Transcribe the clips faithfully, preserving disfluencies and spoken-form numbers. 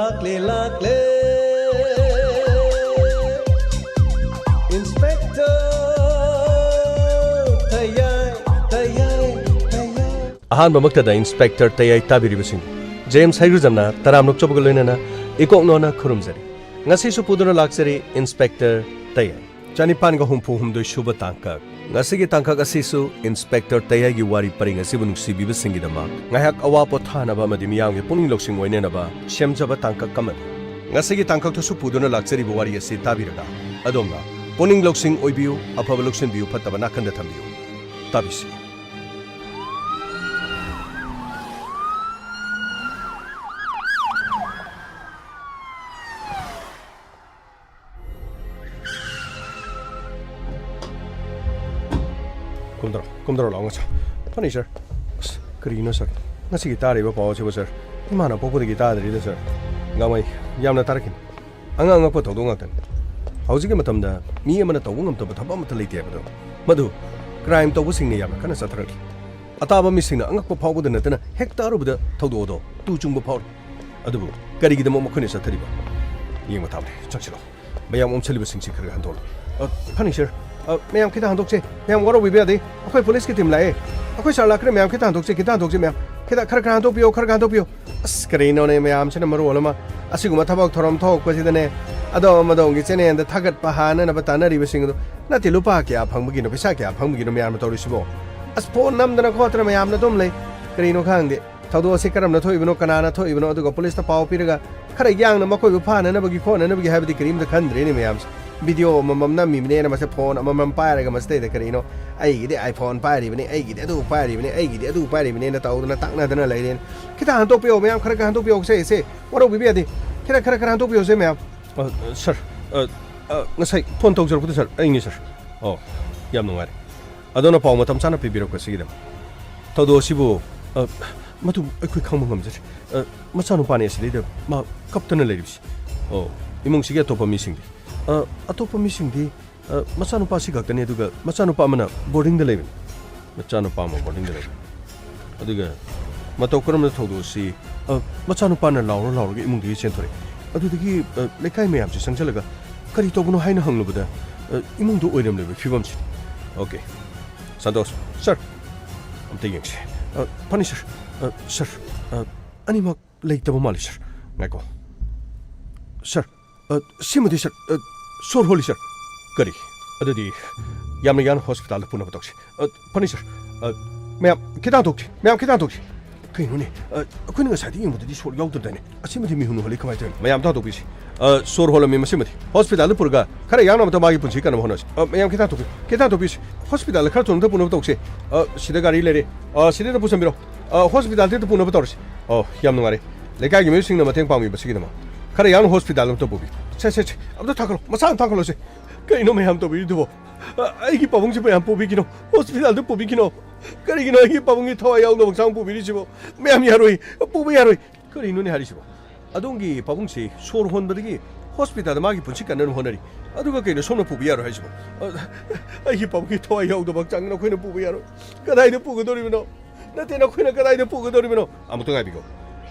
ꯂꯥꯛꯂꯦ, ꯂꯥꯛꯂꯦ, Inspector ꯇꯌꯥꯏ, ꯇꯌꯥꯏ, ꯇꯌꯥꯏ꯫ ꯑꯍꯥꯟꯕꯃꯛꯇꯗ Inspector ꯇꯌꯥꯏ ꯇꯥꯕꯤꯔꯤꯕꯁꯤꯡ, James ꯍꯩꯒ꯭ꯔꯨꯖꯝꯅ ꯇꯔꯥꯝꯅ ꯑꯣꯛꯆꯕꯒ ꯂꯣꯏꯅꯅ ꯏꯀꯣꯛ ꯅꯣꯟꯅ ꯈꯨꯔꯨꯝꯖꯔꯤ꯫ ꯉꯁꯤꯁꯨ ꯄꯨꯗꯨꯅ ꯂꯥꯛꯆꯔꯤ Inspector ꯇꯌꯥꯏ꯫ ꯆꯅꯤꯄꯥꯟꯒ ꯍꯨꯝꯐꯨ ꯍꯨꯝꯗꯣꯏ ꯁꯨꯕ ꯇꯥꯡꯀꯛ꯫ ꯉꯁꯤꯒꯤ ꯇꯥꯡꯀꯛ ꯑꯁꯤꯁꯨ Inspector ꯇꯌꯥꯏꯒꯤ ꯋꯥꯔꯤ ꯄꯔꯤꯡ ꯑꯁꯤꯕꯨ ꯅꯨꯡꯁꯤꯕꯤꯕꯁꯤꯡꯒꯤꯗꯃꯛ ꯉꯥꯏꯍꯥꯛ ꯑꯋꯥ ꯄꯣꯊꯥꯅꯕ ꯑꯃꯗꯤ ꯃꯤꯌꯥꯝꯒꯤ ꯄꯨꯛꯅꯤꯡ ꯂꯧꯁꯤꯡ ꯑꯣꯏꯅꯅꯕ ꯁꯦꯝꯖꯕ ꯇꯥꯡꯀꯛ ꯑꯃꯅꯤ꯫ ꯉꯁꯤꯒꯤ ꯇꯥꯡꯀꯛꯇꯁꯨ ꯄꯨꯗꯨꯅ ꯂꯥꯛꯆꯔꯤꯕ ꯋꯥꯔꯤ ꯑꯁꯤ ꯇꯥꯕꯤꯔꯒ ꯑꯗꯣꯝꯅ ꯄꯨꯛꯅꯤꯡ ꯂꯧꯁꯤꯡ ꯑꯣꯏꯕꯤꯌꯨ, ꯑꯐꯕ ꯂꯧꯁꯤꯟꯕꯤꯌꯨ, ꯐꯠꯇꯕ ꯅꯥꯀꯟꯗ ꯊꯝꯕꯤꯌꯨ꯫ ꯇꯥꯕꯤꯁꯤ꯫ ꯀꯨꯝꯗꯔꯣ, ꯀꯨꯝꯗꯔꯣ ꯂꯥꯛꯑꯣ ꯉꯁꯥꯏ꯫ ꯐꯅꯤ, sir꯫ ꯑꯁ, ꯀꯔꯤꯅꯣ, sir? ꯉꯁꯤꯒꯤ ꯇꯥꯔꯤꯕ ꯄꯥꯎ ꯑꯁꯤꯕꯨ, sir? ꯏꯃꯥꯅ ꯄꯣꯛꯄꯗꯒꯤ ꯇꯥꯗ꯭ꯔꯤꯗ, sir꯫ ꯉꯥꯡꯃꯩ, ꯌꯥꯝꯅ ꯇꯥꯔꯛꯈꯤꯅꯤ꯫ ꯑꯉꯛ ꯑꯉꯛꯄ ꯊꯧꯗꯣꯛ ꯉꯥꯛꯇꯅꯤ꯫ ꯍꯧꯖꯤꯛꯀꯤ ꯃꯇꯝꯗ ꯃꯤ ꯑꯃꯅ ꯇꯧꯕ ꯉꯝꯗꯕ ꯊꯕꯛ ꯑꯃꯠꯇ ꯂꯩꯇꯦ ꯍꯥꯏꯕꯗꯣ, ꯃꯗꯨ crime ꯇꯧꯕꯁꯤꯡꯅ ꯌꯥꯝꯅ ꯀꯟꯅ ꯆꯠꯊꯔꯛꯂꯤ꯫ ꯑꯇꯥꯕ ꯃꯤꯁꯤꯡꯅ ꯑꯉꯛꯄ ꯐꯥꯎꯕꯗ ꯅꯠꯇꯅ ꯍꯦꯛ ꯇꯥꯔꯨꯕꯗ ꯊꯧꯗꯣꯛ ꯑꯗꯣ ꯇꯨ ꯆꯨꯡꯕ ꯐꯥꯎꯔꯤ꯫ ꯑꯗꯨꯕꯨ ꯀꯔꯤꯒꯤꯗꯃꯛ ꯃꯈꯣꯏꯅ ꯆꯠꯊꯔꯤꯕ? ꯌꯦꯡꯕ ꯇꯥꯕꯅꯤ꯫ ꯆꯪꯁꯤꯜꯂꯣ꯫ ꯃꯌꯥꯝ ꯑꯣꯝꯁꯤꯜꯂꯤꯕꯁꯤꯡꯁꯤ ꯈꯔ ꯈꯔ ꯍꯟꯗꯣꯛꯂꯣ꯫ ꯑ, ꯐꯅꯤ, sir꯫ ꯑ, ꯃꯌꯥꯝ ꯈꯤꯇ ꯍꯟꯗꯣꯛꯁꯦ꯫ ꯃꯌꯥꯝ ꯋꯥꯔꯧꯕꯤꯕ ꯌꯥꯗꯦ꯫ ꯑꯩꯈꯣꯏ police ꯀꯤ team ꯂꯥꯛꯑꯦ꯫ ꯑꯩꯈꯣꯏ sir ꯂꯥꯛꯈ꯭ꯔꯦ꯫ ꯃꯌꯥꯝ ꯈꯤꯇ ꯍꯟꯗꯣꯛꯁꯦ, ꯈꯤꯇ ꯍꯟꯗꯣꯛꯁꯦ ꯃꯌꯥꯝ꯫ ꯈꯤꯇ, ꯈꯔ ꯈꯔ ꯍꯟꯗꯣꯛꯄꯤꯌꯣ, ꯈꯔ ꯈꯔ ꯍꯟꯗꯣꯛꯄꯤꯌꯣ꯫ ꯑꯁ, ꯀꯔꯤꯅꯣꯅꯦ ꯃꯌꯥꯝꯁꯤꯅ ꯃꯔꯣꯜ ꯑꯃ꯫ ꯑꯁꯤꯒꯨꯝꯕ ꯊꯕꯛ ꯊꯧꯔꯝ ꯊꯣꯛꯄꯁꯤꯗꯅꯦ, ꯑꯗꯣꯝ ꯑꯗꯣꯝꯒꯤ channel ꯗ ꯊꯥꯒꯠꯄ ꯍꯥꯅꯅꯕ ꯇꯥꯟꯅꯔꯤꯕꯁꯤꯡ ꯑꯗꯨ꯫ ꯅꯠꯇꯦ, ꯂꯨꯄꯥ ꯀꯌꯥ ꯐꯪꯕꯒꯤꯅꯣ, ꯄꯩꯁꯥ ꯀꯌꯥ ꯐꯪꯕꯒꯤꯅꯣ ꯃꯌꯥꯝꯅ ꯇꯧꯔꯤꯁꯤꯕꯣ? ꯑꯁ, phone ꯅꯝꯗꯅ ꯈꯣꯠꯇꯅ ꯃꯌꯥꯝꯅ ꯑꯗꯨꯝ ꯂꯩ꯫ ꯀꯔꯤꯅꯣ ꯈꯪꯗꯦ꯫ ꯊꯧꯗꯣꯛ ꯑꯁꯤ ꯀꯔꯝꯅ ꯊꯣꯛꯏꯕꯅꯣ, ꯀꯅꯥꯅ ꯊꯣꯛꯏꯕꯅꯣ, ꯑꯗꯨꯒ police ꯇ ꯄꯥꯎ ꯄꯤꯔꯒ ꯈꯔ ꯌꯥꯡꯅ ꯃꯈꯣꯏꯕꯨ ꯐꯥꯅꯅꯕꯒꯤ ꯈꯣꯠꯅꯅꯕꯒꯤ ꯍꯥꯏꯕꯗꯤ ꯀꯔꯤꯝꯇ ꯈꯟꯗ꯭ꯔꯦꯅꯦ ꯃꯌꯥꯝꯁꯦ꯫ Video ꯑꯃꯃꯝ ꯅꯝꯃꯤꯕꯅꯦꯅ ꯃꯁꯦ phone ꯑꯃꯃꯝ ꯄꯥꯏꯔꯒ ꯃꯁꯤꯗꯩꯗ ꯀꯔꯤꯅꯣ, "ꯑꯩꯒꯤꯗꯤ iPhone ꯄꯥꯏꯔꯤꯕꯅꯤ, ꯑꯩꯒꯤꯗꯤ ꯑꯗꯨ ꯄꯥꯏꯔꯤꯕꯅꯤ, ꯑꯩꯒꯤꯗꯤ ꯑꯗꯨ ꯄꯥꯏꯔꯤꯕꯅꯤꯅ" ꯇꯧꯗꯅ ꯇꯥꯛꯅꯗꯅ ꯂꯩꯔꯦꯅꯦ꯫ ꯈꯤꯇ ꯍꯟꯗꯣꯛꯄꯤꯌꯣ ꯃꯌꯥꯝ, ꯈꯔ ꯈꯔ ꯍꯟꯗꯣꯛꯄꯤꯌꯣ꯫ ꯁꯦ, ꯁꯦ, ꯋꯥꯔꯧꯕꯤꯕ ꯌꯥꯗꯦ꯫ ꯈꯤꯇ, ꯈꯔ ꯈꯔ ꯍꯟꯗꯣꯛꯄꯤꯌꯣꯁꯦ ꯃꯌꯥꯝ꯫ ꯑ, sir, ꯑ, ꯑ, ꯉꯁꯥꯏ phone ꯇꯧꯖꯔꯛꯄꯗꯣ, sir, ꯑꯩꯅꯤ, sir꯫ ꯑꯣ, ꯌꯥꯝ ꯅꯨꯡꯉꯥꯏꯔꯦ꯫ ꯑꯗꯣꯝꯅ ꯄꯥꯎ ꯃꯇꯝ ꯆꯥꯅ ꯄꯤꯕꯤꯔꯛꯄ ꯑꯁꯤꯒꯤꯗꯃꯛ꯫ ꯊꯧꯗꯣꯛ ꯑꯁꯤꯕꯨ, ꯑ, ꯃꯗꯨ ꯑꯩꯈꯣꯏ ꯈꯪꯕ ꯉꯝꯖꯗ꯭ꯔꯦ꯫ ꯑ, ꯃꯆꯥꯅꯨꯄꯥꯅꯤ ꯑꯁꯤꯗꯩꯗ ꯃꯥ ꯀꯞꯇꯅ ꯂꯩꯔꯤꯕꯁꯤ꯫ ꯑꯣ, ꯏꯃꯨꯡꯁꯤꯒꯤ ꯑꯇꯣꯞꯄ ꯃꯤꯁꯤꯡꯗꯤ? ꯑ, ꯑꯇꯣꯞꯄ ꯃꯤꯁꯤꯡꯗꯤ, ꯑ, ꯃꯆꯥꯅꯨꯄꯥ ꯑꯁꯤ ꯈꯛꯇꯅꯤ, ꯑꯗꯨꯒ ꯃꯆꯥꯅꯨꯄꯥ ꯑꯃꯅ boarding ꯗ ꯂꯩꯕꯅꯤ꯫ ꯃꯆꯥꯅꯨꯄꯥ ꯑꯃ boarding ꯗ ꯂꯩꯕꯅꯤ꯫ ꯑꯗꯨꯒ ꯃꯇꯧ ꯀꯔꯝꯅ ꯊꯧꯗꯣꯛ ꯑꯁꯤ ꯑ, ꯃꯆꯥꯅꯨꯄꯥꯅ ꯂꯥꯎꯔ ꯂꯥꯎꯔꯒ ꯏꯃꯨꯡꯗꯒꯤ ꯆꯦꯟꯊꯣꯔꯛꯑꯦ꯫ ꯑꯗꯨꯗꯒꯤ, ꯑ, ꯂꯩꯀꯥꯏ ꯃꯌꯥꯝꯁꯦ ꯆꯪꯁꯤꯜꯂꯒ ꯀꯔꯤ ꯇꯧꯕꯅꯣ ꯍꯥꯏꯅ ꯍꯪꯂꯨꯕꯗ, ꯑ, ꯏꯃꯨꯡꯗ ꯑꯣꯏꯔꯝꯂꯤꯕ ꯐꯤꯕꯝꯁꯤꯅꯤ꯫ ꯑꯣꯀꯦ, ꯁꯟꯇꯣꯁ, ꯁꯔ, ꯑꯝꯇ ꯌꯦꯡꯁꯤ꯫ ꯑ, ꯐꯅꯤ, ꯁꯔ꯫ ꯑ, ꯁꯔ, ꯑ, ꯑꯅꯤꯃꯛ ꯂꯩꯇꯕ ꯃꯥꯜꯂꯤ, ꯁꯔ꯫ ꯉꯥꯏꯈꯣ꯫ ꯁꯔ, ꯑ, ꯁꯤꯃꯗꯤ, ꯁꯔ, ꯑ, ꯁꯣꯔ ꯍꯣꯜꯂꯤ, ꯁꯔ꯫ ꯀꯔꯤ? ꯑꯗꯨꯗꯤ ꯌꯥꯝꯅ ꯌꯥꯡꯅ ꯍꯣꯁꯄꯤꯇꯥꯜꯗ ꯄꯨꯅꯕ ꯇꯧꯁꯤ꯫ ꯑ, ꯐꯅꯤ, ꯁꯔ꯫ ꯑ, ꯃꯌꯥꯝ, ꯈꯤꯇꯪ ꯊꯣꯛꯁꯤ꯫ ꯃꯌꯥꯝ, ꯈꯤꯇꯪ ꯊꯣꯛꯁꯤ꯫ ꯀꯩꯅꯣꯅꯦ? ꯑ, ꯑꯩꯈꯣꯏꯅ ꯉꯁꯥꯏꯗꯤ ꯌꯦꯡꯕꯗꯗꯤ ꯁꯣꯔ ꯌꯥꯎꯗꯕꯗꯥꯏꯅꯦ? ꯑꯁꯤꯃꯗꯤ ꯃꯤꯍꯨꯟ ꯍꯣꯜꯂꯤ, ꯀꯃꯥꯏꯅ ꯇꯧꯔꯤꯅꯣ? ꯃꯌꯥꯝ, ꯇꯥꯟꯊꯣꯛꯄꯤꯁꯤ꯫ ꯑ, ꯁꯣꯔ ꯍꯣꯜꯂꯝꯃꯤ, ꯃꯁꯤꯃꯗꯤ꯫ ꯍꯣꯁꯄꯤꯇꯥꯜꯗ ꯄꯨꯔꯒ ꯈꯔ ꯌꯥꯡꯅ ꯑꯃꯇ ꯃꯥꯒꯤ ꯄꯨꯟꯁꯤ ꯀꯟꯅꯕ ꯍꯣꯠꯅꯁꯤ꯫ ꯑ, ꯃꯌꯥꯝ, ꯈꯤꯇꯪ ꯊꯣꯛꯄꯤ-, ꯈꯤꯇꯪ ꯊꯣꯛꯄꯤꯁꯤ꯫ ꯍꯣꯁꯄꯤꯇꯥꯜꯗ ꯈꯔ ꯊꯨꯅ ꯄꯨꯅꯕ ꯇꯧꯁꯤ꯫ ꯑ, ꯁꯤꯗ ꯒꯥꯔꯤ ꯂꯩꯔꯦ꯫ ꯑ, ꯁꯤꯗ ꯄꯨꯁꯟꯕꯤꯔꯣ꯫ ꯑ, ꯍꯣꯁꯄꯤꯇꯥꯜꯗ ꯄꯨꯅꯕ ꯇꯧꯔꯁꯤ꯫ ꯑꯣ, ꯌꯥꯝ ꯅꯨꯡꯉꯥꯏꯔꯦ꯫ ꯂꯩꯀꯥꯏꯒꯤ ꯃꯤꯑꯣꯏꯁꯤꯡꯅ ꯃꯇꯦꯡ ꯄꯥꯡꯕꯤꯕꯁꯤꯒꯤꯗꯃꯛ꯫ ꯈꯔ ꯌꯥꯡꯅ ꯍꯣꯁꯄꯤꯇꯥꯜ ꯑꯃꯇ ꯄꯨꯕꯤꯌꯨ꯫ ꯁꯦ, ꯁꯦ, ꯁꯦ, ꯑꯝꯇ ꯊꯥꯡꯒꯠꯂꯣ꯫ ꯃꯁꯥ ꯑꯝꯇ ꯊꯥꯡꯒꯠꯂꯣꯁꯦ꯫ ꯀꯩꯅꯣ ꯃꯌꯥꯝ ꯇꯧꯕꯤꯔꯤꯗꯨꯕꯣ? ꯑ, ꯑꯩꯒꯤ ꯄꯥꯕꯨꯡꯁꯤꯕꯨ ꯃꯌꯥꯝ ꯄꯨꯕꯤꯈꯤꯅꯣ꯫ ꯍꯣꯁꯄꯤꯇꯥꯜꯗ ꯄꯨꯕꯤꯈꯤꯅꯣ꯫ ꯀꯔꯤꯒꯤꯅꯣ ꯑꯩꯒꯤ ꯄꯥꯕꯨꯡꯒꯤ ꯊꯋꯥꯏ ꯌꯥꯎꯗꯕ ꯍꯛꯆꯥꯡ ꯄꯨꯕꯤꯔꯤꯁꯤꯕꯣ? ꯃꯌꯥꯝ ꯌꯥꯔꯣꯏ꯫ ꯄꯨꯕ ꯌꯥꯔꯣꯏ꯫ ꯀꯔꯤꯅꯣꯅꯦ ꯍꯥꯏꯔꯤꯁꯤꯕꯣ? ꯑꯗꯣꯝꯒꯤ ꯄꯥꯕꯨꯡꯁꯤ ꯁꯣꯔ ꯍꯣꯟꯕꯗꯒꯤ ꯍꯣꯁꯄꯤꯇꯥꯜꯗ ꯃꯥꯒꯤ ꯄꯨꯟꯁꯤ ꯀꯟꯅꯅꯕ ꯍꯣꯠꯅꯔꯤ꯫ ꯑꯗꯨꯒ ꯀꯩꯅꯣ ꯁꯣꯝꯅ ꯄꯨꯕ ꯌꯥꯔꯣꯏ ꯍꯥꯏꯁꯤꯕꯣ? ꯑ, ꯑꯩꯒꯤ ꯄꯥꯕꯨꯡꯒꯤ ꯊꯋꯥꯏ ꯌꯥꯎꯗꯕ ꯍꯛꯆꯥꯡ ꯅꯈꯣꯏꯅ ꯄꯨꯕ ꯌꯥꯔꯣꯏ꯫ ꯀꯗꯥꯏꯗ ꯄꯨꯒꯗꯧꯔꯤꯕꯅꯣ? ꯅꯠꯇꯦ, ꯅꯈꯣꯏꯅ ꯀꯗꯥꯏꯗ ꯄꯨꯒꯗꯧꯔꯤꯕꯅꯣ? ꯑꯃꯨꯛꯇ ꯉꯥꯏꯕꯤꯈꯣ꯫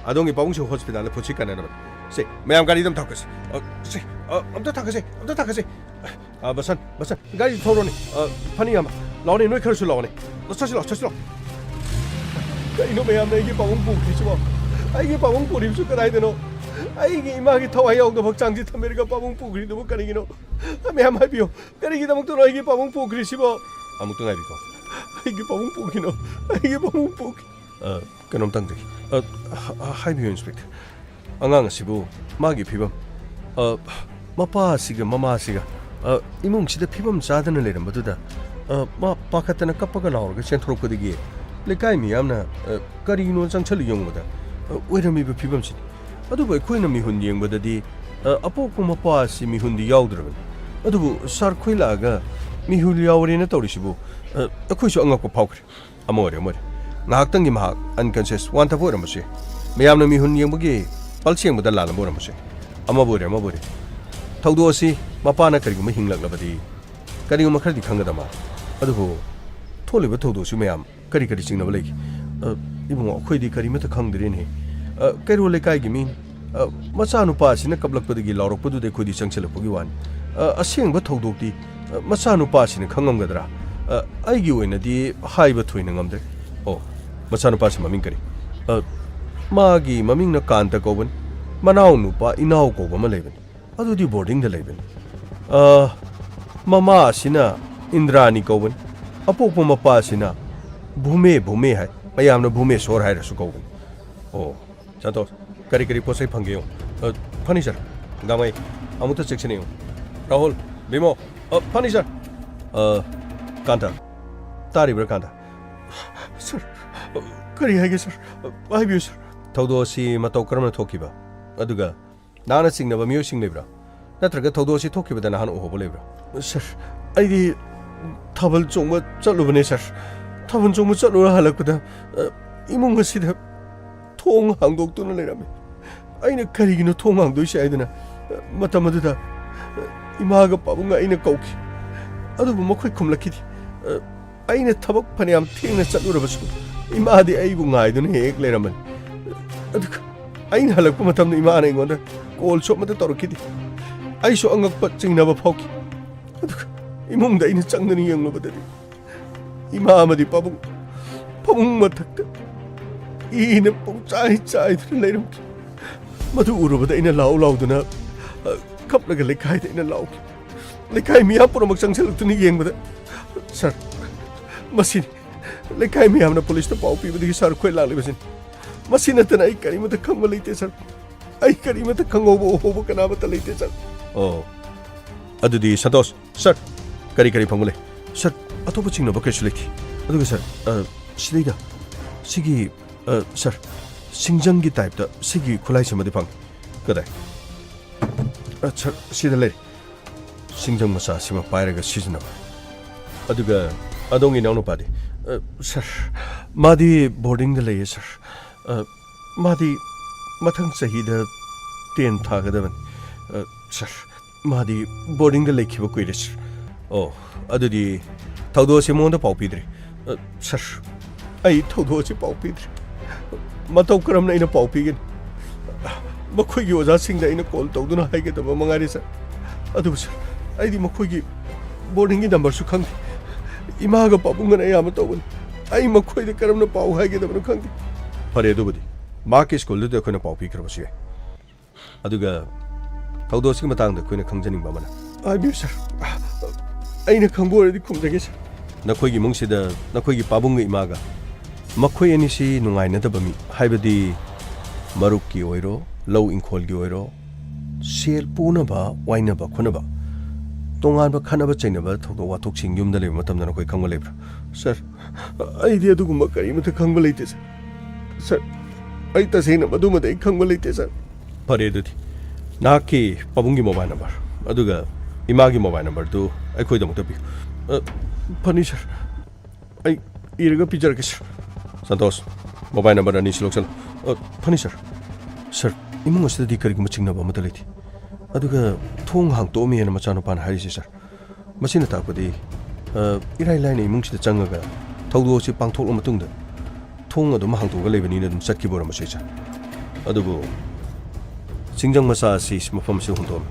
ꯑꯗꯣꯝꯒꯤ ꯄꯥꯕꯨꯡꯁꯤ ꯍꯣꯁꯄꯤꯇꯥꯜꯗ ꯄꯨꯟꯁꯤ ꯀꯟꯅꯅꯕ꯫ ꯁꯦ, ꯃꯌꯥꯝ ꯒꯥꯔꯤꯗ ꯑꯃ ꯊꯥꯎꯈꯠꯁꯤ꯫ ꯑ, ꯁꯦ, ꯑ, ꯑꯝꯇ ꯊꯥꯡꯒꯠꯁꯦ, ꯑꯝꯇ ꯊꯥꯡꯒꯠꯁꯦ꯫ ꯑ, ꯕꯁꯟ, ꯕꯁꯟ, ꯒꯥꯔꯤ ꯊꯧꯔꯣꯅꯦ꯫ ꯑ, ꯐꯅꯤ ꯌꯥꯝꯕ, ꯂꯥꯛꯑꯣꯅꯦ, ꯅꯣꯏ ꯈꯔꯁꯨ ꯂꯥꯛꯑꯣꯅꯦ꯫ ꯆꯠꯁꯤ ꯂꯥꯛꯑꯣ, ꯆꯠꯁꯤ ꯂꯥꯛꯑꯣ꯫ ꯀꯩꯅꯣ ꯃꯌꯥꯝꯅ ꯑꯩꯒꯤ ꯄꯥꯕꯨꯡ ꯄꯨꯈ꯭ꯔꯤꯁꯤꯕꯣ? ꯑꯩꯒꯤ ꯄꯥꯕꯨꯡ ꯄꯨꯔꯤꯕꯁꯨ ꯀꯗꯥꯏꯗꯅꯣ? ꯑꯩꯒꯤ ꯏꯃꯥꯒꯤ ꯊꯋꯥꯏ ꯌꯥꯎꯗꯕ ꯍꯛꯆꯥꯡꯁꯤ ꯊꯝꯕꯤꯔꯒ ꯄꯥꯕꯨꯡ ꯄꯨꯈ꯭ꯔꯤꯗꯨꯕꯨ ꯀꯔꯤꯒꯤꯅꯣ? ꯃꯌꯥꯝ ꯍꯥꯏꯕꯤꯌꯨ, ꯀꯔꯤꯒꯤꯗꯃꯛꯇꯅꯣ ꯑꯩꯒꯤ ꯄꯥꯕꯨꯡ ꯄꯨꯈ꯭ꯔꯤꯁꯤꯕꯣ? ꯑꯃꯨꯛꯇ ꯉꯥꯏꯕꯤꯈꯣ꯫ ꯑꯩꯒꯤ ꯄꯥꯕꯨꯡ ꯄꯨꯈꯤꯅꯣ, ꯑꯩꯒꯤ ꯄꯥꯕꯨꯡ ꯄꯨꯈꯤ-, ꯑ, ꯀꯩꯅꯣꯝꯇꯪꯗꯤ, ꯑ, ꯍ-, ꯍ-, ꯍꯥꯏꯕꯤꯌꯨ, ꯏꯟꯁꯄꯦꯛꯇꯔ꯫ ꯑꯉꯥꯡ ꯑꯁꯤꯕꯨ ꯃꯥꯒꯤ ꯐꯤꯕꯝ, ꯑ, ꯃꯄꯥ ꯑꯁꯤꯒ ꯃꯃꯥ ꯑꯁꯤꯒ, ꯑ, ꯏꯃꯨꯡꯁꯤꯗ ꯐꯤꯕꯝ ꯆꯥꯗꯅ ꯂꯩꯔꯝꯕꯗꯨꯗ, ꯑ, ꯃꯥ ꯄꯥꯈꯠꯇꯅ ꯀꯞꯄꯒ ꯂꯥꯎꯔꯒ ꯆꯦꯟꯊꯣꯔꯛꯄꯗꯒꯤ ꯂꯩꯀꯥꯏ ꯃꯤꯌꯥꯝꯅ, ꯑ, ꯀꯔꯤꯅꯣ ꯆꯪꯁꯜꯂꯨ ꯌꯦꯡꯕꯗ, ꯑ, ꯑꯣꯏꯔꯝꯃꯤꯕ ꯐꯤꯕꯝꯁꯤꯅꯤ꯫ ꯑꯗꯨꯕꯨ ꯑꯩꯈꯣꯏꯅ ꯃꯤꯍꯨꯟ ꯌꯦꯡꯕꯗꯗꯤ, ꯑ, ꯑꯄꯣꯛꯄ ꯃꯄꯥ ꯑꯁꯤ ꯃꯤꯍꯨꯟꯗꯤ ꯌꯥꯎꯗ꯭ꯔꯕꯅꯤ꯫ ꯑꯗꯨꯕꯨ ꯁꯥꯔ ꯈꯣꯏ ꯂꯥꯛꯑꯒ ꯃꯤꯍꯨꯟ ꯌꯥꯎꯔꯦꯅ ꯇꯧꯔꯤꯁꯤꯕꯨ, ꯑ, ꯑꯩꯈꯣꯏꯁꯨ ꯑꯉꯛꯄ ꯐꯥꯎꯈ꯭ꯔꯦ꯫ ꯑꯃ ꯑꯣꯏꯔꯦ, ꯑꯃ ꯑꯣꯏꯔꯦ꯫ ꯉꯥꯏꯍꯥꯛꯇꯪꯒꯤ ꯃꯍꯥꯛ unconscious, ꯋꯥꯟꯊꯕ ꯑꯣꯏꯔꯝꯕꯁꯨ ꯌꯥꯏ꯫ ꯃꯌꯥꯝꯅ ꯃꯤꯍꯨꯟ ꯌꯦꯡꯕꯒꯤ pulse ꯌꯦꯡꯕꯗ ꯂꯥꯜꯂꯝꯕ ꯑꯣꯏꯔꯝꯕꯁꯨ ꯌꯥꯏ꯫ ꯑꯃꯕꯨ ꯑꯣꯏꯔꯦ, ꯑꯃꯕꯨ ꯑꯣꯏꯔꯦ꯫ ꯊꯧꯗꯣꯛ ꯑꯁꯤ ꯃꯄꯥꯅ ꯀꯔꯤꯒꯨꯝꯕ ꯍꯤꯡꯂꯛꯂꯕꯗꯤ ꯀꯔꯤꯒꯨꯝꯕ ꯈꯔꯗꯤ ꯈꯪꯒꯗꯕ ꯃꯥꯜꯂꯤ꯫ ꯑꯗꯨꯕꯨ ꯊꯣꯛꯂꯤꯕ ꯊꯧꯗꯣꯛꯁꯨ ꯃꯌꯥꯝ ꯀꯔꯤ ꯀꯔꯤ ꯆꯤꯡꯅꯕ ꯂꯩꯒꯦ? ꯑ, ꯏꯕꯨꯡꯉꯣ, ꯑꯩꯈꯣꯏꯗꯤ ꯀꯔꯤꯃꯠꯇ ꯈꯪꯗ꯭ꯔꯦꯅꯦ꯫ ꯑ, ꯀꯩꯔꯣꯜ ꯂꯩꯀꯥꯏꯒꯤ ꯃꯤꯅꯤ꯫ ꯑ, ꯃꯆꯥꯅꯨꯄꯥꯁꯤꯅ ꯀꯞꯂꯛꯄꯗꯒꯤ ꯂꯥꯎꯔꯛꯄꯗꯨꯗ ꯑꯩꯈꯣꯏꯗꯤ ꯆꯪꯁꯤꯜꯂꯛꯄꯒꯤ ꯋꯥꯅꯤ꯫ ꯑ, ꯑꯁꯦꯡꯕ ꯊꯧꯗꯣꯛꯇꯤ, ꯑ, ꯃꯆꯥꯅꯨꯄꯥꯁꯤꯅ ꯈꯪꯉꯝꯒꯗ꯭ꯔꯥ? ꯑ, ꯑꯩꯒꯤ ꯑꯣꯏꯅꯗꯤ ꯍꯥꯏꯕ ꯊꯣꯏꯅ ꯉꯝꯗ꯭ꯔꯦ꯫ ꯑꯣ, ꯃꯆꯥꯅꯨꯄꯥꯁꯤ ꯃꯃꯤꯡ ꯀꯔꯤ? ꯑ, ꯃꯥꯒꯤ ꯃꯃꯤꯡꯅ ꯀꯥꯟꯇ ꯀꯧꯕꯅꯤ꯫ ꯃꯅꯥꯎ ꯅꯨꯄꯥ ꯏꯅꯥꯎ ꯀꯧꯕ ꯑꯃ ꯂꯩꯕꯅꯤ꯫ ꯑꯗꯨꯗꯤ ꯕꯣꯔꯗꯤꯡꯗ ꯂꯩꯕꯅꯤ꯫ ꯑ, ꯃꯃꯥ ꯑꯁꯤꯅ ꯏꯟꯗ꯭ꯔꯥꯅꯤ ꯀꯧꯕꯅꯤ꯫ ꯑꯄꯣꯛꯄ ꯃꯄꯥ ꯑꯁꯤꯅ ꯚꯨꯃꯦ, ꯚꯨꯃꯦ ꯍꯥꯏ꯫ ꯃꯌꯥꯝꯅ ꯚꯨꯃꯦꯁꯣꯔ ꯍꯥꯏꯔꯁꯨ ꯀꯧꯕꯅꯤ꯫ ꯑꯣ, ꯁꯟꯇꯣꯁ, ꯀꯔꯤ ꯀꯔꯤ ꯄꯣꯠ ꯆꯩ ꯐꯪꯒꯦ ꯌꯦꯡꯉꯨ꯫ ꯑ, ꯐꯅꯤ ꯁꯥꯔ꯫ ꯒꯥꯡꯃꯩ, ꯑꯃꯨꯛꯇ ꯆꯦꯛꯁꯤꯟꯅ ꯌꯦꯡꯉꯨ꯫ ꯔꯥꯍꯨꯜ, ꯕꯤꯃꯣ, ꯑ, ꯐꯅꯤ ꯁꯥꯔ꯫ ꯑ, ꯀꯥꯟꯇ, ꯇꯥꯔꯤꯕ꯭ꯔꯥ ꯀꯥꯟꯇ? ꯁꯥꯔ, ꯀꯔꯤ ꯍꯥꯏꯒꯦ ꯁꯥꯔ? ꯍꯥꯏꯕꯤꯌꯨ ꯁꯥꯔ꯫ ꯊꯧꯗꯣꯛ ꯑꯁꯤ ꯃꯇꯧ ꯀꯔꯝꯅ ꯊꯣꯛꯈꯤꯕ? ꯑꯗꯨꯒ ꯅꯍꯥꯛꯅ ꯆꯤꯡꯅꯕ ꯃꯤꯑꯣꯏꯁꯤꯡ ꯂꯩꯕ꯭ꯔꯥ? ꯅꯠꯇ꯭ꯔꯒ ꯊꯧꯗꯣꯛ ꯑꯁꯤ ꯊꯣꯛꯈꯤꯕꯗ ꯅꯍꯥꯛꯅ ꯎꯍꯧꯕ ꯂꯩꯕ꯭ꯔꯥ? ꯁꯥꯔ, ꯑꯩꯗꯤ ꯊꯥꯕꯜ ꯆꯣꯡꯕ ꯆꯠꯂꯨꯕꯅꯦ ꯁꯥꯔ꯫ ꯊꯥꯕꯜ ꯆꯣꯡꯕ ꯆꯠꯂꯨꯔ ꯍꯜꯂꯛꯄꯗ, ꯑ, ꯏꯃꯨꯡ ꯑꯁꯤꯗ ꯊꯣꯡ ꯍꯥꯡꯗꯣꯛꯇꯨꯅ ꯂꯩꯔꯝꯃꯤ꯫ ꯑꯩꯅ ꯀꯔꯤꯒꯤꯅꯣ ꯊꯣꯡ ꯍꯥꯡꯗꯣꯏꯁꯦ ꯍꯥꯏꯗꯨꯅ, ꯑ, ꯃꯇꯝ ꯑꯗꯨꯗ, ꯑ, ꯏꯃꯥꯒ ꯄꯥꯕꯨꯡꯒ ꯑꯩꯅ ꯀꯧꯈꯤ꯫ ꯑꯗꯨꯕꯨ ꯃꯈꯣꯏ ꯈꯨꯝꯂꯛꯈꯤꯗꯦ꯫ ꯑ, ꯑꯩꯅ ꯊꯕꯛ ꯐꯅꯌꯥꯝ ꯊꯦꯡꯅ ꯆꯠꯂꯨꯔꯕꯁꯨ ꯏꯃꯥꯗꯤ ꯑꯩꯕꯨ ꯉꯥꯏꯗꯨꯅ ꯍꯦꯛ ꯍꯦꯛ ꯂꯩꯔꯝꯕꯅꯤ꯫ ꯑꯗꯨꯒ ꯑꯩꯅ ꯍꯜꯂꯛꯄ ꯃꯇꯝꯗ ꯏꯃꯥꯅ ꯑꯩꯉꯣꯟꯗ ꯀꯣꯜꯁꯨ ꯑꯃꯠꯇ ꯇꯧꯔꯛꯈꯤꯗꯦ꯫ ꯑꯩꯁꯨ ꯑꯉꯛꯄ ꯆꯤꯡꯅꯕ ꯐꯥꯎꯈꯤ꯫ ꯑꯗꯨꯒ ꯏꯃꯨꯡꯗ ꯑꯩꯅ ꯆꯪꯗꯨꯅ ꯌꯦꯡꯂꯨꯕꯗꯗꯤ ꯏꯃꯥ ꯑꯃꯗꯤ ꯄꯥꯕꯨꯡ ꯐꯃꯨꯡ ꯃꯊꯛꯇ ꯏꯅ ꯄꯨꯡꯆꯥꯏ ꯆꯥꯏꯗꯨꯅ ꯂꯩꯔꯝꯈꯤ꯫ ꯃꯗꯨ ꯎꯔꯨꯕꯗ ꯑꯩꯅ ꯂꯥꯎ ꯂꯥꯎꯗꯨꯅ, ꯑ, ꯀꯞꯂꯒ ꯂꯩꯀꯥꯏꯗ ꯑꯩꯅ ꯂꯥꯎꯈꯤ꯫ ꯂꯩꯀꯥꯏ ꯃꯤꯌꯥꯝ ꯄꯨꯝꯅꯃꯛ ꯆꯪꯁꯤꯜꯂꯛꯇꯨꯅ ꯌꯦꯡꯕꯗ, "ꯁꯥꯔ, ꯃꯁꯤꯅꯤ꯫ ꯂꯩꯀꯥꯏ ꯃꯤꯌꯥꯝꯅ ꯄꯨꯂꯤꯁꯇ ꯄꯥꯎ ꯄꯤꯕꯗꯒꯤ ꯁꯥꯔ ꯑꯩꯈꯣꯏ ꯂꯥꯛꯂꯤꯕꯁꯤꯅꯤ꯫ ꯃꯁꯤ ꯅꯠꯇꯅ ꯑꯩ ꯀꯔꯤꯃꯠꯇ ꯈꯪꯕ ꯂꯩꯇꯦ ꯁꯥꯔ꯫ ꯑꯩ ꯀꯔꯤꯃꯠꯇ ꯈꯪꯍꯧꯕ ꯎꯍꯧꯕ ꯀꯅꯥꯃꯠꯇ ꯂꯩꯇꯦ ꯁꯥꯔ"꯫ ꯑꯣ, ꯑꯗꯨꯗꯤ ꯁꯟꯇꯣꯁ, ꯁꯥꯔ, ꯀꯔꯤ ꯀꯔꯤ ꯐꯪꯕ ꯂꯩ? ꯁꯥꯔ, ꯑꯇꯣꯞꯄ ꯆꯤꯡꯅꯕ ꯀꯔꯤꯁꯨ ꯂꯩꯇꯦ꯫ ꯑꯗꯨꯒ ꯁꯥꯔ, ꯑ, ꯁꯤꯗꯩꯗ, ꯁꯤꯒꯤ, ꯑ, ꯁꯥꯔ, ꯁꯤꯡꯖꯪꯒꯤ ꯇꯥꯏꯞꯇ ꯁꯤꯒꯤ ꯈꯨꯠꯂꯥꯏꯁꯤꯃꯗꯤ ꯐꯪꯉꯤ꯫ ꯀꯗꯥꯏ? ꯑ, ꯁꯥꯔ, ꯁꯤꯗ ꯂꯩꯔꯦ꯫ ꯁꯤꯡꯖꯪ ꯃꯆꯥꯁꯤꯃ ꯄꯥꯏꯔꯒ ꯁꯤꯖꯤꯟꯅꯕ꯫ ꯑꯗꯨꯒ ꯑꯗꯣꯝꯒꯤ ꯏꯅꯥꯎꯅꯨꯄꯥꯗꯤ? ꯑ, ꯁꯥꯔ, ꯃꯥꯗꯤ ꯕꯣꯔꯗꯤꯡꯗ ꯂꯩꯌꯦ, ꯁꯥꯔ꯫ ꯑ, ꯃꯥꯗꯤ ꯃꯊꯪ ꯆꯍꯤꯗ ꯇꯦꯟ ꯊꯥꯒꯗꯕꯅꯤ꯫ ꯑ, ꯁꯥꯔ, ꯃꯥꯗꯤ ꯕꯣꯔꯗꯤꯡꯗ ꯂꯩꯈꯤꯕ ꯀꯨꯏꯔꯦ, ꯁꯥꯔ꯫ ꯑꯣ, ꯑꯗꯨꯗꯤ ꯊꯧꯗꯣꯛ ꯑꯁꯤ ꯃꯉꯣꯟꯗ ꯄꯥꯎ ꯄꯤꯗ꯭ꯔꯤ? ꯑ, ꯁꯥꯔ, ꯑꯩ ꯊꯧꯗꯣꯛ ꯑꯁꯤ ꯄꯥꯎ ꯄꯤꯗ꯭ꯔꯤ꯫ ꯃꯇꯧ ꯀꯔꯝꯅ ꯑꯩꯅ ꯄꯥꯎ ꯄꯤꯒꯅꯤ? ꯃꯈꯣꯏꯒꯤ ꯑꯣꯖꯥꯁꯤꯡꯗ ꯑꯩꯅ ꯀꯣꯜ ꯇꯧꯗꯨꯅ ꯍꯥꯏꯒꯗꯕ ꯃꯉꯥꯏꯔꯦ, ꯁꯥꯔ꯫ ꯑꯗꯨꯕꯨ, ꯁꯥꯔ, ꯑꯩꯗꯤ ꯃꯈꯣꯏꯒꯤ ꯕꯣꯔꯗꯤꯡꯒꯤ ꯅꯝꯕꯔꯁꯨ ꯈꯪꯗꯦ꯫ ꯏꯃꯥꯒ ꯄꯥꯕꯨꯡꯒꯅ ꯑꯌꯥꯝꯕ ꯇꯧꯕꯅꯤ꯫ ꯑꯩ ꯃꯈꯣꯏꯗ ꯀꯔꯝꯅ ꯄꯥꯎ ꯍꯥꯏꯒꯗꯕꯅꯣ ꯈꯪꯗꯦ꯫ ꯐꯔꯦ, ꯑꯗꯨꯕꯨꯗꯤ ꯃꯍꯥꯛꯀꯤ ꯁ꯭ꯀꯨꯜꯗꯨꯗ ꯑꯩꯈꯣꯏꯅ ꯄꯥꯎ ꯄꯤꯈ꯭ꯔꯕꯁꯨ ꯌꯥꯏ꯫ ꯑꯗꯨꯒ ꯊꯧꯗꯣꯛ ꯑꯁꯤꯒꯤ ꯃꯇꯥꯡꯗ ꯑꯩꯈꯣꯏꯅ ꯈꯪꯖꯅꯤꯡꯕ ꯑꯃꯅ꯫ ꯍꯥꯏꯕꯤꯌꯨ, ꯁꯥꯔ꯫ ꯑꯩꯅ ꯈꯪꯕ ꯑꯣꯏꯔꯗꯤ ꯈꯨꯝꯖꯒꯦ, ꯁꯥꯔ꯫ ꯅꯈꯣꯏꯒꯤ ꯏꯃꯨꯡꯁꯤꯗ ꯅꯈꯣꯏꯒꯤ ꯄꯥꯕꯨꯡꯒ ꯏꯃꯥꯒ, ꯃꯈꯣꯏ ꯑꯅꯤꯁꯤ ꯅꯨꯡꯉꯥꯏꯅꯗꯕ ꯃꯤ, ꯍꯥꯏꯕꯗꯤ ꯃꯔꯨꯞꯀꯤ ꯑꯣꯏꯔꯣ, ꯂꯧ ꯏꯪꯈꯣꯜꯒꯤ ꯑꯣꯏꯔꯣ, ꯁꯦꯜ ꯄꯨꯅꯕ ꯋꯥꯏꯅꯕ ꯈꯣꯠꯅꯕ, ꯇꯣꯉꯥꯟꯕ ꯈꯠꯅꯕ ꯆꯩꯅꯕ ꯊꯧꯗꯣꯛ ꯋꯥꯊꯣꯛꯁꯤꯡ ꯌꯨꯝꯗ ꯂꯩꯕ ꯃꯇꯝꯗ ꯅꯈꯣꯏ ꯈꯪꯕ ꯂꯩꯕ꯭ꯔꯥ? ꯁꯥꯔ, ꯑꯩꯗꯤ ꯑꯗꯨꯒꯨꯝꯕ ꯀꯔꯤꯃꯠꯇ ꯈꯪꯕ ꯂꯩꯇꯦ, ꯁꯥꯔ꯫ ꯁꯥꯔ, ꯑꯩ ꯇꯁꯦꯡꯅ ꯃꯗꯨꯃꯗꯤ ꯑꯩ ꯈꯪꯕ ꯂꯩꯇꯦ, ꯁꯥꯔ꯫ ꯐꯔꯦ, ꯑꯗꯨꯗꯤ ꯅꯍꯥꯛꯀꯤ ꯄꯥꯕꯨꯡꯒꯤ ꯃꯣꯕꯥꯏꯜ ꯅꯝꯕꯔ ꯑꯗꯨꯒ ꯏꯃꯥꯒꯤ ꯃꯣꯕꯥꯏꯜ ꯅꯝꯕꯔꯗꯨ ꯑꯩꯈꯣꯏꯗꯃꯛꯇ ꯄꯤꯌꯨ꯫ ꯑ, ꯐꯅꯤ, ꯁꯥꯔ꯫ ꯑꯩ ꯏꯔꯒ ꯄꯤꯖꯔꯛꯀꯦ, ꯁꯥꯔ꯫ ꯁꯟꯇꯣꯁ, ꯃꯣꯕꯥꯏꯜ ꯅꯝꯕꯔ ꯑꯅꯤꯁꯤ ꯂꯧꯁꯜꯂꯨ꯫ ꯑ, ꯐꯅꯤ, ꯁꯥꯔ꯫ ꯁꯥꯔ, ꯏꯃꯨꯡ ꯑꯁꯤꯗꯗꯤ ꯀꯔꯤꯒꯨꯝꯕ ꯆꯤꯡꯅꯕ ꯑꯃꯠꯇ ꯂꯩꯇꯦ꯫ ꯑꯗꯨꯒ ꯊꯣꯡ ꯍꯥꯡꯇꯣꯛꯑꯝꯃꯦꯅ ꯃꯆꯥꯅꯨꯄꯥꯅ ꯍꯥꯏꯔꯤꯁꯦ, ꯁꯥꯔ꯫ ꯃꯁꯤꯅ ꯇꯥꯛꯄꯗꯤ, ꯑ, ꯏꯔꯥꯏ ꯂꯥꯏꯅ ꯏꯃꯨꯡꯁꯤꯗ ꯆꯪꯉꯒ ꯊꯧꯗꯣꯛ ꯑꯁꯤ ꯄꯥꯡꯊꯣꯛꯂ ꯃꯇꯨꯡꯗ ꯊꯣꯡ ꯑꯗꯨꯝ ꯍꯥꯡꯗꯣꯛꯑꯒ ꯂꯩꯕꯅꯤꯅ ꯑꯗꯨꯝ ꯆꯠꯈꯤꯕ ꯑꯣꯏꯔꯝꯕꯁꯨ ꯌꯥꯏ, ꯁꯥꯔ꯫ ꯑꯗꯨꯕꯨ ꯁꯤꯡꯖꯪ ꯃꯆꯥ ꯑꯁꯤ ꯃꯐꯝ ꯑꯁꯤꯗ ꯍꯨꯟꯗꯣꯛꯑꯝꯃꯤ꯫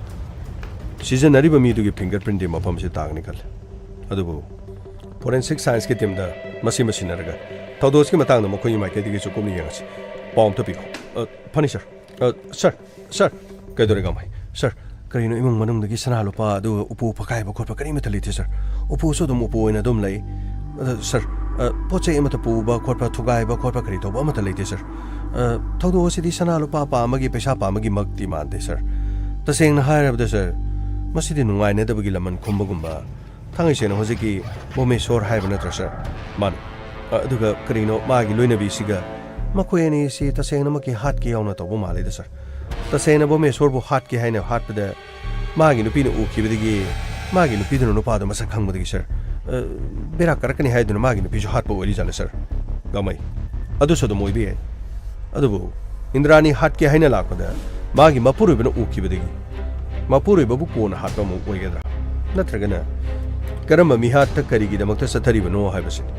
ꯁꯤꯖꯤꯟꯅꯔꯤꯕ ꯃꯤꯗꯨꯒꯤ ꯐꯤꯡꯒꯔ ꯄ꯭ꯔꯤꯟꯗꯤ ꯃꯐꯝ ꯑꯁꯤꯗ ꯇꯥꯒꯅꯤ ꯈꯜꯂꯤ꯫ ꯑꯗꯨꯕꯨ ꯐꯣꯔꯦꯟꯁꯤꯛ ꯁꯥꯏꯟꯁꯀꯤ ꯇꯤꯝꯗ ꯃꯁꯤꯃ ꯁꯤꯟꯅꯔꯒ ꯊꯧꯗꯣꯛ ꯑꯁꯤꯒꯤ ꯃꯇꯥꯡꯗ ꯃꯈꯣꯏꯒꯤ ꯃꯥꯏꯀꯩꯗꯒꯤꯁꯨ ꯀꯨꯞꯅ ꯌꯦꯡꯉꯁꯤ꯫ ꯄꯥꯎ ꯑꯝꯇ ꯄꯤꯈꯣ꯫ ꯑ, ꯐꯅꯤ, ꯁꯥꯔ꯫ ꯑ, ꯁꯥꯔ, ꯁꯥꯔ, ꯀꯩꯗꯧꯔꯦ, ꯒꯥꯡꯃꯩ? ꯁꯥꯔ, ꯀꯔꯤꯅꯣ, ꯏꯃꯨꯡ ꯃꯅꯨꯡꯗꯒꯤ ꯁꯅꯥ ꯂꯨꯄꯥ ꯑꯗꯨꯒ ꯎꯄꯨ ꯐꯛꯀꯥꯏꯕ ꯈꯣꯠꯄ ꯀꯔꯤꯃꯠꯇ ꯂꯩꯇꯦ, ꯁꯥꯔ꯫ ꯎꯄꯨꯁꯨ ꯑꯗꯨꯝ ꯎꯄꯨ ꯑꯣꯏꯅ ꯑꯗꯨꯝ ꯂꯩ꯫ ꯑꯗ, ꯁꯥꯔ, ꯑ, ꯄꯣꯠ ꯆꯩ ꯑꯃꯠꯇ ꯄꯨꯕ ꯈꯣꯠꯄ, ꯊꯨꯒꯥꯏꯕ ꯈꯣꯠꯄ ꯀꯔꯤ ꯇꯧꯕ ꯑꯃꯠꯇ ꯂꯩꯇꯦ, ꯁꯥꯔ꯫ ꯑ, ꯊꯧꯗꯣꯛ ꯑꯁꯤꯗꯤ ꯁꯅꯥ ꯂꯨꯄꯥ ꯄꯥꯝꯕꯒꯤ, ꯄꯩꯁꯥ ꯄꯥꯝꯕꯒꯤ ꯃꯛꯇꯤ ꯃꯥꯟꯗꯦ, ꯁꯥꯔ꯫ ꯇꯁꯦꯡꯅ ꯍꯥꯏꯔꯕꯗ, ꯁꯥꯔ, ꯃꯁꯤꯗꯤ ꯅꯨꯡꯉꯥꯏꯅꯗꯕꯒꯤ ꯂꯃꯟ ꯈꯨꯝꯕꯒꯨꯝꯕ, ꯊꯥꯡꯉꯩ ꯁꯦꯡꯅ ꯍꯧꯖꯤꯛꯀꯤ ꯚꯨꯃꯦꯁꯣꯔ ꯍꯥꯏꯕ ꯅꯠꯇ꯭ꯔꯥ, ꯁꯥꯔ? ꯃꯥꯅꯤ꯫ ꯑ, ꯑꯗꯨꯒ ꯀꯔꯤꯅꯣ, ꯃꯥꯒꯤ ꯂꯣꯏꯅꯕꯤꯁꯤꯒ ꯃꯈꯣꯏ ꯑꯅꯤꯁꯤ ꯇꯁꯦꯡꯅꯃꯛꯀꯤ ꯍꯥꯠꯀꯦ ꯌꯥꯎꯅ ꯇꯧꯕ ꯃꯥꯜꯂꯤꯗ, ꯁꯥꯔ꯫ ꯇꯁꯦꯡꯅ ꯚꯨꯃꯦꯁꯣꯔꯕꯨ ꯍꯥꯠꯀꯦ ꯍꯥꯏꯅ ꯍꯥꯠꯄꯗ ꯃꯥꯒꯤ ꯅꯨꯄꯤꯅ ꯎꯈꯤꯕꯗꯒꯤ, ꯃꯥꯒꯤ ꯅꯨꯄꯤꯗꯨꯅ ꯅꯨꯄꯥꯗꯣ ꯃꯁꯛ ꯈꯪꯕꯗꯒꯤ, ꯁꯥꯔ, ꯑ, ꯕꯦꯔꯥ ꯀꯥꯔꯛꯀꯅꯤ ꯍꯥꯏꯗꯨꯅ ꯃꯥꯒꯤ ꯅꯨꯄꯤꯁꯨ ꯍꯥꯠꯄ ꯑꯣꯏꯔꯤꯖꯥꯠꯂ, ꯁꯥꯔ? ꯒꯥꯡꯃꯩ, ꯑꯗꯨꯁꯨ ꯑꯗꯨꯝ ꯑꯣꯏꯕ ꯌꯥꯏ꯫ ꯑꯗꯨꯕꯨ ꯏꯟꯗ꯭ꯔꯥꯅꯤ ꯍꯥꯠꯀꯦ ꯍꯥꯏꯅ ꯂꯥꯛꯄꯗ ꯃꯥꯒꯤ ꯃꯄꯨꯔꯣꯏꯕꯅ ꯎꯈꯤꯕꯗꯒꯤ, ꯃꯄꯨꯔꯣꯏꯕꯕꯨ ꯀꯣꯟꯅ ꯍꯥꯠꯄ ꯑꯃꯨꯛ ꯑꯣꯏꯒꯗ꯭ꯔꯥ? ꯅꯠꯇ꯭ꯔꯒꯅ ꯀꯔꯝꯕ ꯃꯤꯍꯥꯠꯇ ꯀꯔꯤꯒꯤꯗꯃꯛꯇ ꯆꯠꯊꯔꯤꯕꯅꯣ ꯍꯥꯏꯕꯁꯤꯅꯤ꯫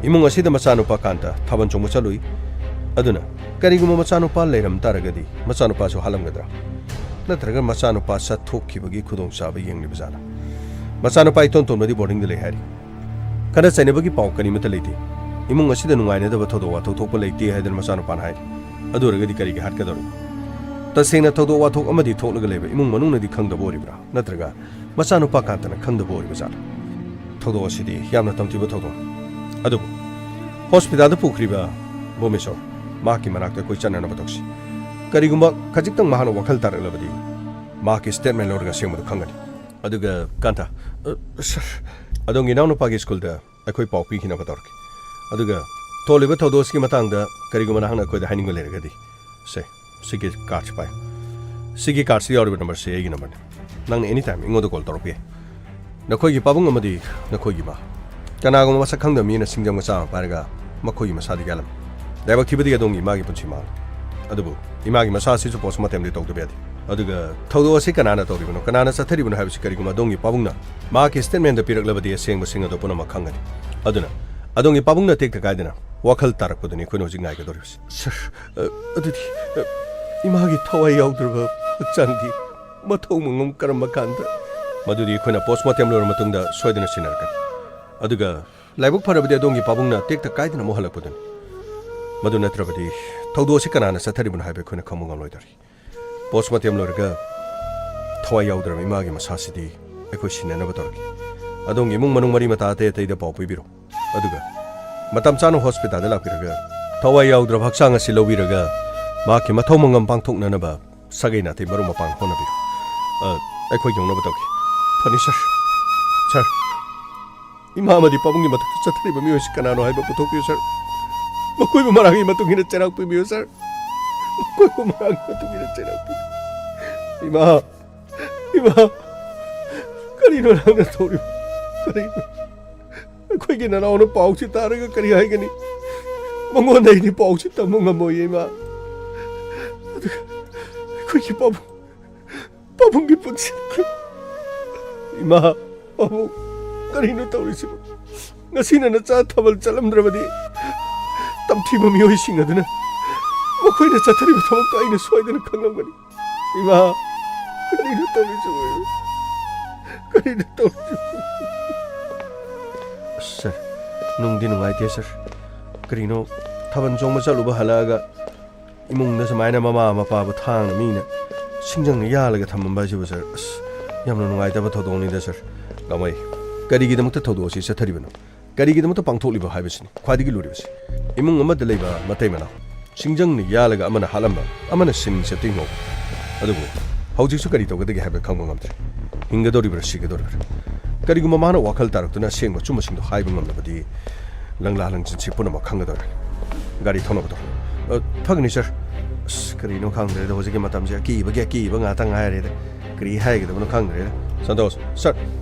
ꯏꯃꯨꯡ ꯑꯁꯤꯗ ꯃꯆꯥꯅꯨꯄꯥ ꯀꯥꯟꯇ ꯊꯥꯕꯜ ꯆꯣꯡꯕ ꯆꯠꯂꯨꯏ꯫ ꯑꯗꯨꯅ ꯀꯔꯤꯒꯨꯝꯕ ꯃꯆꯥꯅꯨꯄꯥ ꯂꯩꯔꯝ ꯇꯥꯔꯒꯗꯤ ꯃꯆꯥꯅꯨꯄꯥꯁꯨ ꯍꯥꯠꯂꯝꯒꯗ꯭ꯔꯥ? ꯅꯠꯇ꯭ꯔꯒ ꯃꯆꯥꯅꯨꯄꯥ ꯆꯠꯊꯣꯛꯈꯤꯕꯒꯤ ꯈꯨꯗꯣꯡꯆꯥꯕ ꯌꯦꯡꯂꯤꯕ ꯖꯥꯠꯂꯥ? ꯃꯆꯥꯅꯨꯄꯥ ꯏꯇꯣꯟ ꯇꯣꯟꯕꯗꯤ ꯕꯣꯔꯗꯤꯡꯗ ꯂꯩ ꯍꯥꯏꯔꯤ꯫ ꯈꯠꯅ ꯆꯩꯅꯕꯒꯤ ꯄꯥꯎ ꯀꯔꯤꯃꯠꯇ ꯂꯩꯇꯦ꯫ ꯏꯃꯨꯡ ꯑꯁꯤꯗ ꯅꯨꯡꯉꯥꯏꯅꯗꯕ ꯊꯧꯗꯣꯛ ꯋꯥꯊꯣꯛ ꯊꯣꯛꯄ ꯂꯩꯇꯦ ꯍꯥꯏꯗꯅ ꯃꯆꯥꯅꯨꯄꯥꯅ ꯍꯥꯏꯔꯤ꯫ ꯑꯗꯨ ꯑꯣꯏꯔꯒꯗꯤ ꯀꯔꯤꯒꯤ ꯍꯥꯠꯀꯗꯧꯔꯤꯕ? ꯇꯁꯦꯡꯅ ꯊꯧꯗꯣꯛ ꯋꯥꯊꯣꯛ ꯑꯃꯗꯤ ꯊꯣꯛꯂꯒ ꯂꯩꯕ ꯏꯃꯨꯡ ꯃꯅꯨꯡꯅꯗꯤ ꯈꯪꯗꯕ ꯑꯣꯏꯔꯤꯕ꯭ꯔꯥ? ꯅꯠꯇ꯭ꯔꯒ ꯃꯆꯥꯅꯨꯄꯥ ꯀꯥꯟꯇꯅ ꯈꯪꯗꯕ ꯑꯣꯏꯔꯤꯕ ꯖꯥꯠꯂꯥ? ꯊꯧꯗꯣꯛ ꯑꯁꯤꯗꯤ ꯌꯥꯝꯅ ꯇꯝꯊꯤꯕ ꯊꯧꯗꯣꯛꯅꯤ꯫ ꯑꯗꯨꯕꯨ ꯍꯣꯁꯄꯤꯇꯥꯜꯗ ꯄꯨꯈ꯭ꯔꯤꯕ ꯕꯣꯃꯦꯁꯣꯔ, ꯃꯍꯥꯛꯀꯤ ꯃꯅꯥꯛꯇ ꯑꯩꯈꯣꯏ ꯆꯠꯅꯅꯕ ꯇꯧꯁꯤ꯫ ꯀꯔꯤꯒꯨꯝꯕ ꯈꯖꯤꯛꯇꯪ ꯃꯍꯥꯛꯅ ꯋꯥꯈꯜ ꯇꯥꯔꯛꯂꯕꯗꯤ ꯃꯍꯥꯛꯀꯤ ꯁ꯭ꯇꯦꯠꯃꯦꯟ ꯂꯧꯔꯒ ꯑꯁꯦꯡꯕꯗꯨ ꯈꯪꯒꯅꯤ꯫ ꯑꯗꯨꯒ ꯀꯥꯟꯇ, ꯑ, ꯁꯔ, ꯑꯗꯣꯝꯒꯤ ꯏꯅꯥꯎꯅꯨꯄꯥꯒꯤ ꯁ꯭ꯀꯨꯜꯗ ꯑꯩꯈꯣꯏ ꯄꯥꯎ ꯄꯤꯈꯤꯅꯕ ꯇꯧꯔꯛꯀꯦ꯫ ꯑꯗꯨꯒ ꯊꯣꯛꯂꯤꯕ ꯊꯧꯗꯣꯛ ꯑꯁꯤꯒꯤ ꯃꯇꯥꯡꯗ ꯀꯔꯤꯒꯨꯝꯕ ꯅꯍꯥꯛꯅ ꯑꯩꯈꯣꯏꯗ ꯍꯥꯏꯅꯤꯡꯕ ꯂꯩꯔꯒꯗꯤ, ꯁꯦ, ꯁꯤꯒꯤ ꯀꯥꯔꯗꯁꯤ ꯄꯥꯏꯌꯨ꯫ ꯁꯤꯒꯤ ꯀꯥꯔꯗꯁꯤꯗ ꯌꯥꯎꯔꯤꯕ ꯅꯝꯕꯔꯁꯤ ꯑꯩꯒꯤ ꯅꯝꯕꯔꯅꯤ꯫ ꯅꯪꯅ ꯑꯦꯅꯤ ꯇꯥꯏꯝ ꯑꯩꯉꯣꯟꯗ ꯀꯣꯜ ꯇꯧꯔꯛꯄ ꯌꯥꯏ꯫ ꯅꯈꯣꯏꯒꯤ ꯄꯥꯕꯨꯡ ꯑꯃꯗꯤ ꯅꯈꯣꯏꯒꯤ ꯏꯃꯥ꯫ ꯀꯅꯥꯒꯨꯝꯕ ꯃꯁꯛ ꯈꯪꯗꯕ ꯃꯤ ꯑꯃꯅ ꯁꯤꯡꯖꯪ ꯃꯆꯥ ꯑꯃ ꯄꯥꯏꯔꯒ ꯃꯈꯣꯏꯒꯤ ꯃꯁꯥꯗ ꯌꯥꯜꯂꯝꯃꯤ꯫ ꯂꯥꯏꯕꯛ ꯊꯤꯕꯗꯤ ꯑꯗꯣꯝꯒꯤ ꯏꯃꯥꯒꯤ ꯄꯨꯟꯁꯤ ꯃꯥꯡꯂꯦ꯫ ꯑꯗꯨꯕꯨ ꯏꯃꯥꯒꯤ ꯃꯁꯥ ꯑꯁꯤꯁꯨ ꯄꯣꯁꯃꯣꯔꯇꯦꯝꯗꯤ ꯇꯧꯗꯕ ꯌꯥꯗꯦ꯫ ꯑꯗꯨꯒ ꯊꯧꯗꯣꯛ ꯑꯁꯤ ꯀꯅꯥꯅ ꯇꯧꯔꯤꯕꯅꯣ, ꯀꯅꯥꯅ ꯆꯠꯊꯔꯤꯕꯅꯣ ꯍꯥꯏꯕꯁꯤ ꯀꯔꯤꯒꯨꯝꯕ ꯑꯗꯣꯝꯒꯤ ꯄꯥꯕꯨꯡꯅ ꯃꯍꯥꯛꯀꯤ ꯁ꯭ꯇꯦꯠꯃꯦꯟꯗ ꯄꯤꯔꯛꯂꯕꯗꯤ ꯑꯁꯦꯡꯕꯁꯤꯡ ꯑꯗꯨ ꯄꯨꯝꯅꯃꯛ ꯈꯪꯒꯅꯤ꯫ ꯑꯗꯨꯅ ꯑꯗꯣꯝꯒꯤ ꯄꯥꯕꯨꯡꯅ ꯇꯦꯛꯇ ꯀꯥꯏꯗꯅ ꯋꯥꯈꯜ ꯇꯥꯔꯛꯄꯗꯨꯅꯤ ꯑꯩꯈꯣꯏꯅ ꯍꯧꯖꯤꯛ ꯉꯥꯏꯒꯗꯧꯔꯤꯕꯁꯤ꯫ ꯁꯔ, ꯑ, ꯑꯗꯨꯗꯤ, ꯑ, ꯏꯃꯥꯒꯤ ꯊꯋꯥꯏ ꯌꯥꯎꯗ꯭ꯔꯕ ꯍꯛꯆꯥꯡꯗꯤ ꯃꯊꯧ ꯃꯉꯝ ꯀꯔꯝꯕ ꯀꯥꯟꯗ? ꯃꯗꯨꯗꯤ ꯑꯩꯈꯣꯏꯅ ꯄꯣꯁꯃꯣꯔꯇꯦꯝ ꯂꯣꯏꯔꯕ ꯃꯇꯨꯡꯗ ꯁꯣꯏꯗꯅ ꯁꯤꯟꯅꯔꯛꯀꯅꯤ꯫ ꯑꯗꯨꯒ ꯂꯥꯏꯕꯛ ꯐꯔꯕꯗꯤ ꯑꯗꯣꯝꯒꯤ ꯄꯥꯕꯨꯡꯅ ꯇꯦꯛꯇ ꯀꯥꯏꯗꯅ ꯑꯃꯨꯛ ꯍꯜꯂꯛꯄꯗꯨꯅꯤ꯫ ꯃꯗꯨ ꯅꯠꯇ꯭ꯔꯕꯗꯤ ꯊꯧꯗꯣꯛ ꯑꯁꯤ ꯀꯅꯥꯅ ꯆꯠꯊꯔꯤꯕꯅꯣ ꯍꯥꯏꯕ ꯑꯩꯈꯣꯏꯅ ꯈꯪꯕ ꯉꯝꯂꯣꯏꯗꯧꯔꯤ꯫ ꯄꯣꯁꯃꯣꯔꯇꯦꯝ ꯂꯣꯏꯔꯒ ꯊꯋꯥꯏ ꯌꯥꯎꯗ꯭ꯔꯕ ꯏꯃꯥꯒꯤ ꯃꯁꯥꯁꯤꯗꯤ ꯑꯩꯈꯣꯏ ꯁꯤꯟꯅꯅꯕ ꯇꯧꯔꯛꯀꯦ꯫ ꯑꯗꯣꯝꯒꯤ ꯏꯃꯨꯡ ꯃꯅꯨꯡ ꯃꯔꯤ ꯃꯇꯥ ꯑꯇꯩ ꯑꯇꯩꯗ ꯄꯥꯎ ꯄꯤꯕꯤꯔꯣ꯫ ꯑꯗꯨꯒ ꯃꯇꯝ ꯆꯥꯅ ꯍꯣꯁꯄꯤꯇꯥꯜꯗ ꯂꯥꯛꯄꯤꯔꯒ ꯊꯋꯥꯏ ꯌꯥꯎꯗ꯭ꯔꯕ ꯍꯛꯆꯥꯡ ꯑꯁꯤ ꯂꯧꯕꯤꯔꯒ ꯃꯍꯥꯛꯀꯤ ꯃꯊꯧ ꯃꯉꯝ ꯄꯥꯡꯊꯣꯛꯅꯅꯕ ꯁꯥꯒꯩ ꯅꯥꯇꯩ ꯃꯔꯨꯞ ꯃꯄꯥꯡ ꯍꯣꯠꯅꯕꯤꯔꯣ꯫ ꯑ, ꯑꯩꯈꯣꯏ ꯌꯧꯅꯕ ꯇꯧꯒꯦ꯫ ꯐꯅꯤ, ꯁꯔ꯫ ꯁꯔ, ꯏꯃꯥ ꯑꯃꯗꯤ ꯄꯥꯕꯨꯡꯒꯤ ꯃꯊꯛꯇ ꯆꯠꯊꯔꯤꯕ ꯃꯤꯑꯣꯏꯁꯤ ꯀꯅꯥꯅꯣ ꯍꯥꯏꯕ ꯄꯨꯊꯣꯛꯄꯤꯌꯨ, ꯁꯔ꯫ ꯃꯈꯣꯏꯕꯨ ꯃꯔꯥꯒꯤ ꯃꯇꯨꯡ ꯏꯟꯅ ꯆꯩꯔꯥꯛ ꯄꯤꯕꯤꯌꯨ, ꯁꯔ꯫ ꯃꯈꯣꯏꯕꯨ ꯃꯔꯥꯒꯤ ꯃꯇꯨꯡ ꯏꯟꯅ ꯆꯩꯔꯥꯛ ꯄꯤꯕꯤꯌꯨ꯫ ꯏꯃꯥ! ꯏꯃꯥ! ꯀꯔꯤꯅꯣ ꯅꯪꯅ ꯇꯧꯔꯤꯕ? ꯀꯔꯤꯅꯣ? ꯑꯩꯈꯣꯏꯒꯤ ꯅꯅꯥꯎꯅ ꯄꯥꯎꯁꯤ ꯇꯥꯔꯒ ꯀꯔꯤ ꯍꯥꯏꯒꯅꯤ? ꯃꯉꯣꯟꯗ ꯑꯩꯗꯤ ꯄꯥꯎꯁꯤ ꯇꯝꯕ ꯉꯝꯃꯣꯏꯌꯦ, ꯏꯃꯥ꯫ ꯑꯗꯨꯒ ꯑꯩꯈꯣꯏꯒꯤ ꯄꯥꯕꯨꯡ, ꯄꯥꯕꯨꯡꯒꯤ ꯄꯨꯟꯁꯤ꯫ ꯏꯃꯥ, ꯄꯥꯕꯨꯡ, ꯀꯔꯤꯅꯣ ꯇꯧꯔꯤꯁꯤꯕꯨ? ꯉꯁꯤꯅ ꯅꯆꯥ ꯊꯥꯕꯜ ꯆꯠꯂꯝꯗ꯭ꯔꯕꯗꯤ ꯇꯝꯊꯤꯕ ꯃꯤꯑꯣꯏꯁꯤꯡ ꯑꯗꯨꯅ ꯃꯈꯣꯏꯅ ꯆꯠꯊꯔꯤꯕ ꯊꯕꯛꯇꯣ ꯑꯩꯅ ꯁꯣꯏꯗꯅ ꯈꯪꯂꯝꯒꯅꯤ꯫ ꯏꯃꯥ, ꯀꯔꯤꯅꯣ ꯇꯧꯔꯤꯁꯤꯕꯨ? ꯀꯔꯤꯅꯣ ꯇꯧꯔꯤꯁꯤꯕꯨ? ꯁꯥꯔ, ꯅꯨꯡꯗꯤ ꯅꯨꯡꯉꯥꯏꯇꯦ, ꯁꯥꯔ꯫ ꯀꯔꯤꯅꯣ, ꯊꯥꯕꯜ ꯆꯣꯡꯕ ꯆꯠꯂꯨꯕ ꯍꯜꯂꯛꯑꯒ ꯏꯃꯨꯡꯗ ꯁꯨꯃꯥꯏꯅ ꯃꯃꯥ ꯃꯄꯥꯕꯨ ꯊꯥꯡꯅ ꯃꯤꯅ ꯁꯤꯡꯖꯪꯅ ꯌꯥꯜꯂꯒ ꯊꯝꯃꯝꯕ ꯍꯥꯏꯁꯤꯕꯨ, ꯁꯥꯔ? ꯑꯁ, ꯌꯥꯝꯅ ꯅꯨꯡꯉꯥꯏꯇꯕ ꯊꯧꯗꯣꯛꯅꯤꯗ, ꯁꯥꯔ꯫ ꯀꯃꯥꯏ, ꯀꯔꯤꯒꯤꯗꯃꯛꯇ ꯊꯧꯗꯣꯛ ꯑꯁꯤ ꯆꯠꯊꯔꯤꯕꯅꯣ? ꯀꯔꯤꯒꯤꯗꯃꯛꯇ ꯄꯥꯡꯊꯣꯛꯂꯤꯕ ꯍꯥꯏꯕꯁꯤꯅꯤ ꯈ꯭ꯋꯥꯏꯗꯒꯤ ꯂꯨꯔꯤꯕꯁꯤ꯫ ꯏꯃꯨꯡ ꯑꯃꯗ ꯂꯩꯕ ꯃꯇꯩ ꯃꯅꯥꯎ ꯁꯤꯡꯖꯪꯅ ꯌꯥꯜꯂꯒ ꯑꯃꯅ ꯍꯥꯠꯂꯝꯕ, ꯑꯃꯅ ꯁꯤꯟ ꯆꯦꯞꯇꯤꯡ ꯂꯧꯕ꯫ ꯑꯗꯨꯕꯨ ꯍꯧꯖꯤꯛꯁꯨ ꯀꯔꯤ ꯇꯧꯒꯗꯒꯦ ꯍꯥꯏꯕ ꯈꯪꯕ ꯉꯝꯗ꯭ꯔꯦ꯫ ꯍꯤꯡꯒꯗꯧꯔꯤꯕ꯭ꯔꯥ ꯁꯤꯒꯗꯧꯔꯤꯕ꯭ꯔꯥ? ꯀꯔꯤꯒꯨꯝꯕ ꯃꯥꯅ ꯋꯥꯈꯜ ꯇꯥꯔꯛꯇꯨꯅ ꯑꯁꯦꯡꯕ ꯑꯆꯨꯝꯕꯁꯤꯡꯗꯣ ꯍꯥꯏꯕ ꯉꯝꯂꯕꯗꯤ ꯂꯪꯂꯥ ꯂꯪꯖꯤꯟꯁꯤ ꯄꯨꯝꯅꯃꯛ ꯈꯪꯒꯗꯧꯔꯦ꯫ ꯒꯥꯔꯤ ꯊꯧꯅꯕ ꯇꯧ꯫ ꯑ, ꯐꯒꯅꯤ, ꯁꯥꯔ꯫ ꯑꯁ, ꯀꯔꯤꯅꯣ ꯈꯪꯗ꯭ꯔꯦꯗ, ꯍꯧꯖꯤꯛꯀꯤ ꯃꯇꯝꯁꯦ ꯑꯀꯤꯕꯒꯤ ꯑꯀꯤꯕ ꯉꯥꯛꯇ ꯉꯥꯏꯔꯦꯗ꯫ ꯀꯔꯤ ꯍꯥꯏꯒꯗꯕꯅꯣ ꯈꯪꯗ꯭ꯔꯦꯗ꯫ ꯁꯟꯇꯣꯁ, ꯁꯥꯔ,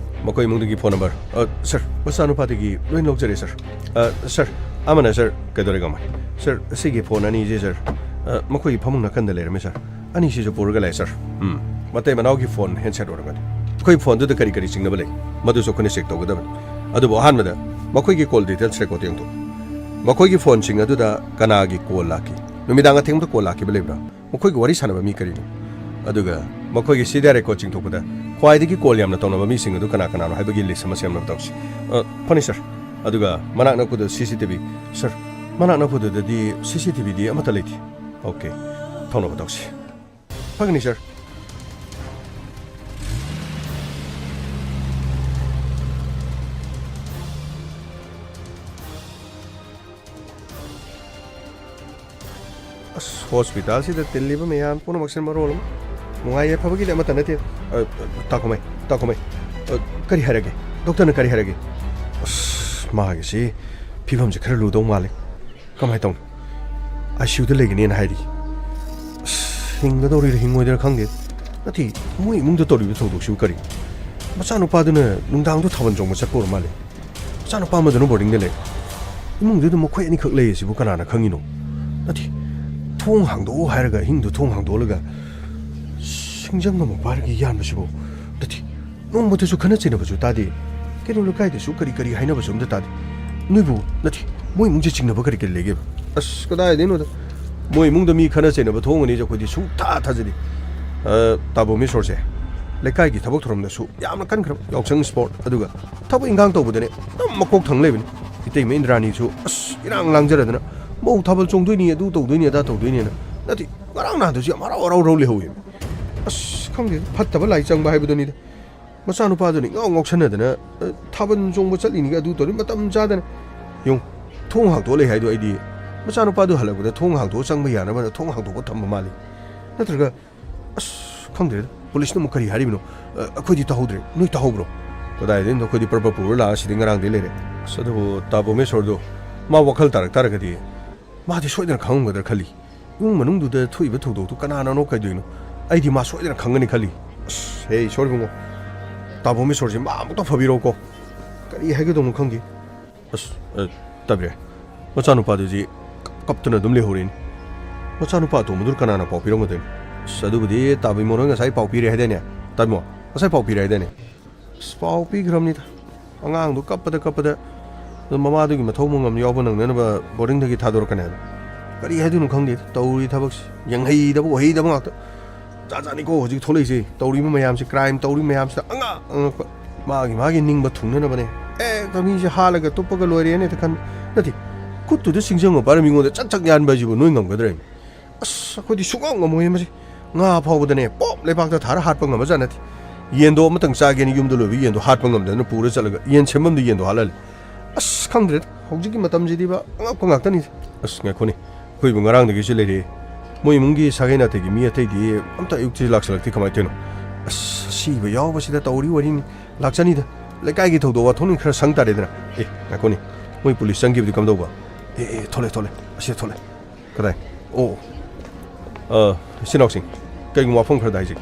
ꯃꯈꯣꯏ ꯏꯃꯨꯡꯗꯒꯤ ꯐꯣꯟ ꯅꯝꯕꯔ꯫ ꯑ, ꯁꯥꯔ, ꯃꯆꯥꯅꯨꯄꯥꯗꯒꯤ ꯂꯣꯏ ꯂꯧꯖꯔꯦ, ꯁꯥꯔ꯫ ꯑ, ꯁꯥꯔ, ꯑꯃꯅ, ꯁꯥꯔ, ꯀꯩꯗꯧꯔꯦ, ꯀꯃꯥꯏ? ꯁꯥꯔ, ꯑꯁꯤꯒꯤ ꯐꯣꯟ ꯑꯅꯤꯁꯦ, ꯁꯥꯔ, ꯑ, ꯃꯈꯣꯏꯒꯤ ꯐꯃꯨꯡ ꯅꯥꯀꯟꯗ ꯂꯩꯔꯝꯃꯦ, ꯁꯥꯔ꯫ ꯑꯅꯤꯁꯤꯁꯨ ꯄꯨꯔꯒ ꯂꯥꯛꯑꯦ, ꯁꯥꯔ꯫ ꯎꯝ, ꯃꯇꯩ ꯃꯅꯥꯎꯒꯤ ꯐꯣꯟ ꯍꯦꯟꯁꯦꯠ ꯑꯣꯏꯔꯝꯒꯅꯤ꯫ ꯑꯩꯈꯣꯏ ꯐꯣꯟꯗꯨꯗ ꯀꯔꯤ ꯀꯔꯤ ꯆꯤꯡꯅꯕ ꯂꯩ, ꯃꯗꯨꯁꯨ ꯑꯩꯈꯣꯏꯅ ꯆꯦꯛ ꯇꯧꯒꯗꯕꯅꯤ꯫ ꯑꯗꯨꯕꯨ ꯑꯍꯥꯟꯕꯗ ꯃꯈꯣꯏꯒꯤ ꯀꯣꯜ ꯗꯤꯇꯦꯜꯁ ꯔꯦꯀꯣꯔꯗ ꯌꯦꯡꯊꯣꯛꯎ꯫ ꯃꯈꯣꯏꯒꯤ ꯐꯣꯟꯁꯤꯡ ꯑꯗꯨꯗ ꯀꯅꯥꯒꯤ ꯀꯣꯜ ꯂꯥꯛꯈꯤ, ꯅꯨꯃꯤꯗꯥꯡ ꯑꯊꯦꯡꯕꯗ ꯀꯣꯜ ꯂꯥꯛꯈꯤꯕ ꯂꯩꯕ꯭ꯔꯥ, ꯃꯈꯣꯏꯒ ꯋꯥꯔꯤ ꯁꯥꯟꯅꯕ ꯃꯤ ꯀꯔꯤꯅꯣ? ꯑꯗꯨꯒ ꯃꯈꯣꯏꯒꯤ ꯁꯤꯗꯤꯑꯥꯔ ꯔꯦꯀꯣꯔꯗ ꯆꯤꯡꯊꯣꯛꯄꯗ ꯈ꯭ꯋꯥꯏꯗꯒꯤ ꯀꯣꯜ ꯌꯥꯝꯅ ꯇꯧꯅꯕ ꯃꯤꯁꯤꯡ ꯑꯗꯨ ꯀꯅꯥ ꯀꯅꯥꯅꯣ ꯍꯥꯏꯕꯒꯤ ꯂꯤꯁ ꯑꯃ ꯁꯦꯝꯅꯕ ꯇꯧꯁꯤ꯫ ꯑ, ꯐꯅꯤ, ꯁꯥꯔ꯫ ꯑꯗꯨꯒ ꯃꯅꯥꯛ ꯅꯛꯄꯗ ꯁꯤ ꯁꯤ ꯇꯤ ꯚꯤ, ꯁꯥꯔ, ꯃꯅꯥꯛ ꯅꯛꯄꯗꯨꯗꯗꯤ ꯁꯤ ꯁꯤ ꯇꯤ ꯚꯤꯗꯤ ꯑꯃꯠꯇ ꯂꯩꯇꯦ꯫ ꯑꯣꯀꯦ, ꯊꯧꯅꯕ ꯇꯧꯁꯤ꯫ ꯐꯒꯅꯤ, ꯁꯥꯔ꯫ ꯑꯁ, ꯍꯣꯁꯄꯤꯇꯥꯜꯁꯤꯗ ꯇꯤꯜꯂꯤꯕ ꯃꯌꯥꯝ ꯄꯨꯝꯅꯃꯛꯁꯤꯅ ꯃꯔꯣꯜ ꯑꯃ ꯅꯨꯡꯉꯥꯏ ꯌꯥꯏꯐꯕꯒꯤꯗꯤ ꯑꯃꯠꯇ ꯅꯠꯇꯦ꯫ ꯑ, ꯇꯥꯈꯣꯃꯩ, ꯇꯥꯈꯣꯃꯩ꯫ ꯑ, ꯀꯔꯤ ꯍꯥꯏꯔꯒꯦ? ꯗꯣꯛꯇꯔꯅ ꯀꯔꯤ ꯍꯥꯏꯔꯒꯦ? ꯑꯁ, ꯃꯥꯒꯤꯁꯤ ꯐꯤꯕꯝꯁꯦ ꯈꯔ ꯂꯨꯗꯧ ꯃꯥꯜꯂꯦ꯫ ꯀꯃꯥꯏꯅ ꯇꯧꯅꯤ? ꯑꯥꯏ ꯁꯤ ꯌꯨꯗ ꯂꯩꯒꯅꯤꯅ ꯍꯥꯏꯔꯤ꯫ ꯑꯁ, ꯍꯤꯡꯒꯗꯧꯔꯤꯔ ꯍꯤꯡꯉꯣꯏꯗꯣꯏꯔ ꯈꯪꯗꯦ꯫ ꯅꯠꯇꯦ, ꯃꯣꯏ ꯏꯃꯨꯡꯗ ꯇꯧꯔꯤꯕ ꯊꯧꯗꯣꯛꯁꯤꯕꯨ ꯀꯔꯤ? ꯃꯆꯥꯅꯨꯄꯥꯗꯨꯅ ꯅꯨꯡꯗꯥꯡꯗꯣ ꯊꯥꯕꯜ ꯆꯣꯡꯕ ꯆꯠꯄ ꯑꯣꯏꯔ ꯃꯥꯜꯂꯦ꯫ ꯃꯆꯥꯅꯨꯄꯥ ꯑꯃꯗꯨꯅ ꯕꯣꯔꯗꯤꯡꯗ ꯂꯩ꯫ ꯏꯃꯨꯡꯗꯨꯗ ꯃꯈꯣꯏ ꯑꯅꯤꯈꯛ ꯂꯩ ꯑꯁꯤꯕꯨ ꯀꯅꯥꯅ ꯈꯪꯉꯤꯅꯣ? ꯅꯠꯇꯦ, ꯊꯣꯡ ꯍꯥꯡꯗꯣꯛꯑꯣ ꯍꯥꯏꯔꯒ ꯑꯍꯤꯡꯗꯨ ꯊꯣꯡ ꯍꯥꯡꯗꯣꯛꯍꯜꯂꯒ ꯁꯤꯡꯖꯪ ꯑꯃ ꯄꯥꯏꯔꯒ ꯌꯥꯟꯕꯁꯤꯕꯨ? ꯅꯠꯇꯦ, ꯅꯣꯡꯃꯇꯁꯨ ꯈꯠꯅ ꯆꯩꯅꯕꯁꯨ ꯇꯥꯗꯦ꯫ ꯀꯩꯔꯣꯜ ꯂꯩꯀꯥꯏꯗꯁꯨ ꯀꯔꯤ ꯀꯔꯤ ꯍꯥꯏꯅꯕꯁꯨ ꯑꯝꯇ ꯇꯥꯗꯦ꯫ ꯅꯣꯏꯕꯨ, ꯅꯠꯇꯦ, ꯃꯣꯏ ꯏꯃꯨꯡꯁꯦ ꯆꯤꯡꯅꯕ ꯀꯔꯤ ꯀꯔꯤ ꯂꯩꯒꯦꯕ? ꯑꯁ, ꯀꯗꯥꯏꯗꯩꯅꯣꯗ꯫ ꯃꯣꯏ ꯏꯃꯨꯡꯗ ꯃꯤ ꯈꯠꯅ ꯆꯩꯅꯕ ꯊꯣꯛꯑꯝꯒꯅꯤꯁꯦ ꯑꯩꯈꯣꯏꯗꯤ ꯁꯨꯡꯊꯥ ꯊꯥꯖꯗꯦ꯫ ꯑ, ꯇꯥ ꯕꯣꯃꯦꯁꯣꯔꯁꯦ ꯂꯩꯀꯥꯏꯒꯤ ꯊꯕꯛ ꯊꯧꯔꯝꯗꯁꯨ ꯌꯥꯝꯅ ꯀꯟꯈ꯭ꯔꯕ, ꯌꯥꯎꯁꯪ ꯁ꯭ꯄꯣꯔꯠ, ꯑꯗꯨꯒ ꯊꯕꯛ ꯏꯪꯈꯥꯡ ꯇꯧꯕꯗꯅꯦ ꯑꯗꯨꯝ ꯃꯀꯣꯛ ꯊꯪ ꯂꯩꯕꯅꯤ꯫ ꯏꯇꯩꯃ ꯏꯟꯗ꯭ꯔꯥꯅꯤꯁꯨ ꯑꯁ ꯏꯔꯥꯡ ꯂꯥꯡꯖꯔꯗꯅ ꯃꯧ ꯊꯥꯕꯜ ꯆꯣꯡꯗꯣꯏꯅꯤ, ꯑꯗꯨ ꯇꯧꯗꯣꯏꯅꯤ, ꯑꯗꯥ ꯇꯧꯗꯣꯏꯅꯤꯅ, ꯅꯠꯇꯦ, ꯉꯔꯥꯡ ꯅꯍꯥꯟꯗꯁꯨ ꯌꯥꯝ ꯍꯔꯥꯎ ꯍꯔꯥꯎ ꯍꯔꯥꯎ ꯂꯩꯍꯧꯋꯦ꯫ ꯑꯁ, ꯈꯪꯗꯦ, ꯐꯠꯇꯕ ꯂꯥꯏ ꯆꯪꯕ ꯍꯥꯏꯕꯗꯨꯅꯤꯗ꯫ ꯃꯆꯥꯅꯨꯄꯥꯗꯨꯅ ꯏꯉꯥꯎ ꯉꯥꯎꯁꯟꯅꯗꯅ, ꯑ, ꯊꯥꯕꯜ ꯆꯣꯡꯕ ꯆꯠꯂꯤꯅꯤꯒ ꯑꯗꯨ ꯇꯧꯔꯤ ꯃꯇꯝ ꯆꯥꯗꯅ꯫ ꯌꯦꯡꯉꯨ, ꯊꯣꯡ ꯍꯥꯡꯇꯣꯛꯑ ꯂꯩ ꯍꯥꯏꯗꯣ꯫ ꯑꯩꯗꯤ ꯃꯆꯥꯅꯨꯄꯥꯗꯨ ꯍꯜꯂꯛꯄꯗ ꯊꯣꯡ ꯍꯥꯡꯇꯣꯛꯑ ꯆꯪꯕ ꯌꯥꯅꯕꯅ ꯊꯣꯡ ꯍꯥꯡꯇꯣꯛꯄ ꯊꯝꯕ ꯃꯥꯜꯂꯤ꯫ ꯅꯠꯇ꯭ꯔꯒ, ꯑꯁ, ꯈꯪꯗ꯭ꯔꯦꯗ, ꯄꯨꯂꯤꯁꯅ ꯑꯃꯨꯛ ꯀꯔꯤ ꯍꯥꯏꯔꯤꯕꯅꯣ? ꯑ, ꯑꯩꯈꯣꯏꯗꯤ ꯇꯥꯍꯧꯗ꯭ꯔꯦ, ꯅꯣꯏ ꯇꯥꯍꯧꯕ꯭ꯔꯣ? ꯀꯗꯥꯏꯗꯩꯅꯣ, ꯑꯩꯈꯣꯏꯗꯤ ꯄ꯭ꯔꯞ ꯄ꯭ꯔꯞ ꯄꯨꯔ ꯂꯥꯛꯑ ꯁꯤꯗꯤ ꯉꯔꯥꯡꯗꯩ ꯂꯩꯔꯦ꯫ ꯑꯁ, ꯑꯗꯨꯕꯨ ꯇꯥ ꯚꯨꯕꯅꯦꯁꯣꯔꯗꯣ ꯃꯥ ꯋꯥꯈꯜ ꯇꯥꯔꯛ ꯇꯥꯔꯒꯗꯤ ꯃꯥꯗꯤ ꯁꯣꯏꯗꯅ ꯈꯪꯉꯝꯒꯗ꯭ꯔꯥ ꯈꯜꯂꯤ꯫ ꯏꯃꯨꯡ ꯃꯅꯨꯡꯗꯨꯗ ꯊꯣꯛꯏꯕ ꯊꯧꯗꯣꯛꯇꯨ ꯀꯅꯥꯅꯅꯣ ꯀꯩꯗꯣꯏꯅꯣ? ꯑꯩꯗꯤ ꯃꯥ ꯁꯣꯏꯗꯅ ꯈꯪꯒꯅꯤ ꯈꯜꯂꯤ꯫ ꯑꯁ, ꯍꯦ ꯏꯁꯣꯔ ꯏꯕꯨꯡꯉꯣ, ꯇꯥ ꯚꯨꯕꯅꯦꯁꯣꯔꯁꯦ ꯃꯥ ꯑꯃꯨꯛꯇ ꯐꯕꯤꯔꯛꯎꯀꯣ꯫ ꯀꯔꯤ ꯍꯥꯏꯒꯗꯧꯅꯣ ꯈꯪꯗꯦ꯫ ꯑꯁ, ꯑ, ꯇꯥꯕꯤꯔꯦ꯫ ꯃꯆꯥꯅꯨꯄꯥꯗꯨꯗꯤ ꯀꯞꯇꯨꯅ ꯑꯗꯨꯝ ꯂꯩꯍꯧꯔꯦꯅꯦ꯫ ꯃꯆꯥꯅꯨꯄꯥ ꯑꯇꯣꯝꯕꯗꯨ ꯀꯅꯥꯅ ꯄꯥꯎ ꯄꯤꯔꯝꯒꯗꯣꯏꯅꯣ? ꯑꯁ, ꯑꯗꯨꯕꯨꯗꯤ ꯇꯥꯕꯤꯃꯣ ꯍꯣꯏ ꯉꯁꯥꯏ ꯄꯥꯎ ꯄꯤꯔꯦ ꯍꯥꯏꯗꯥꯏꯅꯦ? ꯇꯥꯕꯤꯃꯣ, ꯉꯁꯥꯏ ꯄꯥꯎ ꯄꯤꯔꯦ ꯍꯥꯏꯗꯥꯏꯅꯦ? ꯑꯁ, ꯄꯥꯎ ꯄꯤꯈ꯭ꯔꯕꯅꯤꯗ꯫ ꯑꯉꯥꯡꯗꯣ ꯀꯞꯄꯗ ꯀꯞꯄꯗ, ꯑꯗꯣ ꯃꯃꯥꯗꯨꯒꯤ ꯃꯊꯧ ꯃꯉꯝ ꯌꯥꯎꯕ ꯅꯪꯅꯅꯕ ꯕꯣꯔꯗꯤꯡꯗꯒꯤ ꯊꯥꯗꯣꯔꯛꯀꯅꯤ ꯍꯥꯏꯕ꯫ ꯀꯔꯤ ꯍꯥꯏꯗꯣꯏꯅꯣ ꯈꯪꯗꯦ ꯇꯧꯔꯤ ꯊꯕꯛꯁꯦ꯫ ꯌꯦꯡꯍꯩꯗꯕ ꯑꯣꯏꯍꯩꯗꯕ ꯉꯥꯛꯇ꯫ ꯖꯥꯠ ꯖꯥꯠꯅꯤꯀꯣ ꯍꯧꯖꯤꯛ ꯊꯣꯛꯂꯛꯏꯁꯦ꯫ ꯇꯧꯔꯤꯕ ꯃꯌꯥꯝꯁꯦ, ꯀ꯭ꯔꯥꯏꯝ ꯇꯧꯔꯤ ꯃꯌꯥꯝꯁꯤꯗ ꯑꯉꯥꯡ ꯑꯉꯛꯄ꯫ ꯃꯥꯒꯤ ꯃꯥꯒꯤ ꯅꯤꯡꯕ ꯊꯨꯡꯅꯅꯕꯅꯦ꯫ ꯍꯦꯛꯇ ꯃꯤꯁꯦ ꯍꯥꯠꯂꯒ ꯇꯨꯞꯄꯒ ꯂꯣꯏꯔꯦꯅ ꯍꯦꯛꯇ ꯈꯟ-, ꯅꯠꯇꯦ, ꯈꯨꯠꯇꯨꯗ ꯁꯤꯡꯖꯪ ꯃꯄꯥꯔ ꯃꯤꯉꯣꯟꯗ ꯆꯛ ꯆꯛ ꯌꯥꯟꯕ ꯍꯥꯏꯁꯤꯕꯨ ꯅꯣꯏ ꯉꯝꯒꯗ꯭ꯔꯥ? ꯑꯁ, ꯑꯩꯈꯣꯏꯗꯤ ꯁꯨꯡꯉꯝ ꯉꯝꯃꯣꯏ ꯃꯁꯤ꯫ ꯉꯥ ꯐꯥꯎꯕꯗꯅꯦ, ꯄꯣꯞ ꯂꯩꯕꯥꯛꯇ ꯊꯥꯔ ꯍꯥꯠꯄ ꯉꯝꯕꯖꯥꯠ ꯅꯠꯇꯦ꯫ ꯌꯦꯟꯗꯣ ꯑꯃꯇꯪ ꯆꯥꯒꯦꯅ ꯌꯨꯝꯗ ꯂꯣꯏꯕ ꯌꯦꯟꯗꯣ ꯍꯥꯠꯄ ꯉꯝꯗꯗꯅ ꯄꯨꯔ ꯆꯠꯂꯒ ꯌꯦꯟ ꯁꯦꯝꯐꯝꯗ ꯌꯦꯟꯗꯣ ꯍꯥꯠꯍꯜꯂꯦ꯫ ꯑꯁ, ꯈꯪꯗ꯭ꯔꯦꯗ꯫ ꯍꯧꯖꯤꯛꯀꯤ ꯃꯇꯝꯁꯤꯗꯤꯕ ꯑꯉꯛꯄ ꯉꯥꯛꯇꯅꯤ꯫ ꯑꯁ, ꯉꯥꯏꯈꯣꯅꯦ꯫ ꯑꯩꯈꯣꯏꯕꯨ ꯉꯔꯥꯡꯗꯒꯤꯁꯨ ꯂꯩꯔꯦ꯫ ꯃꯣꯏ ꯏꯃꯨꯡꯒꯤ ꯁꯥꯒꯩ ꯅꯥꯇꯩꯒꯤ ꯃꯤ ꯑꯇꯩꯗꯤ ꯑꯝꯇ ꯑꯌꯨꯛꯇꯁꯨ ꯂꯥꯛꯁꯜꯂꯛꯇꯦ, ꯀꯃꯥꯏꯅ ꯇꯧꯔꯤꯅꯣ? ꯑꯁ, ꯑꯁꯤꯕ ꯌꯥꯎꯕꯁꯤꯗ ꯇꯧꯔꯤ ꯋꯥꯔꯤꯅꯤ꯫ ꯂꯥꯛꯆꯅꯤꯗ꯫ ꯂꯩꯀꯥꯏꯒꯤ ꯊꯧꯗꯣꯛ ꯋꯥꯊꯣꯛꯅꯤ, ꯈꯔ ꯁꯪ ꯇꯥꯔꯦꯗꯅ꯫ ꯑꯦ, ꯉꯥꯏꯈꯣꯅꯦ꯫ ꯃꯣꯏ ꯄꯨꯂꯤꯁ ꯆꯪꯈꯤꯕꯗꯤ ꯀꯝꯗꯧꯕ? ꯑꯦ, ꯑꯦ, ꯊꯣꯛꯂꯛꯑꯦ, ꯊꯣꯛꯂꯛꯑꯦ꯫ ꯑꯁꯤꯗ ꯊꯣꯛꯂꯛꯑꯦ꯫ ꯀꯗꯥꯏ? ꯑꯣ, ꯑꯣ꯫ ꯑ, ꯏꯆꯤꯟ ꯏꯅꯥꯎꯁꯤꯡ, ꯀꯩꯒꯨꯝꯕ ꯋꯥꯐꯝ ꯈꯔꯗ ꯍꯥꯏꯖꯒꯦ꯫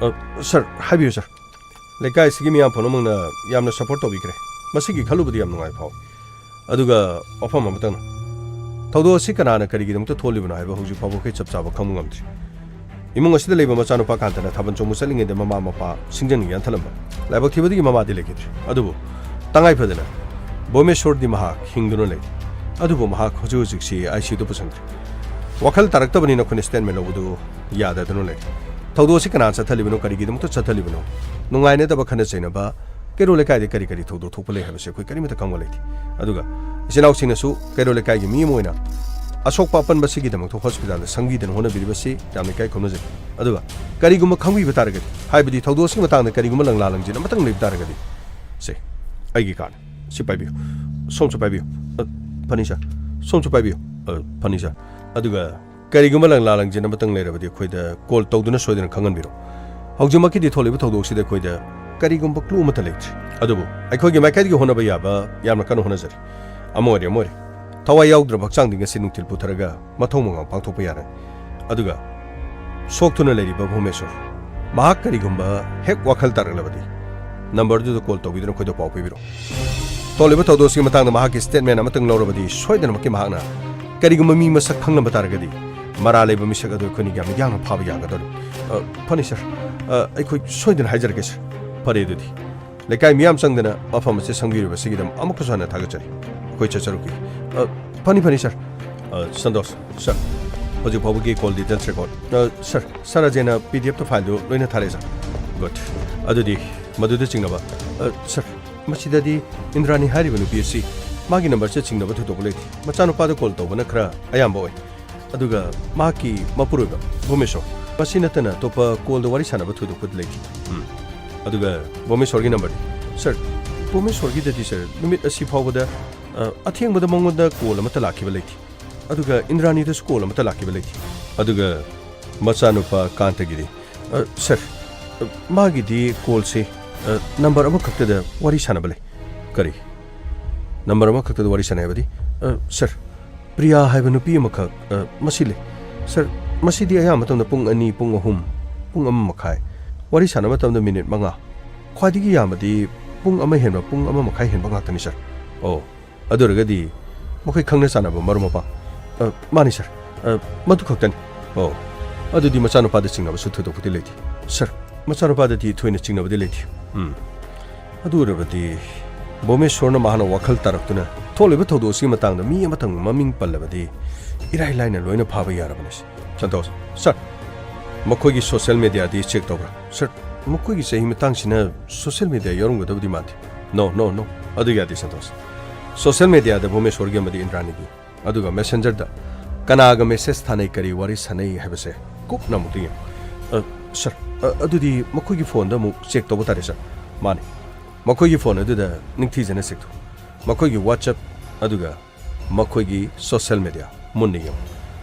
ꯑ, ꯁꯥꯔ, ꯍꯥꯏꯕꯤꯌꯨ, ꯁꯥꯔ꯫ ꯂꯩꯀꯥꯏ ꯑꯁꯤꯒꯤ ꯃꯤꯌꯥꯝ ꯄꯨꯝꯅꯃꯛꯅ ꯌꯥꯝꯅ ꯁꯄꯣꯔꯠ ꯇꯧꯕꯤꯈ꯭ꯔꯦ꯫ ꯃꯁꯤꯒꯤ ꯈꯜꯂꯨꯕꯗ ꯌꯥꯝ ꯅꯨꯡꯉꯥꯏꯕ ꯐꯥꯎꯏ꯫ ꯑꯗꯨꯒ ꯋꯥꯐꯝ ꯑꯃꯇꯪ, ꯊꯧꯗꯣꯛ ꯑꯁꯤ ꯀꯅꯥꯅ ꯀꯔꯤꯒꯤꯗꯃꯛꯇ ꯊꯣꯛꯂꯤꯕꯅꯣ ꯍꯥꯏꯕ ꯍꯧꯖꯤꯛ ꯐꯥꯎꯕ ꯑꯩꯈꯣꯏ ꯆꯞ ꯆꯥꯕ ꯈꯪꯕ ꯉꯝꯗ꯭ꯔꯤ꯫ ꯏꯃꯨꯡ ꯑꯁꯤꯗ ꯂꯩꯕ ꯃꯆꯥꯅꯨꯄꯥ ꯀꯥꯟꯇꯅ ꯊꯥꯕꯜ ꯆꯣꯡꯕ ꯆꯠꯂꯤꯉꯩꯗ ꯃꯃꯥ ꯃꯄꯥ ꯁꯤꯡꯖꯪꯅ ꯌꯥꯟꯊꯠꯂꯝꯕ꯫ ꯂꯥꯏꯕꯛ ꯊꯤꯕꯗꯒꯤ ꯃꯃꯥꯗꯤ ꯂꯩꯈꯤꯗ꯭ꯔꯦ꯫ ꯑꯗꯨꯕꯨ ꯇꯉꯥꯏ ꯐꯗꯅ ꯕꯣꯃꯦꯁꯣꯔꯗꯤ ꯃꯍꯥꯛ ꯍꯤꯡꯗꯨꯅ ꯂꯩ꯫ ꯑꯗꯨꯕꯨ ꯃꯍꯥꯛ ꯍꯧꯖꯤꯛ ꯍꯧꯖꯤꯛꯁꯤ ꯑꯥꯏ ꯁꯤ ꯌꯨꯗ ꯄꯨꯁꯤꯟꯈ꯭ꯔꯦ꯫ ꯋꯥꯈꯜ ꯇꯥꯔꯛꯇꯕꯅꯤꯅ ꯑꯩꯈꯣꯏꯅ ꯁ꯭ꯇꯦꯠꯃꯦꯟ ꯂꯧꯕꯗꯨ ꯌꯥꯗꯗꯅ ꯂꯩꯔꯦ꯫ ꯊꯧꯗꯣꯛ ꯑꯁꯤ ꯀꯅꯥꯅ ꯆꯠꯊꯜꯂꯤꯕꯅꯣ, ꯀꯔꯤꯒꯤꯗꯃꯛꯇ ꯆꯠꯊꯜꯂꯤꯕꯅꯣ, ꯅꯨꯡꯉꯥꯏꯅꯗꯕ, ꯈꯠꯅ ꯆꯩꯅꯕ, ꯀꯩꯔꯣꯜ ꯂꯩꯀꯥꯏꯗ ꯀꯔꯤ ꯀꯔꯤ ꯊꯧꯗꯣꯛ ꯊꯣꯛꯄ ꯂꯩ ꯍꯥꯏꯕꯁꯤ ꯑꯩꯈꯣꯏ ꯀꯔꯤꯃꯠꯇ ꯈꯪꯕ ꯂꯩꯇꯦ꯫ ꯑꯗꯨꯒ ꯏꯆꯤꯟ ꯏꯅꯥꯎꯁꯤꯡꯅꯁꯨ ꯀꯩꯔꯣꯜ ꯂꯩꯀꯥꯏꯒꯤ ꯃꯤ ꯑꯃ ꯑꯣꯏꯅ ꯑꯁꯣꯛꯄ ꯑꯄꯟꯕꯁꯤꯒꯤꯗꯃꯛꯇ ꯍꯣꯁꯄꯤꯇꯥꯜꯗ ꯁꯪꯕꯤꯗꯅ ꯍꯣꯠꯅꯕꯤꯔꯤꯕꯁꯤ ꯌꯥꯝꯅ ꯏꯀꯥꯏ ꯈꯨꯝꯅꯖꯩ꯫ ꯑꯗꯨꯒ ꯀꯔꯤꯒꯨꯝꯕ ꯈꯪꯕꯤꯕ ꯇꯥꯔꯒꯗꯤ, ꯍꯥꯏꯕꯗꯤ ꯊꯧꯗꯣꯛ ꯑꯁꯤꯒꯤ ꯃꯇꯥꯡꯗ ꯀꯔꯤꯒꯨꯝꯕ ꯂꯪꯂꯥ ꯂꯪꯖꯤꯟ ꯑꯃꯇꯪ ꯂꯩꯕ ꯇꯥꯔꯒꯗꯤ, ꯁꯦ, ꯑꯩꯒꯤ ꯀꯥꯔꯅꯤ꯫ ꯁꯤ ꯄꯥꯏꯕꯤꯌꯨ꯫ ꯁꯣꯝꯁꯨ ꯄꯥꯏꯕꯤꯌꯨ꯫ ꯑ, ꯐꯅꯤ ꯁꯥꯔ꯫ ꯁꯣꯝꯁꯨ ꯄꯥꯏꯕꯤꯌꯨ꯫ ꯑ, ꯐꯅꯤ ꯁꯥꯔ꯫ ꯑꯗꯨꯒ ꯀꯔꯤꯒꯨꯝꯕ ꯂꯪꯂꯥ ꯂꯪꯖꯤꯟ ꯑꯃꯇꯪ ꯂꯩꯔꯕꯗꯤ ꯑꯩꯈꯣꯏꯗ ꯀꯣꯜ ꯇꯧꯗꯨꯅ ꯁꯣꯏꯗꯅ ꯈꯪꯍꯟꯕꯤꯔꯣ꯫ ꯍꯧꯖꯤꯛꯃꯛꯀꯤꯗꯤ ꯊꯣꯛꯂꯤꯕ ꯊꯧꯗꯣꯛꯁꯤꯗ ꯑꯩꯈꯣꯏꯗ ꯀꯔꯤꯒꯨꯝꯕ ꯀ꯭ꯂꯨ ꯑꯃꯠꯇ ꯂꯩꯇ꯭ꯔꯤ꯫ ꯑꯗꯨꯕꯨ ꯑꯩꯈꯣꯏꯒꯤ ꯃꯥꯏꯀꯩꯗꯒꯤ ꯍꯣꯠꯅꯕ ꯌꯥꯕ ꯌꯥꯝꯅ ꯀꯟꯅ ꯍꯣꯠꯅꯖꯔꯤ꯫ ꯑꯃ ꯑꯣꯏꯔꯦ, ꯑꯃ ꯑꯣꯏꯔꯦ꯫ ꯊꯋꯥꯏ ꯌꯥꯎꯗ꯭ꯔꯕ ꯍꯛꯆꯥꯡꯗꯤ ꯉꯁꯤ ꯅꯨꯡꯊꯤꯜ ꯄꯨꯊꯔꯒ ꯃꯊꯧ ꯃꯉꯝ ꯄꯥꯡꯊꯣꯛꯄ ꯌꯥꯔꯅꯤ꯫ ꯑꯗꯨꯒ ꯁꯣꯛꯇꯨꯅ ꯂꯩꯔꯤꯕ ꯚꯨꯃꯦꯁꯣꯔ, ꯃꯍꯥꯛ ꯀꯔꯤꯒꯨꯝꯕ ꯍꯦꯛ ꯋꯥꯈꯜ ꯇꯥꯔꯛꯂꯕꯗꯤ ꯅꯝꯕꯔꯗꯨꯗ ꯀꯣꯜ ꯇꯧꯕꯤꯗꯨꯅ ꯑꯩꯈꯣꯏꯗ ꯄꯥꯎ ꯄꯤꯕꯤꯔꯣ꯫ ꯊꯣꯛꯂꯤꯕ ꯊꯧꯗꯣꯛꯁꯤꯒꯤ ꯃꯇꯥꯡꯗ ꯃꯍꯥꯛꯀꯤ ꯁ꯭ꯇꯦꯠꯃꯦꯟ ꯑꯃꯇꯪ ꯂꯧꯔꯕꯗꯤ ꯁꯣꯏꯗꯅꯃꯛꯀꯤ ꯃꯍꯥꯛꯅ ꯀꯔꯤꯒꯨꯝꯕ ꯃꯤ ꯃꯁꯛ ꯈꯪꯂꯝꯕ ꯇꯥꯔꯒꯗꯤ ꯃꯔꯥ ꯂꯩꯕ ꯃꯤꯁꯛ ꯑꯗꯨ ꯑꯩꯈꯣꯏꯅ ꯌꯥꯝꯅ ꯌꯥꯡꯅ ꯐꯥꯕ ꯌꯥꯒꯗꯧꯔꯤ꯫ ꯑ, ꯐꯅꯤ ꯁꯥꯔ꯫ ꯑ, ꯑꯩꯈꯣꯏ ꯁꯣꯏꯗꯅ ꯍꯥꯏꯖꯔꯛꯀꯦ ꯁꯥꯔ꯫ ꯐꯔꯦ ꯑꯗꯨꯗꯤ꯫ ꯂꯩꯀꯥꯏ ꯃꯤꯌꯥꯝ ꯆꯪꯗꯅ ꯃꯐꯝ ꯑꯁꯤ ꯁꯪꯕꯤꯔꯤꯕꯁꯤꯒꯤꯗꯃꯛ ꯑꯃꯨꯛꯀꯁꯨ ꯍꯟꯅ ꯊꯥꯒꯠꯆꯔꯤ꯫ ꯑꯩꯈꯣꯏ ꯆꯠꯆꯔꯨꯒꯦ꯫ ꯑ, ꯐꯅꯤ, ꯐꯅꯤ, ꯁꯥꯔ꯫ ꯑ, ꯁꯟꯇꯣꯁ, ꯁꯥꯔ, ꯍꯧꯖꯤꯛ ꯐꯥꯎꯕꯒꯤ ꯀꯣꯜ ꯗꯤꯇꯦꯜꯁ ꯔꯦꯀꯣꯔꯗ꯫ ꯑ, ꯁꯥꯔ, ꯁꯥꯔ ꯑꯖꯦꯅ ꯄꯤ ꯗꯤ ꯑꯦꯐꯇ ꯐꯥꯏꯜꯗꯨ ꯂꯣꯏꯅ ꯊꯥꯔꯛꯑꯦ, ꯁꯥꯔ꯫ ꯒꯨꯗ꯫ ꯑꯗꯨꯗꯤ ꯃꯗꯨꯗ ꯆꯤꯡꯅꯕ꯫ ꯑ, ꯁꯥꯔ, ꯃꯁꯤꯗꯗꯤ ꯏꯟꯗ꯭ꯔꯥꯅꯤ ꯍꯥꯏꯔꯤꯕ ꯅꯨꯄꯤ ꯑꯁꯤ ꯃꯥꯒꯤ ꯅꯝꯕꯔꯁꯦ ꯆꯤꯡꯅꯕ ꯊꯣꯏꯗꯣꯛꯄ ꯂꯩꯇꯦ꯫ ꯃꯆꯥꯅꯨꯄꯥꯗ ꯀꯣꯜ ꯇꯧꯕꯅ ꯈꯔ ꯑꯌꯥꯝꯕ ꯑꯣꯏ꯫ ꯑꯗꯨꯒ ꯃꯍꯥꯛꯀꯤ ꯃꯄꯨꯔꯣꯏꯕ ꯚꯨꯃꯦꯁꯣꯔ, ꯃꯁꯤ ꯅꯠꯇꯅ ꯑꯇꯣꯞꯄ ꯀꯣꯜꯗ ꯋꯥꯔꯤ ꯁꯥꯟꯅꯕ ꯊꯣꯏꯗꯣꯛꯄꯗꯤ ꯂꯩꯇꯦ꯫ ꯎꯝ꯫ ꯑꯗꯨꯒ ꯚꯨꯃꯦꯁꯣꯔꯒꯤ ꯅꯝꯕꯔꯗꯤ? ꯁꯥꯔ, ꯚꯨꯃꯦꯁꯣꯔꯒꯤꯗꯗꯤ, ꯁꯥꯔ, ꯅꯨꯃꯤꯠ ꯑꯁꯤ ꯐꯥꯎꯕꯗ, ꯑ, ꯑꯊꯦꯡꯕꯗ ꯃꯉꯣꯟꯗ ꯀꯣꯜ ꯑꯃꯠꯇ ꯂꯥꯛꯈꯤꯕ ꯂꯩꯇꯦ꯫ ꯑꯗꯨꯒ ꯏꯟꯗ꯭ꯔꯥꯅꯤꯗꯁꯨ ꯀꯣꯜ ꯑꯃꯠꯇ ꯂꯥꯛꯈꯤꯕ ꯂꯩꯇꯦ꯫ ꯑꯗꯨꯒ ꯃꯆꯥꯅꯨꯄꯥ ꯀꯥꯟꯇꯒꯤꯗꯤ? ꯑ, ꯁꯥꯔ, ꯑ, ꯃꯥꯒꯤꯗꯤ ꯀꯣꯜꯁꯦ, ꯑ, ꯅꯝꯕꯔ ꯑꯃꯈꯛꯇꯗ ꯋꯥꯔꯤ ꯁꯥꯟꯅꯕ ꯂꯩ꯫ ꯀꯔꯤ? ꯅꯝꯕꯔ ꯑꯃꯈꯛꯇꯗ ꯋꯥꯔꯤ ꯁꯥꯟꯅꯩ ꯍꯥꯏꯕꯗꯤ? ꯑ, ꯁꯥꯔ, ꯄ꯭ꯔꯤꯌꯥ ꯍꯥꯏꯕ ꯅꯨꯄꯤ ꯑꯃꯈꯛ, ꯑ, ꯃꯁꯤ ꯂꯩ꯫ ꯁꯥꯔ, ꯃꯁꯤꯗꯤ ꯑꯌꯥꯝꯕ ꯃꯇꯝꯗ ꯄꯨꯡ ꯑꯅꯤ, ꯄꯨꯡ ꯑꯍꯨꯝ, ꯄꯨꯡ ꯑꯃ ꯃꯈꯥꯏ, ꯋꯥꯔꯤ ꯁꯥꯟꯅꯕ ꯃꯇꯝꯗ ꯃꯤꯅꯤꯠ ꯃꯉꯥ, ꯈ꯭ꯋꯥꯏꯗꯒꯤ ꯌꯥꯝꯕꯗꯤ ꯄꯨꯡ ꯑꯃ ꯍꯦꯟꯕ, ꯄꯨꯡ ꯑꯃ ꯃꯈꯥꯏ ꯍꯦꯟꯕ ꯉꯥꯛꯇꯅꯤ, ꯁꯥꯔ꯫ ꯑꯣ, ꯑꯗꯨ ꯑꯣꯏꯔꯒꯗꯤ ꯃꯈꯣꯏ ꯈꯪꯅ ꯆꯥꯟꯅꯕ ꯃꯔꯨꯞ ꯃꯄꯥꯡ? ꯑ, ꯃꯥꯅꯤ, ꯁꯥꯔ꯫ ꯑ, ꯃꯗꯨ ꯈꯛꯇꯅꯤ꯫ ꯑꯣ, ꯑꯗꯨꯗꯤ ꯃꯆꯥꯅꯨꯄꯥꯗ ꯆꯤꯡꯅꯕꯁꯨ ꯊꯣꯏꯗꯣꯛꯄꯗꯤ ꯂꯩꯇꯦ꯫ ꯁꯥꯔ, ꯃꯆꯥꯅꯨꯄꯥꯗꯗꯤ ꯊꯣꯏꯅ ꯆꯤꯡꯅꯕꯗꯤ ꯂꯩꯇꯦ꯫ ꯎꯝ꯫ ꯑꯗꯨ ꯑꯣꯏꯔꯕꯗꯤ ꯚꯨꯕꯅꯦꯁꯣꯔꯅ ꯃꯍꯥꯛꯅ ꯋꯥꯈꯜ ꯇꯥꯔꯛꯇꯨꯅ ꯊꯣꯛꯂꯤꯕ ꯊꯧꯗꯣꯛ ꯑꯁꯤꯒꯤ ꯃꯇꯥꯡꯗ ꯃꯤ ꯑꯃꯇꯪ ꯃꯃꯤꯡ ꯄꯜꯂꯕꯗꯤ ꯏꯔꯥꯏ ꯂꯥꯏꯅ ꯂꯣꯏꯅ ꯐꯥꯕ ꯌꯥꯔꯕꯅꯤ꯫ ꯁꯟꯇꯣꯁ, ꯁꯥꯔ, ꯃꯈꯣꯏꯒꯤ ꯁꯣꯁꯤꯌꯦꯜ ꯃꯦꯗꯤꯌꯥꯗꯤ ꯆꯦꯛ ꯇꯧꯕ꯭ꯔꯥ? ꯁꯥꯔ, ꯃꯈꯣꯏꯒꯤ ꯆꯍꯤ ꯃꯇꯥꯡꯁꯤꯅ ꯁꯣꯁꯤꯌꯦꯜ ꯃꯦꯗꯤꯌꯥ ꯌꯥꯎꯔꯝꯒꯗꯕꯗꯤ ꯃꯥꯟꯗꯦ꯫ ꯅꯣ, ꯅꯣ, ꯅꯣ, ꯑꯗꯨ ꯌꯥꯗꯦ, ꯁꯟꯇꯣꯁ꯫ ꯁꯣꯁꯤꯌꯦꯜ ꯃꯦꯗꯤꯌꯥꯗ ꯚꯨꯕꯅꯦꯁꯣꯔꯒꯤ ꯑꯃꯗꯤ ꯏꯟꯗ꯭ꯔꯥꯅꯤꯒꯤ, ꯑꯗꯨꯒ ꯃꯦꯁꯦꯟꯖꯔꯗ ꯀꯅꯥꯒ ꯃꯦꯁꯦꯖ ꯊꯥꯅꯩ, ꯀꯔꯤ ꯋꯥꯔꯤ ꯁꯥꯟꯅꯩ ꯍꯥꯏꯕꯁꯦ ꯀꯨꯞꯅ ꯑꯃꯨꯛꯇ ꯌꯦꯡꯉꯨ꯫ ꯑ, ꯁꯥꯔ, ꯑ, ꯑꯗꯨꯗꯤ ꯃꯈꯣꯏꯒꯤ ꯐꯣꯟꯗ ꯑꯃꯨꯛ ꯆꯦꯛ ꯇꯧꯕ ꯇꯥꯔꯦ, ꯁꯥꯔ꯫ ꯃꯥꯅꯤ, ꯃꯈꯣꯏꯒꯤ ꯐꯣꯟ ꯑꯗꯨꯗ ꯅꯤꯡꯊꯤꯖꯅ ꯆꯦꯛ ꯇꯧ꯫ ꯃꯈꯣꯏꯒꯤ WhatsApp, ꯑꯗꯨꯒ ꯃꯈꯣꯏꯒꯤ ꯁꯣꯁꯤꯌꯦꯜ ꯃꯦꯗꯤꯌꯥ ꯃꯨꯟꯅ ꯌꯦꯡꯉꯨ꯫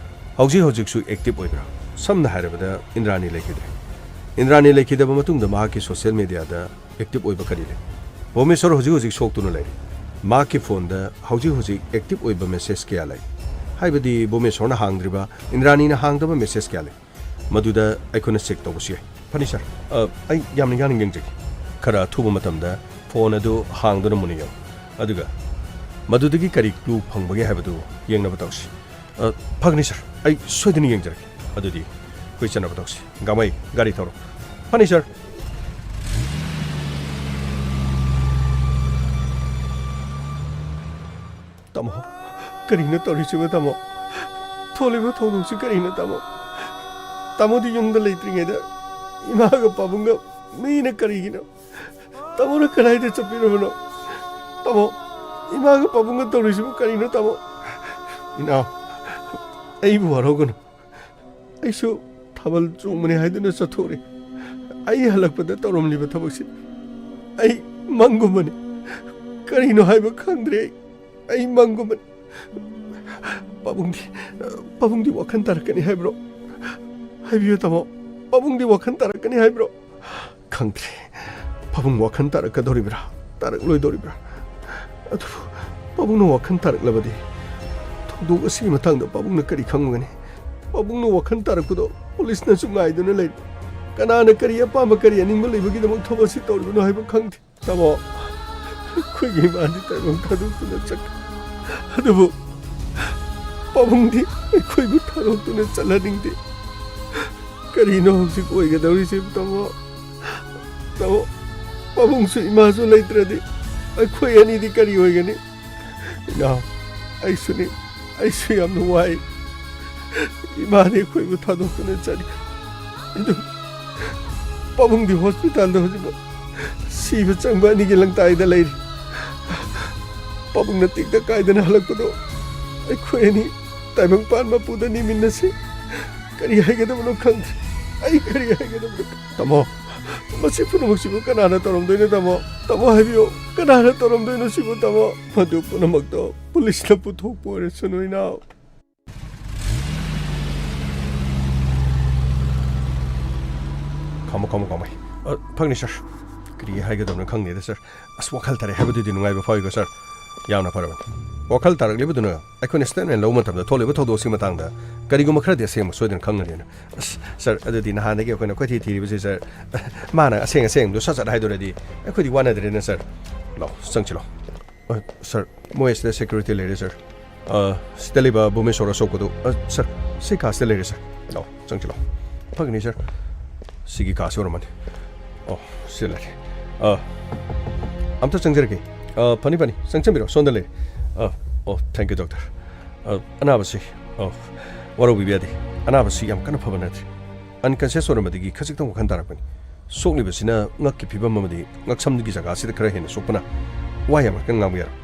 ꯍꯧꯖꯤꯛ ꯍꯧꯖꯤꯛꯁꯨ ꯑꯦꯛꯇꯤꯚ ꯑꯣꯏꯕ꯭ꯔꯥ? ꯁꯝꯅ ꯍꯥꯏꯔꯕꯗ, ꯏꯟꯗ꯭ꯔꯥꯅꯤ ꯂꯩꯈꯤꯗ꯭ꯔꯦ꯫ ꯏꯟꯗ꯭ꯔꯥꯅꯤ ꯂꯩꯈꯤꯗꯕ ꯃꯇꯨꯡꯗ ꯃꯍꯥꯛꯀꯤ ꯁꯣꯁꯤꯌꯦꯜ ꯃꯦꯗꯤꯌꯥꯗ ꯑꯦꯛꯇꯤꯚ ꯑꯣꯏꯕ ꯀꯔꯤ ꯂꯩ? ꯚꯨꯕꯅꯦꯁꯣꯔ ꯍꯧꯖꯤꯛ ꯍꯧꯖꯤꯛ ꯁꯣꯛꯇꯨꯅ ꯂꯩꯔꯤ꯫ ꯃꯍꯥꯛꯀꯤ ꯐꯣꯟꯗ ꯍꯧꯖꯤꯛ ꯍꯧꯖꯤꯛ ꯑꯦꯛꯇꯤꯚ ꯑꯣꯏꯕ ꯃꯦꯁꯦꯖ ꯀꯌꯥ ꯂꯩ? ꯍꯥꯏꯕꯗꯤ, ꯚꯨꯕꯅꯦꯁꯣꯔꯅ ꯍꯥꯡꯗ꯭ꯔꯤꯕ, ꯏꯟꯗ꯭ꯔꯥꯅꯤꯅ ꯍꯥꯡꯗꯕ ꯃꯦꯁꯦꯖ ꯀꯌꯥ ꯂꯩ? ꯃꯗꯨꯗ ꯑꯩꯈꯣꯏꯅ ꯆꯦꯛ ꯇꯧꯕꯁꯨ ꯌꯥꯏ꯫ ꯐꯅꯤ, ꯁꯥꯔ꯫ ꯑ, ꯑꯩ ꯌꯥꯝꯅ ꯌꯥꯡꯅ ꯌꯦꯡꯖꯒꯦ꯫ ꯈꯔ ꯑꯊꯨꯕ ꯃꯇꯝꯗ ꯐꯣꯟ ꯑꯗꯨ ꯍꯥꯡꯗꯨꯅ ꯃꯨꯟꯅ ꯌꯦꯡꯉꯨ꯫ ꯑꯗꯨꯒ ꯃꯗꯨꯗꯒꯤ ꯀꯔꯤ ꯀ꯭ꯂꯨ ꯐꯪꯕꯒꯦ ꯍꯥꯏꯕꯗꯨ ꯌꯦꯡꯅꯕ ꯇꯧꯁꯤ꯫ ꯑ, ꯐꯒꯅꯤ, ꯁꯥꯔ꯫ ꯑꯩ ꯁꯣꯏꯗꯅ ꯌꯦꯡꯖꯔꯒꯦ꯫ ꯑꯗꯨꯗꯤ ꯑꯩꯈꯣꯏ ꯆꯠꯅꯕ ꯇꯧꯁꯤ꯫ ꯒꯥꯃꯩ, ꯒꯥꯔꯤ ꯊꯧꯔꯣ꯫ ꯐꯅꯤ, ꯁꯥꯔ꯫ ꯇꯥꯃꯣ, ꯀꯔꯤꯅꯣ ꯇꯧꯔꯤꯁꯤꯕꯣ, ꯇꯥꯃꯣ? ꯊꯣꯛꯂꯤꯕ ꯊꯧꯗꯣꯛꯁꯤ ꯀꯔꯤꯅꯣ, ꯇꯥꯃꯣ? ꯇꯥꯃꯣꯗꯤ ꯌꯨꯝꯗ ꯂꯩꯇ꯭ꯔꯤꯉꯩꯗ ꯏꯃꯥꯒ ꯄꯥꯕꯨꯡꯒ ꯃꯤꯅ ꯀꯔꯤꯒꯤꯅꯣ? ꯇꯥꯃꯣꯅ ꯀꯗꯥꯏꯗ ꯆꯠꯄꯤꯔꯕꯅꯣ? ꯇꯥꯃꯣ, ꯏꯃꯥꯒ ꯄꯥꯕꯨꯡꯒ ꯇꯧꯔꯤꯁꯤꯕꯨ ꯀꯔꯤꯅꯣ, ꯇꯥꯃꯣ? ꯏꯅꯥꯎ, ꯑꯩꯕꯨ ꯋꯥꯔꯧꯒꯅꯨ꯫ ꯑꯩꯁꯨ ꯊꯥꯕꯜ ꯆꯣꯡꯕꯅꯤ ꯍꯥꯏꯗꯨꯅ ꯆꯠꯊꯣꯛꯎꯔꯦ꯫ ꯑꯩ ꯍꯜꯂꯛꯄꯗ ꯇꯧꯔꯝꯂꯤꯕ ꯊꯕꯛꯁꯤ ꯑꯩ ꯃꯪꯒꯨꯝꯕꯅꯤ꯫ ꯀꯔꯤꯅꯣ ꯍꯥꯏꯕ ꯈꯪꯗ꯭ꯔꯦ ꯑꯩ꯫ ꯑꯩ ꯃꯪꯒꯨꯝꯕꯅꯤ꯫ ꯄꯥꯕꯨꯡꯗꯤ, ꯄꯥꯕꯨꯡꯗꯤ ꯋꯥꯈꯜ ꯇꯥꯔꯛꯀꯅꯤ ꯍꯥꯏꯕ꯭ꯔꯣ? ꯍꯥꯏꯕꯤꯌꯨ, ꯇꯥꯃꯣ꯫ ꯄꯥꯕꯨꯡꯗꯤ ꯋꯥꯈꯜ ꯇꯥꯔꯛꯀꯅꯤ ꯍꯥꯏꯕ꯭ꯔꯣ? ꯈꯪꯗ꯭ꯔꯦ꯫ ꯄꯥꯕꯨꯡ ꯋꯥꯈꯜ ꯇꯥꯔꯛꯀꯗꯧꯔꯤꯕ꯭ꯔꯥ, ꯇꯥꯔꯛꯂꯣꯏꯗꯧꯔꯤꯕ꯭ꯔꯥ? ꯑꯗꯨꯕꯨ ꯄꯥꯕꯨꯡꯅ ꯋꯥꯈꯜ ꯇꯥꯔꯛꯂꯕꯗꯤ ꯊꯧꯗꯣꯛ ꯑꯁꯤꯒꯤ ꯃꯇꯥꯡꯗ ꯄꯥꯕꯨꯡꯅ ꯀꯔꯤ ꯈꯪꯒꯅꯤ? ꯄꯥꯕꯨꯡꯅ ꯋꯥꯈꯜ ꯇꯥꯔꯛꯄꯗꯣ ꯄꯨꯂꯤꯁꯅꯁꯨ ꯉꯥꯏꯗꯨꯅ ꯂꯩꯔꯤ꯫ ꯀꯅꯥꯅ ꯀꯔꯤ ꯑꯄꯥꯝꯕ, ꯀꯔꯤ ꯑꯅꯤꯡꯕ ꯂꯩꯕꯒꯤꯗꯃꯛ ꯊꯕꯛ ꯑꯁꯤ ꯇꯧꯔꯤꯕꯅꯣ ꯍꯥꯏꯕ ꯈꯪꯗꯦ꯫ ꯇꯥꯃꯣ, ꯑꯩꯈꯣꯏꯒꯤ ꯏꯃꯥꯗꯤ ꯇꯥꯏꯕꯪ ꯊꯥꯗꯣꯛꯇꯨꯅ ꯆꯠꯈ꯭ꯔꯦ꯫ ꯑꯗꯨꯕꯨ ꯄꯥꯕꯨꯡꯗꯤ ꯑꯩꯈꯣꯏꯕꯨ ꯊꯥꯗꯣꯛꯇꯨꯅ ꯆꯠꯍꯟꯅꯤꯡꯗꯦ꯫ ꯀꯔꯤꯅꯣ ꯍꯧꯖꯤꯛ ꯑꯣꯏꯒꯗꯧꯔꯤꯁꯤꯕꯨ, ꯇꯥꯃꯣ? ꯇꯥꯃꯣ, ꯄꯥꯕꯨꯡꯁꯨ ꯏꯃꯥꯁꯨ ꯂꯩꯇ꯭ꯔꯗꯤ ꯑꯩꯈꯣꯏ ꯑꯅꯤꯗꯤ ꯀꯔꯤ ꯑꯣꯏꯒꯅꯤ? ꯏꯅꯥꯎ, ꯑꯩꯁꯨꯅꯤ, ꯑꯩꯁꯨ ꯌꯥꯝꯅ ꯋꯥꯏ꯫ ꯏꯃꯥꯗꯤ ꯑꯩꯈꯣꯏꯕꯨ ꯊꯥꯗꯣꯛꯇꯨꯅ ꯆꯠꯈꯤ꯫ ꯑꯗꯨ ꯄꯥꯕꯨꯡꯗꯤ ꯍꯣꯁꯄꯤꯇꯥꯜꯗ ꯍꯧꯖꯤꯛꯐꯥꯎ ꯁꯤꯕ ꯆꯪꯕ ꯑꯅꯤꯒꯤ ꯂꯪꯇꯥꯏꯗ ꯂꯩꯔꯤ꯫ ꯄꯥꯕꯨꯡꯅ ꯇꯦꯛꯇ ꯀꯥꯏꯗꯅ ꯍꯜꯂꯛꯄꯗꯣ ꯑꯩꯈꯣꯏ ꯑꯅꯤ ꯇꯥꯏꯕꯪꯄꯥꯟ ꯃꯄꯨꯗ ꯅꯤꯃꯤꯟꯅꯁꯤ꯫ ꯀꯔꯤ ꯍꯥꯏꯒꯗꯕꯅꯣ ꯈꯪꯗ꯭ꯔꯦ꯫ ꯑꯩ ꯀꯔꯤ ꯍꯥꯏꯒꯗꯕꯅꯣ? ꯇꯥꯃꯣ, ꯃꯁꯤ ꯄꯨꯝꯅꯃꯛꯁꯤꯕꯨ ꯀꯅꯥꯅ ꯇꯧꯔꯝꯗꯣꯏꯅꯣ, ꯇꯥꯃꯣ? ꯇꯥꯃꯣ ꯍꯥꯏꯕꯤꯌꯨ, ꯀꯅꯥꯅ ꯇꯧꯔꯝꯗꯣꯏꯅꯣ ꯁꯤꯕꯨ, ꯇꯥꯃꯣ? ꯃꯗꯨ ꯄꯨꯝꯅꯃꯛꯇꯣ ꯄꯨꯂꯤꯁꯅ ꯄꯨꯊꯣꯛꯄ ꯑꯣꯏꯔꯁꯅꯨ, ꯏꯅꯥꯎ꯫ ꯈꯥꯝꯃꯣ, ꯈꯥꯝꯃꯣ, ꯈꯥꯝꯃꯣ꯫ ꯑ, ꯐꯒꯅꯤ, ꯁꯥꯔ꯫ ꯀꯔꯤ ꯍꯥꯏꯒꯗꯕꯅꯣ ꯈꯪꯗꯦꯗ, ꯁꯥꯔ꯫ ꯑꯁ, ꯋꯥꯈꯜ ꯇꯥꯔꯦ ꯍꯥꯏꯕꯗꯨꯗꯤ ꯅꯨꯡꯉꯥꯏꯕ ꯐꯥꯎꯏꯀꯣ, ꯁꯥꯔ? ꯌꯥꯝꯅ ꯐꯔꯕꯅꯤ꯫ ꯋꯥꯈꯜ ꯇꯥꯔꯛꯂꯤꯕꯗꯨꯅ ꯑꯩꯈꯣꯏꯅ ꯁ꯭ꯇꯦꯠꯃꯦꯟ ꯂꯧꯕ ꯃꯇꯝꯗ ꯊꯣꯛꯂꯤꯕ ꯊꯧꯗꯣꯛꯁꯤꯒꯤ ꯃꯇꯥꯡꯗ ꯀꯔꯤꯒꯨꯝꯕ ꯈꯔꯗꯤ ꯑꯁꯦꯡꯕ ꯁꯣꯏꯗꯅ ꯈꯪꯒꯅꯤꯅ꯫ ꯑꯁ, ꯁꯥꯔ, ꯑꯗꯨꯗꯤ ꯅꯍꯥꯟꯗꯒꯤ ꯑꯩꯈꯣꯏꯅ ꯀꯣꯏꯊꯤ ꯊꯤꯔꯤꯕꯁꯤ, ꯁꯥꯔ, ꯃꯥꯅ ꯑꯁꯦꯡ ꯑꯁꯦꯡꯕꯗꯨ ꯁꯠ ꯁꯠ ꯍꯥꯏꯗꯣꯔꯗꯤ ꯑꯩꯈꯣꯏꯗꯤ ꯋꯥꯅꯗ꯭ꯔꯦꯅ, ꯁꯥꯔ꯫ ꯂꯥꯎ, ꯆꯪꯁꯤꯜꯂꯣ꯫ ꯑ, ꯁꯥꯔ, ꯃꯣꯏ ꯑꯁꯤꯗ ꯁꯦꯀ꯭ꯌꯨꯔꯤꯇꯤ ꯂꯩꯔꯦ, ꯁꯥꯔ꯫ ꯑ, ꯁꯤꯗ ꯂꯩꯕ ꯚꯨꯃꯦꯁꯣꯔ ꯑꯁꯣꯛꯄꯗꯨ, ꯑ, ꯁꯥꯔ, ꯁꯤ ꯀꯥꯁꯤꯗ ꯂꯩꯔꯦ, ꯁꯥꯔ꯫ ꯂꯥꯎ, ꯆꯪꯁꯤꯜꯂꯣ꯫ ꯐꯒꯅꯤ, ꯁꯥꯔ꯫ ꯁꯤꯒꯤ ꯀꯥꯁꯤ ꯑꯣꯏꯔꯝꯃꯅꯤ꯫ ꯑꯣ, ꯁꯤꯗ ꯂꯩꯔꯦ꯫ ꯑ, ꯑꯝꯇ ꯆꯪꯖꯔꯛꯀꯦ꯫ ꯑ, ꯐꯅꯤ, ꯐꯅꯤ꯫ ꯆꯪꯁꯤꯟꯕꯤꯔꯣ, ꯁꯣꯝꯗ ꯂꯩꯔꯦ꯫ ꯑ, ꯑꯣ, thank you, doctor꯫ ꯑ, ꯑꯅꯥꯕꯁꯤ, ꯑ, ꯋꯥꯔꯧꯕꯤꯕ ꯌꯥꯗꯦ꯫ ꯑꯅꯥꯕꯁꯤ ꯌꯥꯝ ꯀꯟꯅ ꯐꯕ ꯅꯠꯇ꯭ꯔꯤ꯫ ꯑꯟꯀꯟꯁꯤꯌꯁ ꯑꯣꯏꯔꯝꯕꯗꯒꯤ ꯈꯖꯤꯛꯇꯪ ꯋꯥꯈꯜ ꯇꯥꯔꯛꯄꯅꯤ꯫ ꯁꯣꯛꯂꯤꯕꯁꯤꯅ ꯉꯛꯀꯤ ꯐꯤꯕꯝ ꯑꯃꯗꯤ ꯉꯛꯁꯝꯒꯤ ꯖꯒꯥꯁꯤꯗ ꯈꯔ ꯍꯦꯟꯅ ꯁꯣꯛꯄꯅ ꯋꯥ ꯌꯥꯝ ꯀꯟꯅ ꯉꯥꯡꯕ ꯌꯥꯔꯣꯏ꯫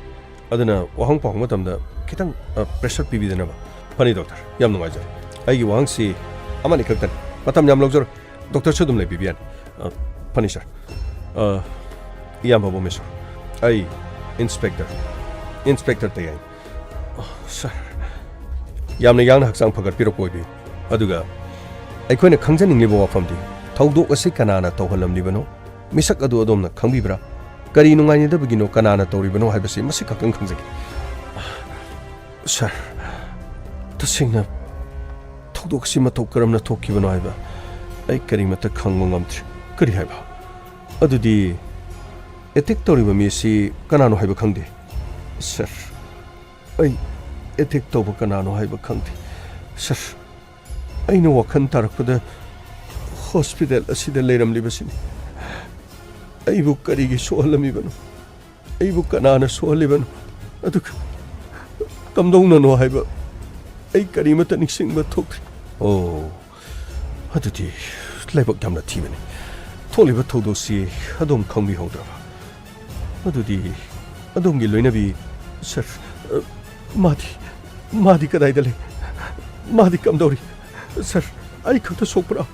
ꯑꯗꯨꯅ ꯋꯥꯍꯪ ꯄꯥꯎꯍꯪ ꯃꯇꯝꯗ ꯈꯤꯇꯪ, ꯑ, ꯄ꯭ꯔꯦꯁꯔ ꯄꯤꯕꯤꯗꯅꯕ꯫ ꯐꯅꯤ, ꯗꯣꯛꯇꯔ꯫ ꯌꯥꯝ ꯅꯨꯡꯉꯥꯏꯖꯔꯦ꯫ ꯑꯩꯒꯤ ꯋꯥꯍꯪꯁꯤ ꯑꯃꯅꯤ ꯈꯛꯇꯅꯤ꯫ ꯃꯇꯝ ꯌꯥꯝ ꯂꯧꯖꯔꯣꯏ꯫ ꯗꯣꯛꯇꯔꯁꯨ ꯑꯗꯨꯝ ꯂꯩꯕꯤꯕ ꯌꯥꯅꯤ꯫ ꯑ, ꯐꯅꯤ, ꯁꯥꯔ꯫ ꯑ, ꯏꯌꯥꯝꯕ ꯚꯨꯃꯦꯁꯣꯔ, ꯑꯩ ꯏꯟꯁꯄꯦꯛꯇꯔ, ꯏꯟꯁꯄꯦꯛꯇꯔ ꯇꯌꯥꯏꯅꯤ꯫ ꯑ, ꯁꯥꯔ, ꯌꯥꯝꯅ ꯌꯥꯡꯅ ꯍꯛꯆꯥꯡ ꯐꯒꯠꯄꯤꯔꯛꯄ ꯑꯣꯏꯕꯤꯌꯨ꯫ ꯑꯗꯨꯒ ꯑꯩꯈꯣꯏꯅ ꯈꯪꯖꯅꯤꯡꯂꯤꯕ ꯋꯥꯐꯝꯗꯤ, ꯊꯧꯗꯣꯛ ꯑꯁꯤ ꯀꯅꯥꯅ ꯇꯧꯍꯜꯂꯝꯂꯤꯕꯅꯣ? ꯃꯤꯁꯛ ꯑꯗꯨ ꯑꯗꯣꯝꯅ ꯈꯪꯕꯤꯕ꯭ꯔꯥ? ꯀꯔꯤ ꯅꯨꯡꯉꯥꯏꯅꯗꯕꯒꯤꯅꯣ? ꯀꯅꯥꯅ ꯇꯧꯔꯤꯕꯅꯣ ꯍꯥꯏꯕꯁꯤ ꯃꯁꯤ ꯈꯛꯇꯪ ꯈꯪꯖꯒꯦ꯫ ꯁꯥꯔ, ꯇꯁꯦꯡꯅ ꯊꯧꯗꯣꯛ ꯑꯁꯤ ꯃꯇꯧ ꯀꯔꯝꯅ ꯊꯣꯛꯈꯤꯕꯅꯣ ꯍꯥꯏꯕ ꯑꯩ ꯀꯔꯤꯃꯠꯇ ꯈꯪꯕ ꯉꯝꯗ꯭ꯔꯤ꯫ ꯀꯔꯤ ꯍꯥꯏꯕ? ꯑꯗꯨꯗꯤ ꯑꯦꯇꯦꯛ ꯇꯧꯔꯤꯕ ꯃꯤ ꯑꯁꯤ ꯀꯅꯥꯅꯣ ꯍꯥꯏꯕ ꯈꯪꯗꯦ꯫ ꯁꯥꯔ, ꯑꯩ ꯑꯦꯇꯦꯛ ꯇꯧꯕ ꯀꯅꯥꯅꯣ ꯍꯥꯏꯕ ꯈꯪꯗꯦ꯫ ꯁꯥꯔ, ꯑꯩꯅ ꯋꯥꯈꯜ ꯇꯥꯔꯛꯄꯗ ꯍꯣꯁꯄꯤꯇꯥꯜ ꯑꯁꯤꯗ ꯂꯩꯔꯝꯂꯤꯕꯁꯤꯅꯤ꯫ ꯑꯩꯕꯨ ꯀꯔꯤꯒꯤ ꯁꯣꯛꯍꯜꯂꯝꯃꯤꯕꯅꯣ? ꯑꯩꯕꯨ ꯀꯅꯥꯅ ꯁꯣꯛꯍꯜꯂꯤꯕꯅꯣ? ꯑꯗꯨꯒ ꯀꯝꯗꯧꯅꯅꯣ ꯍꯥꯏꯕ ꯑꯩ ꯀꯔꯤꯃꯠꯇ ꯅꯤꯡꯁꯤꯡꯕ ꯊꯣꯛꯇ꯭ꯔꯦ꯫ ꯑꯣ, ꯑꯗꯨꯗꯤ ꯂꯥꯏꯕꯛ ꯌꯥꯝꯅ ꯊꯤꯕꯅꯤ꯫ ꯊꯣꯛꯂꯤꯕ ꯊꯧꯗꯣꯛꯁꯤ ꯑꯗꯣꯝ ꯈꯪꯕꯤꯍꯧꯗ꯭ꯔꯕ? ꯑꯗꯨꯗꯤ ꯑꯗꯣꯝꯒꯤ ꯂꯣꯏꯅꯕꯤ, ꯁꯥꯔ, ꯑ, ꯃꯥꯗꯤ, ꯃꯥꯗꯤ ꯀꯗꯥꯏꯗ ꯂꯩ? ꯃꯥꯗꯤ ꯀꯝꯗꯧꯔꯤ? ꯁꯥꯔ, ꯑꯩ ꯈꯛꯇ ꯁꯣꯛꯄ꯭ꯔꯥ?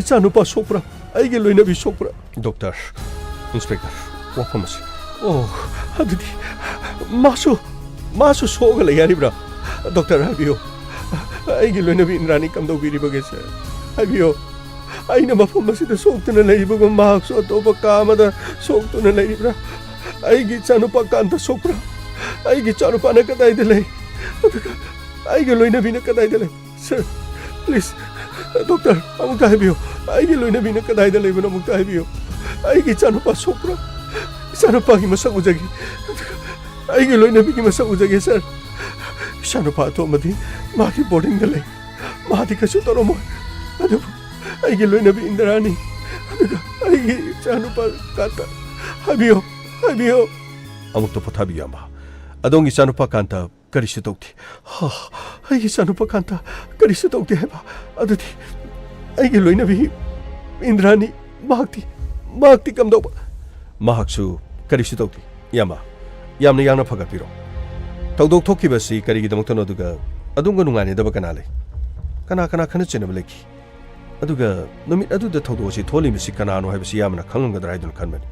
ꯏꯆꯥꯅꯨꯄꯥ ꯁꯣꯛꯄ꯭ꯔꯥ? ꯑꯩꯒꯤ ꯂꯣꯏꯅꯕꯤ ꯁꯣꯛꯄ꯭ꯔꯥ? ꯗꯣꯛꯇꯔ, ꯏꯟꯁꯄꯦꯛꯇꯔ, ꯋꯥꯐꯝ ꯑꯁꯤ꯫ ꯑꯣ, ꯑꯗꯨꯗꯤ ꯃꯥꯁꯨ, ꯃꯥꯁꯨ ꯁꯣꯛꯑꯒ ꯂꯩ ꯍꯥꯏꯔꯤꯕ꯭ꯔꯥ? ꯗꯣꯛꯇꯔ, ꯍꯥꯏꯕꯤꯌꯨ꯫ ꯑꯩꯒꯤ ꯂꯣꯏꯅꯕꯤ ꯏꯟꯗ꯭ꯔꯥꯅꯤ ꯀꯝꯗꯧꯕꯤꯔꯤꯕꯒꯦ, ꯁꯥꯔ? ꯍꯥꯏꯕꯤꯌꯨ꯫ ꯑꯩꯅ ꯃꯐꯝ ꯑꯁꯤꯗ ꯁꯣꯛꯇꯨꯅ ꯂꯩꯔꯤꯕꯒꯨꯝ ꯃꯍꯥꯛꯁꯨ ꯑꯇꯣꯞꯄ ꯀꯥ ꯑꯃꯗ ꯁꯣꯛꯇꯨꯅ ꯂꯩꯔꯤꯕ꯭ꯔꯥ? ꯑꯩꯒꯤ ꯏꯆꯥꯅꯨꯄꯥ ꯀꯥꯟꯇ ꯁꯣꯛꯄ꯭ꯔꯥ? ꯑꯩꯒꯤ ꯏꯆꯥꯅꯨꯄꯥꯅ ꯀꯗꯥꯏꯗ ꯂꯩ? ꯑꯗꯨꯒ ꯑꯩꯒꯤ ꯂꯣꯏꯅꯕꯤꯅ ꯀꯗꯥꯏꯗ ꯂꯩ? ꯁꯥꯔ, ꯄ꯭ꯂꯤꯖ, ꯗꯣꯛꯇꯔ, ꯑꯃꯨꯛꯇ ꯍꯥꯏꯕꯤꯌꯨ꯫ ꯑꯩꯒꯤ ꯂꯣꯏꯅꯕꯤꯅ ꯀꯗꯥꯏꯗ ꯂꯩꯕꯅꯣ ꯑꯃꯨꯛꯇ ꯍꯥꯏꯕꯤꯌꯨ꯫ ꯑꯩꯒꯤ ꯏꯆꯥꯅꯨꯄꯥ ꯁꯣꯛꯄ꯭ꯔꯥ? ꯏꯆꯥꯅꯨꯄꯥꯒꯤ ꯃꯁꯛ ꯎꯖꯒꯦ꯫ ꯑꯗꯨꯒ ꯑꯩꯒꯤ ꯂꯣꯏꯅꯕꯤꯒꯤ ꯃꯁꯛ ꯎꯖꯒꯦ, ꯁꯥꯔ꯫ ꯏꯆꯥꯅꯨꯄꯥ ꯑꯇꯣꯝꯕꯗꯤ ꯃꯥꯒꯤ ꯕꯣꯔꯗꯤꯡꯗ ꯂꯩ꯫ ꯃꯥꯗꯤ ꯀꯩꯁꯨ ꯇꯧꯔꯝꯃꯣꯏ꯫ ꯑꯗꯨꯕꯨ ꯑꯩꯒꯤ ꯂꯣꯏꯅꯕꯤ ꯏꯟꯗ꯭ꯔꯥꯅꯤ, ꯑꯗꯨꯒ ꯑꯩꯒꯤ ꯏꯆꯥꯅꯨꯄꯥ ꯀꯥꯟꯇ, ꯍꯥꯏꯕꯤꯌꯨ, ꯍꯥꯏꯕꯤꯌꯨ꯫ ꯑꯃꯨꯛꯇ ꯄꯣꯊꯥꯕꯤꯌꯨ, ꯏꯌꯥꯝꯕ꯫ ꯑꯗꯣꯝꯒꯤ ꯏꯆꯥꯅꯨꯄꯥ ꯀꯥꯟꯇ ꯀꯔꯤꯁꯨ ꯇꯧꯗꯦ꯫ ꯍꯥ, ꯑꯩꯒꯤ ꯏꯆꯥꯅꯨꯄꯥ ꯀꯥꯟꯇ ꯀꯔꯤꯁꯨ ꯇꯧꯗꯦ ꯍꯥꯏꯕ? ꯑꯗꯨꯗꯤ ꯑꯩꯒꯤ ꯂꯣꯏꯅꯕꯤ ꯏꯟꯗ꯭ꯔꯥꯅꯤ, ꯃꯍꯥꯛꯇꯤ, ꯃꯍꯥꯛꯇꯤ ꯀꯝꯗꯧꯕ? ꯃꯍꯥꯛꯁꯨ ꯀꯔꯤꯁꯨ ꯇꯧꯗꯦ꯫ ꯏꯌꯥꯝꯕ, ꯌꯥꯝꯅ ꯌꯥꯡꯅ ꯐꯒꯠꯄꯤꯔꯣ꯫ ꯊꯧꯗꯣꯛ ꯊꯣꯛꯈꯤꯕ ꯑꯁꯤ ꯀꯔꯤꯒꯤꯗꯃꯛꯇꯅꯣ, ꯑꯗꯨꯒ ꯑꯗꯣꯝꯒ ꯅꯨꯡꯉꯥꯏꯅꯗꯕ ꯀꯅꯥ ꯂꯩ? ꯀꯅꯥ ꯀꯅꯥ ꯈꯠꯅ ꯆꯩꯅꯕ ꯂꯩꯈꯤ? ꯑꯗꯨꯒ ꯅꯨꯃꯤꯠ ꯑꯗꯨꯗ ꯊꯧꯗꯣꯛ ꯑꯁꯤ ꯊꯣꯛꯍꯜꯂꯤꯕꯁꯤ ꯀꯅꯥꯅꯣ ꯍꯥꯏꯕꯁꯤ ꯏꯌꯥꯝꯕꯅ ꯈꯪꯂꯝꯒꯗ꯭ꯔꯥ ꯍꯥꯏꯗꯨꯅ ꯈꯟꯕꯅꯤ꯫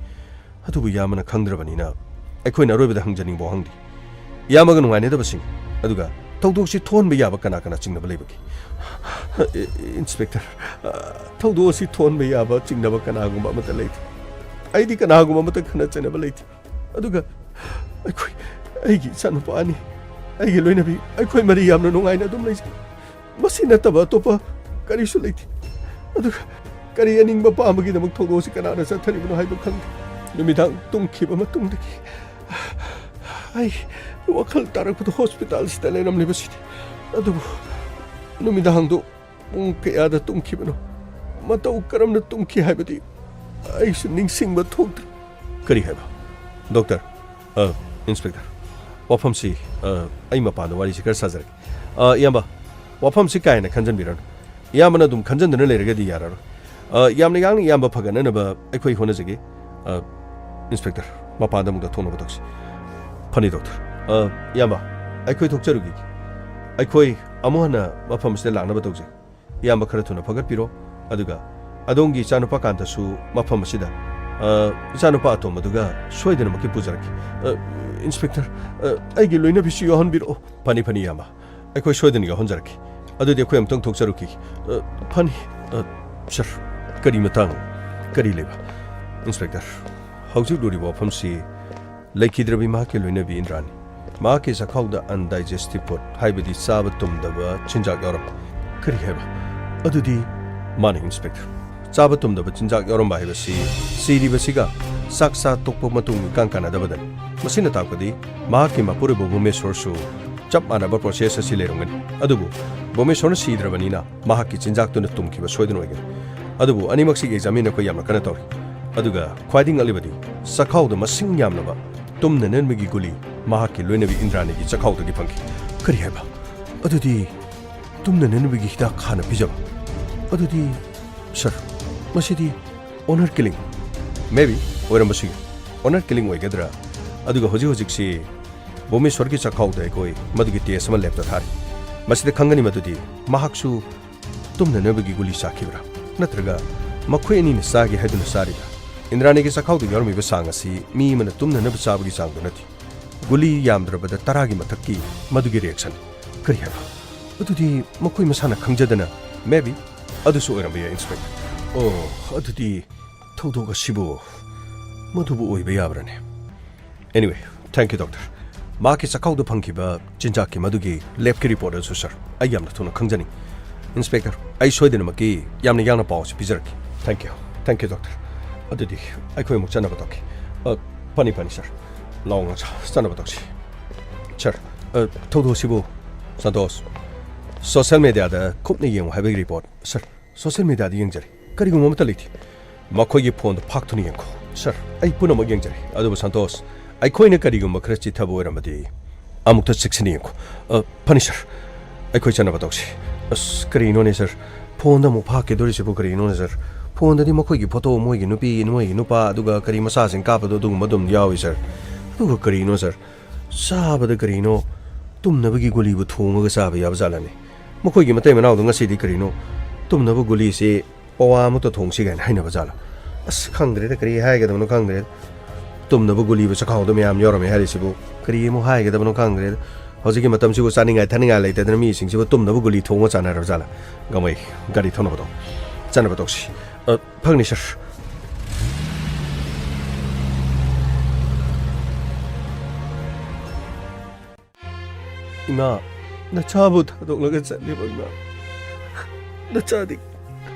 ꯑꯗꯨꯕꯨ ꯏꯌꯥꯝꯕꯅ ꯈꯪꯗ꯭ꯔꯕꯅꯤꯅ ꯑꯩꯈꯣꯏꯅ ꯑꯔꯣꯏꯕꯗ ꯍꯪꯖꯅꯤꯡꯕ ꯋꯥꯍꯪꯗꯤ, ꯏꯌꯥꯝꯕꯒ ꯅꯨꯡꯉꯥꯏꯅꯗꯕꯁꯤꯡ, ꯑꯗꯨꯒ ꯊꯧꯗꯣꯛꯁꯤ ꯊꯣꯛꯍꯟꯕ ꯌꯥꯕ ꯀꯅꯥ ꯀꯅꯥ ꯆꯤꯡꯅꯕ ꯂꯩꯕꯒꯦ? ꯏꯟꯁꯄꯦꯛꯇꯔ, ꯊꯧꯗꯣꯛ ꯑꯁꯤ ꯊꯣꯛꯍꯟꯕ ꯌꯥꯕ ꯆꯤꯡꯅꯕ ꯀꯅꯥꯒꯨꯝꯕ ꯑꯃꯠꯇ ꯂꯩꯇꯦ꯫ ꯑꯩꯗꯤ ꯀꯅꯥꯒꯨꯝꯕ ꯑꯃꯠꯇ ꯈꯠꯅ ꯆꯩꯅꯕ ꯂꯩꯇꯦ꯫ ꯑꯗꯨꯒ ꯑꯩꯈꯣꯏ, ꯑꯩꯒꯤ ꯏꯆꯥꯅꯨꯄꯥ ꯑꯅꯤ, ꯑꯩꯒꯤ ꯂꯣꯏꯅꯕꯤ, ꯑꯩꯈꯣꯏ ꯃꯔꯤ ꯌꯥꯝꯅ ꯅꯨꯡꯉꯥꯏꯅ ꯑꯗꯨꯝ ꯂꯩꯖꯩ꯫ ꯃꯁꯤ ꯅꯠꯇꯕ ꯑꯇꯣꯞꯄ ꯀꯔꯤꯁꯨ ꯂꯩꯇꯦ꯫ ꯑꯗꯨꯒ ꯀꯔꯤ ꯑꯅꯤꯡꯕ ꯄꯥꯝꯕꯒꯤꯗꯃꯛ ꯊꯧꯗꯣꯛ ꯑꯁꯤ ꯀꯅꯥꯅ ꯆꯠꯊꯔꯤꯕꯅꯣ ꯍꯥꯏꯕ ꯈꯪꯗꯦ꯫ ꯅꯨꯃꯤꯗꯥꯡ ꯇꯨꯝꯈꯤꯕ ꯃꯇꯨꯡꯗꯒꯤ ꯑꯩ ꯋꯥꯈꯜ ꯇꯥꯔꯛꯄꯗ ꯍꯣꯁꯄꯤꯇꯥꯜꯁꯤꯗ ꯂꯩꯔꯝꯂꯤꯕꯁꯤꯅꯤ꯫ ꯑꯗꯨꯕꯨ ꯅꯨꯃꯤꯗꯥꯡꯗꯨ ꯄꯨꯡ ꯀꯌꯥꯗ ꯇꯨꯝꯈꯤꯕꯅꯣ, ꯃꯇꯧ ꯀꯔꯝꯅ ꯇꯨꯝꯈꯤ ꯍꯥꯏꯕꯗꯤ ꯑꯩꯁꯨ ꯅꯤꯡꯁꯤꯡꯕ ꯊꯣꯛꯇ꯭ꯔꯦ꯫ ꯀꯔꯤ ꯍꯥꯏꯕ? ꯗꯣꯛꯇꯔ, ꯑ, ꯏꯟꯁꯄꯦꯛꯇꯔ, ꯋꯥꯐꯝꯁꯤ, ꯑ, ꯑꯩ ꯃꯄꯥꯟꯗ ꯋꯥꯔꯤꯁꯤ ꯈꯔ ꯁꯥꯖꯔꯒꯦ꯫ ꯑ, ꯏꯌꯥꯝꯕ, ꯋꯥꯐꯝꯁꯤ ꯀꯥ ꯍꯦꯟꯅ ꯈꯟꯖꯟꯕꯤꯔꯅꯨ꯫ ꯏꯌꯥꯝꯕꯅ ꯑꯗꯨꯝ ꯈꯟꯖꯟꯗꯨꯅ ꯂꯩꯔꯒꯗꯤ ꯌꯥꯔꯔꯣꯏ꯫ ꯑ, ꯌꯥꯝꯅ ꯌꯥꯡꯅ ꯏꯌꯥꯝꯕ ꯐꯒꯠꯅꯅꯕ ꯑꯩꯈꯣꯏ ꯍꯣꯠꯅꯖꯒꯦ꯫ ꯑ, ꯏꯟꯁꯄꯦꯛꯇꯔ, ꯃꯄꯥꯟꯗ ꯑꯃꯨꯛꯇ ꯊꯣꯛꯅꯕ ꯇꯧꯁꯤ꯫ ꯐꯅꯤ, ꯗꯣꯛꯇꯔ꯫ ꯑ, ꯏꯌꯥꯝꯕ, ꯑꯩꯈꯣꯏ ꯊꯣꯛꯆꯔꯨꯈꯤꯒꯦ꯫ ꯑꯩꯈꯣꯏ ꯑꯃꯨꯛ ꯍꯟꯅ ꯃꯐꯝ ꯑꯁꯤꯗ ꯂꯥꯛꯅꯕ ꯇꯧꯖꯩ꯫ ꯏꯌꯥꯝꯕ ꯈꯔ ꯊꯨꯅ ꯐꯒꯠꯄꯤꯔꯣ, ꯑꯗꯨꯒ ꯑꯗꯣꯝꯒꯤ ꯏꯆꯥꯅꯨꯄꯥ ꯀꯥꯟꯇꯁꯨ ꯃꯐꯝ ꯑꯁꯤꯗ, ꯑ, ꯏꯆꯥꯅꯨꯄꯥ ꯑꯇꯣꯝꯕꯗꯨꯒ ꯁꯣꯏꯗꯅꯃꯛꯀꯤ ꯄꯨꯖꯔꯛꯀꯦ꯫ ꯑ, ꯏꯟꯁꯄꯦꯛꯇꯔ, ꯑ, ꯑꯩꯒꯤ ꯂꯣꯏꯅꯕꯤꯁꯨ ꯌꯥꯎꯍꯟꯕꯤꯔꯛꯑꯣ꯫ ꯐꯅꯤ, ꯐꯅꯤ, ꯏꯌꯥꯝꯕ꯫ ꯑꯩꯈꯣꯏ ꯁꯣꯏꯗꯅ ꯌꯥꯎꯍꯟꯖꯔꯛꯀꯦ꯫ ꯑꯗꯨꯗꯤ ꯑꯩꯈꯣꯏ ꯑꯃꯨꯛꯇꯪ ꯊꯣꯛꯆꯔꯨꯈꯤ꯫ ꯑ, ꯐꯅꯤ꯫ ꯑ, ꯁꯔ, ꯀꯔꯤ ꯃꯇꯥꯡ? ꯀꯔꯤ ꯂꯩꯕ? ꯏꯟꯁꯄꯦꯛꯇꯔ, ꯍꯧꯖꯤꯛ ꯂꯨꯔꯤꯕ ꯋꯥꯐꯝꯁꯤ ꯂꯩꯈꯤꯗ꯭ꯔꯕꯤ ꯃꯍꯥꯛꯀꯤ ꯂꯣꯏꯅꯕꯤ ꯏꯟꯗ꯭ꯔꯥꯅꯤ꯫ ꯃꯍꯥꯛꯀꯤ ꯆꯥꯛꯈꯥꯎꯗ undigested food, ꯍꯥꯏꯕꯗꯤ ꯆꯥꯕ ꯇꯨꯝꯗꯕ ꯆꯤꯟꯖꯥꯛ ꯌꯥꯎꯔꯝꯃꯤ꯫ ꯀꯔꯤ ꯍꯥꯏꯕ? ꯑꯗꯨꯗꯤ ꯃꯥꯅ, ꯏꯟꯁꯄꯦꯛꯇꯔ꯫ ꯆꯥꯕ ꯇꯨꯝꯗꯕ ꯆꯤꯟꯖꯥꯛ ꯌꯥꯎꯔꯝꯕ ꯍꯥꯏꯕꯁꯤ ꯁꯤꯔꯤꯕꯁꯤꯒ ꯆꯥꯛ ꯆꯥ ꯇꯣꯛꯄ ꯃꯇꯨꯡ ꯏꯀꯥꯟ ꯀꯥꯟꯅꯗꯕꯗꯅꯤ꯫ ꯃꯁꯤꯅ ꯇꯥꯛꯄꯗꯤ ꯃꯍꯥꯛꯀꯤ ꯃꯄꯨꯔꯣꯏꯕ ꯚꯨꯃꯦꯁꯣꯔꯁꯨ ꯆꯞ ꯃꯥꯟꯅꯕ process ꯑꯁꯤ ꯂꯩꯔꯝꯒꯅꯤ꯫ ꯑꯗꯨꯕꯨ ꯚꯨꯃꯦꯁꯣꯔꯅ ꯁꯤꯗ꯭ꯔꯕꯅꯤꯅ ꯃꯍꯥꯛꯀꯤ ꯆꯤꯟꯖꯥꯛꯇꯨꯅ ꯇꯨꯝꯈꯤꯕ ꯁꯣꯏꯗꯅ ꯑꯣꯏꯒꯅꯤ꯫ ꯑꯗꯨꯕꯨ ꯑꯅꯤꯃꯛꯁꯤꯒꯤ examine ꯑꯩꯈꯣꯏ ꯌꯥꯝꯅ ꯀꯟꯅ ꯇꯧꯔꯤ꯫ ꯑꯗꯨꯒ ꯈ꯭ꯋꯥꯏꯗꯒꯤ ꯉꯛꯂꯤꯕꯗꯤ ꯆꯥꯛꯈꯥꯎꯗ ꯃꯁꯤꯡ ꯌꯥꯝꯂꯕ ꯇꯨꯝꯅꯅꯕꯒꯤ ꯒꯨꯂꯤ ꯃꯍꯥꯛꯀꯤ ꯂꯣꯏꯅꯕꯤ ꯏꯟꯗ꯭ꯔꯥꯅꯤꯒꯤ ꯆꯥꯛꯈꯥꯎꯗꯒꯤ ꯐꯪꯈꯤ꯫ ꯀꯔꯤ ꯍꯥꯏꯕ? ꯑꯗꯨꯗꯤ ꯇꯨꯝꯅꯅꯕꯒꯤ ꯍꯤꯗꯥꯛ ꯍꯥꯟꯅ ꯄꯤꯖꯕ? ꯑꯗꯨꯗꯤ, ꯁꯔ, ꯃꯁꯤꯗꯤ honor killing꯫ Maybe, ꯑꯣꯏꯔꯝꯕꯁꯨ ꯌꯥꯏ꯫ Honor killing ꯑꯣꯏꯒꯗ꯭ꯔꯥ? ꯑꯗꯨꯒ ꯍꯧꯖꯤꯛ ꯍꯧꯖꯤꯛꯁꯤ ꯚꯨꯃꯦꯁꯣꯔꯒꯤ ꯆꯥꯛꯈꯥꯎꯗ ꯑꯩꯈꯣꯏ ꯃꯗꯨꯒꯤ test ꯑꯃ ꯂꯦꯞꯇ ꯊꯥꯔꯤ꯫ ꯃꯁꯤꯗ ꯈꯪꯒꯅꯤ ꯃꯗꯨꯗꯤ ꯃꯍꯥꯛꯁꯨ ꯇꯨꯝꯅꯅꯕꯒꯤ ꯒꯨꯂꯤ ꯆꯥꯈꯤꯕ꯭ꯔꯥ, ꯅꯠꯇ꯭ꯔꯒ ꯃꯈꯣꯏ ꯑꯅꯤꯅ ꯆꯥꯒꯦ ꯍꯥꯏꯗꯨꯅ ꯆꯥꯔꯤꯕ꯭ꯔꯥ? ꯏꯟꯗ꯭ꯔꯥꯅꯤꯒꯤ ꯆꯥꯛꯈꯥꯎꯗ ꯌꯥꯎꯔꯝꯃꯤꯕ ꯆꯥꯡ ꯑꯁꯤ ꯃꯤ ꯑꯃꯅ ꯇꯨꯝꯅꯅꯕ ꯆꯥꯕꯒꯤ ꯆꯥꯡꯗꯨ ꯅꯠꯇꯦ꯫ ꯒꯨꯂꯤ ꯌꯥꯝꯗ꯭ꯔꯕꯗ ꯇꯔꯥꯒꯤ ꯃꯊꯛꯀꯤ ꯃꯗꯨꯒꯤ reaction꯫ ꯀꯔꯤ ꯍꯥꯏꯕ? ꯑꯗꯨꯗꯤ ꯃꯈꯣꯏ ꯃꯁꯥꯅ ꯈꯪꯖꯗꯅ, maybe꯫ ꯑꯗꯨꯁꯨ ꯑꯣꯏꯔꯝꯕ ꯌꯥꯏ, ꯏꯟꯁꯄꯦꯛꯇꯔ꯫ ꯑꯣ, ꯑꯗꯨꯗꯤ ꯊꯧꯗꯣꯛ ꯑꯁꯤꯕꯨ ꯃꯗꯨꯕꯨ ꯑꯣꯏꯕ ꯌꯥꯕ꯭ꯔꯥꯅꯦ? Anyway, thank you, doctor. ꯃꯍꯥꯛꯀꯤ ꯆꯥꯛꯈꯥꯎꯗ ꯐꯪꯈꯤꯕ ꯆꯤꯟꯖꯥꯛꯀꯤ ꯃꯗꯨꯒꯤ ꯂꯦꯕꯀꯤ report ꯑꯗꯨꯁꯨ, ꯁꯔ, ꯑꯩ ꯌꯥꯝꯅ ꯊꯨꯅ ꯈꯪꯖꯅꯤꯡꯏ꯫ ꯏꯟꯁꯄꯦꯛꯇꯔ, ꯑꯩ ꯁꯣꯏꯗꯅꯃꯛꯀꯤ ꯌꯥꯝꯅ ꯌꯥꯡꯅ ꯄꯥꯎ ꯑꯁꯤ ꯄꯤꯖꯔꯛꯀꯦ꯫ Thank you꯫ Thank you, doctor. ꯑꯗꯨꯗꯤ ꯑꯩꯈꯣꯏ ꯑꯃꯨꯛ ꯆꯠꯅꯕ ꯇꯧꯈꯤ꯫ ꯑ, ꯐꯅꯤ, ꯐꯅꯤ, ꯁꯔ꯫ ꯂꯥꯎ ꯉꯥꯡꯁꯥ, ꯆꯠꯅꯕ ꯇꯧꯁꯤ꯫ ꯁꯔ, ꯑ, ꯊꯧꯗꯣꯛ ꯑꯁꯤꯕꯨ, ꯁꯟꯇꯣꯁ, social mediaꯗ ꯀꯨꯞꯅ ꯌꯦꯡꯉꯨ ꯍꯥꯏꯕꯒꯤ report꯫ Sir, social mediaꯗ ꯌꯦꯡꯖꯔꯦ꯫ ꯀꯔꯤꯒꯨꯝꯕ ꯑꯃꯠꯇ ꯂꯩꯇꯦ꯫ ꯃꯈꯣꯏꯒꯤ phoneꯗꯨ ꯐꯥꯛꯇꯨꯅ ꯌꯦꯡꯈꯣ꯫ ꯁꯔ, ꯑꯩ ꯄꯨꯝꯅꯃꯛ ꯌꯦꯡꯖꯔꯦ꯫ ꯑꯗꯨꯕꯨ ꯁꯟꯇꯣꯁ, ꯑꯩꯈꯣꯏꯅ ꯀꯔꯤꯒꯨꯝꯕ ꯈꯔ ꯆꯤꯠꯊꯕ ꯑꯣꯏꯔꯝꯃꯗꯤ ꯑꯃꯨꯛꯇ ꯆꯦꯛꯁꯤꯟꯅ ꯌꯦꯡꯈꯣ꯫ ꯑ, ꯐꯅꯤ ꯁꯥꯔ, ꯑꯩꯈꯣꯏ ꯆꯠꯅꯕ ꯇꯧꯁꯤ꯫ ꯑꯁ, ꯀꯔꯤꯅꯣꯅꯦ ꯁꯥꯔ, ꯐꯣꯟꯗ ꯑꯃꯨꯛ ꯐꯥꯛꯀꯗꯧꯔꯤꯁꯤꯕꯨ ꯀꯔꯤꯅꯣꯅꯦ ꯁꯥꯔ? ꯐꯣꯟꯗꯗꯤ ꯃꯈꯣꯏꯒꯤ ꯐꯣꯇꯣ, ꯃꯣꯏꯒꯤ ꯅꯨꯄꯤ, ꯃꯣꯏꯒꯤ ꯅꯨꯄꯥ, ꯑꯗꯨꯒ ꯀꯔꯤ ꯃꯆꯥꯁꯤꯡ ꯀꯥꯞꯄꯗꯣ ꯑꯗꯨꯒꯨꯝꯕ ꯑꯗꯨꯝ ꯌꯥꯎꯏ ꯁꯥꯔ꯫ ꯑꯗꯨꯒ ꯀꯔꯤꯅꯣ ꯁꯥꯔ, ꯆꯥꯕꯗ ꯀꯔꯤꯅꯣ ꯇꯨꯝꯅꯕꯒꯤ ꯒꯨꯂꯤꯕꯨ ꯊꯣꯡꯉꯒ ꯆꯥꯕ ꯌꯥꯕ ꯖꯥꯠꯂꯅꯦ? ꯃꯈꯣꯏꯒꯤ ꯃꯇꯩ ꯃꯅꯥꯎꯗꯣ ꯉꯁꯤꯗꯤ ꯀꯔꯤꯅꯣ ꯇꯨꯝꯅꯕ ꯒꯨꯂꯤꯁꯦ ꯄꯋꯥ ꯑꯃꯇ ꯊꯣꯡꯁꯤ ꯀꯥꯏꯅ ꯍꯥꯏꯅꯕ ꯖꯥꯠꯂ? ꯑꯁ, ꯈꯪꯗ꯭ꯔꯦꯗ, ꯀꯔꯤ ꯍꯥꯏꯒꯗꯕꯅꯣ ꯈꯪꯗ꯭ꯔꯦꯗ꯫ ꯇꯨꯝꯅꯕ ꯒꯨꯂꯤꯕꯨ ꯆꯈꯥꯎꯗ ꯃꯌꯥꯝ ꯌꯥꯎꯔꯝꯃꯦ ꯍꯥꯏꯔꯤꯁꯤꯕꯨ ꯀꯔꯤ ꯑꯃꯨꯛ ꯍꯥꯏꯒꯗꯕꯅꯣ ꯈꯪꯗ꯭ꯔꯦꯗ꯫ ꯍꯧꯖꯤꯛꯀꯤ ꯃꯇꯝꯁꯤꯕꯨ ꯆꯥꯅꯤꯡꯉꯥꯏ ꯊꯛꯅꯤꯡꯉꯥꯏ ꯂꯩꯇꯗꯅ ꯃꯤꯁꯤꯡꯁꯤꯕꯨ ꯇꯨꯝꯅꯕ ꯒꯨꯂꯤ ꯊꯣꯡꯉ ꯆꯥꯅꯔꯕ ꯖꯥꯠꯂ? ꯒꯃꯩ, ꯒꯥꯔꯤ ꯊꯧꯅꯕ ꯇꯧ꯫ ꯆꯠꯅꯕ ꯇꯧꯁꯤ꯫ ꯑ, ꯐꯒꯅꯤ ꯁꯥꯔ꯫ ꯏꯃꯥ, ꯅꯆꯥꯕꯨ ꯊꯥꯗꯣꯛꯂꯒ ꯆꯠꯂꯤꯕ ꯏꯃꯥ꯫ ꯅꯆꯥꯗꯤ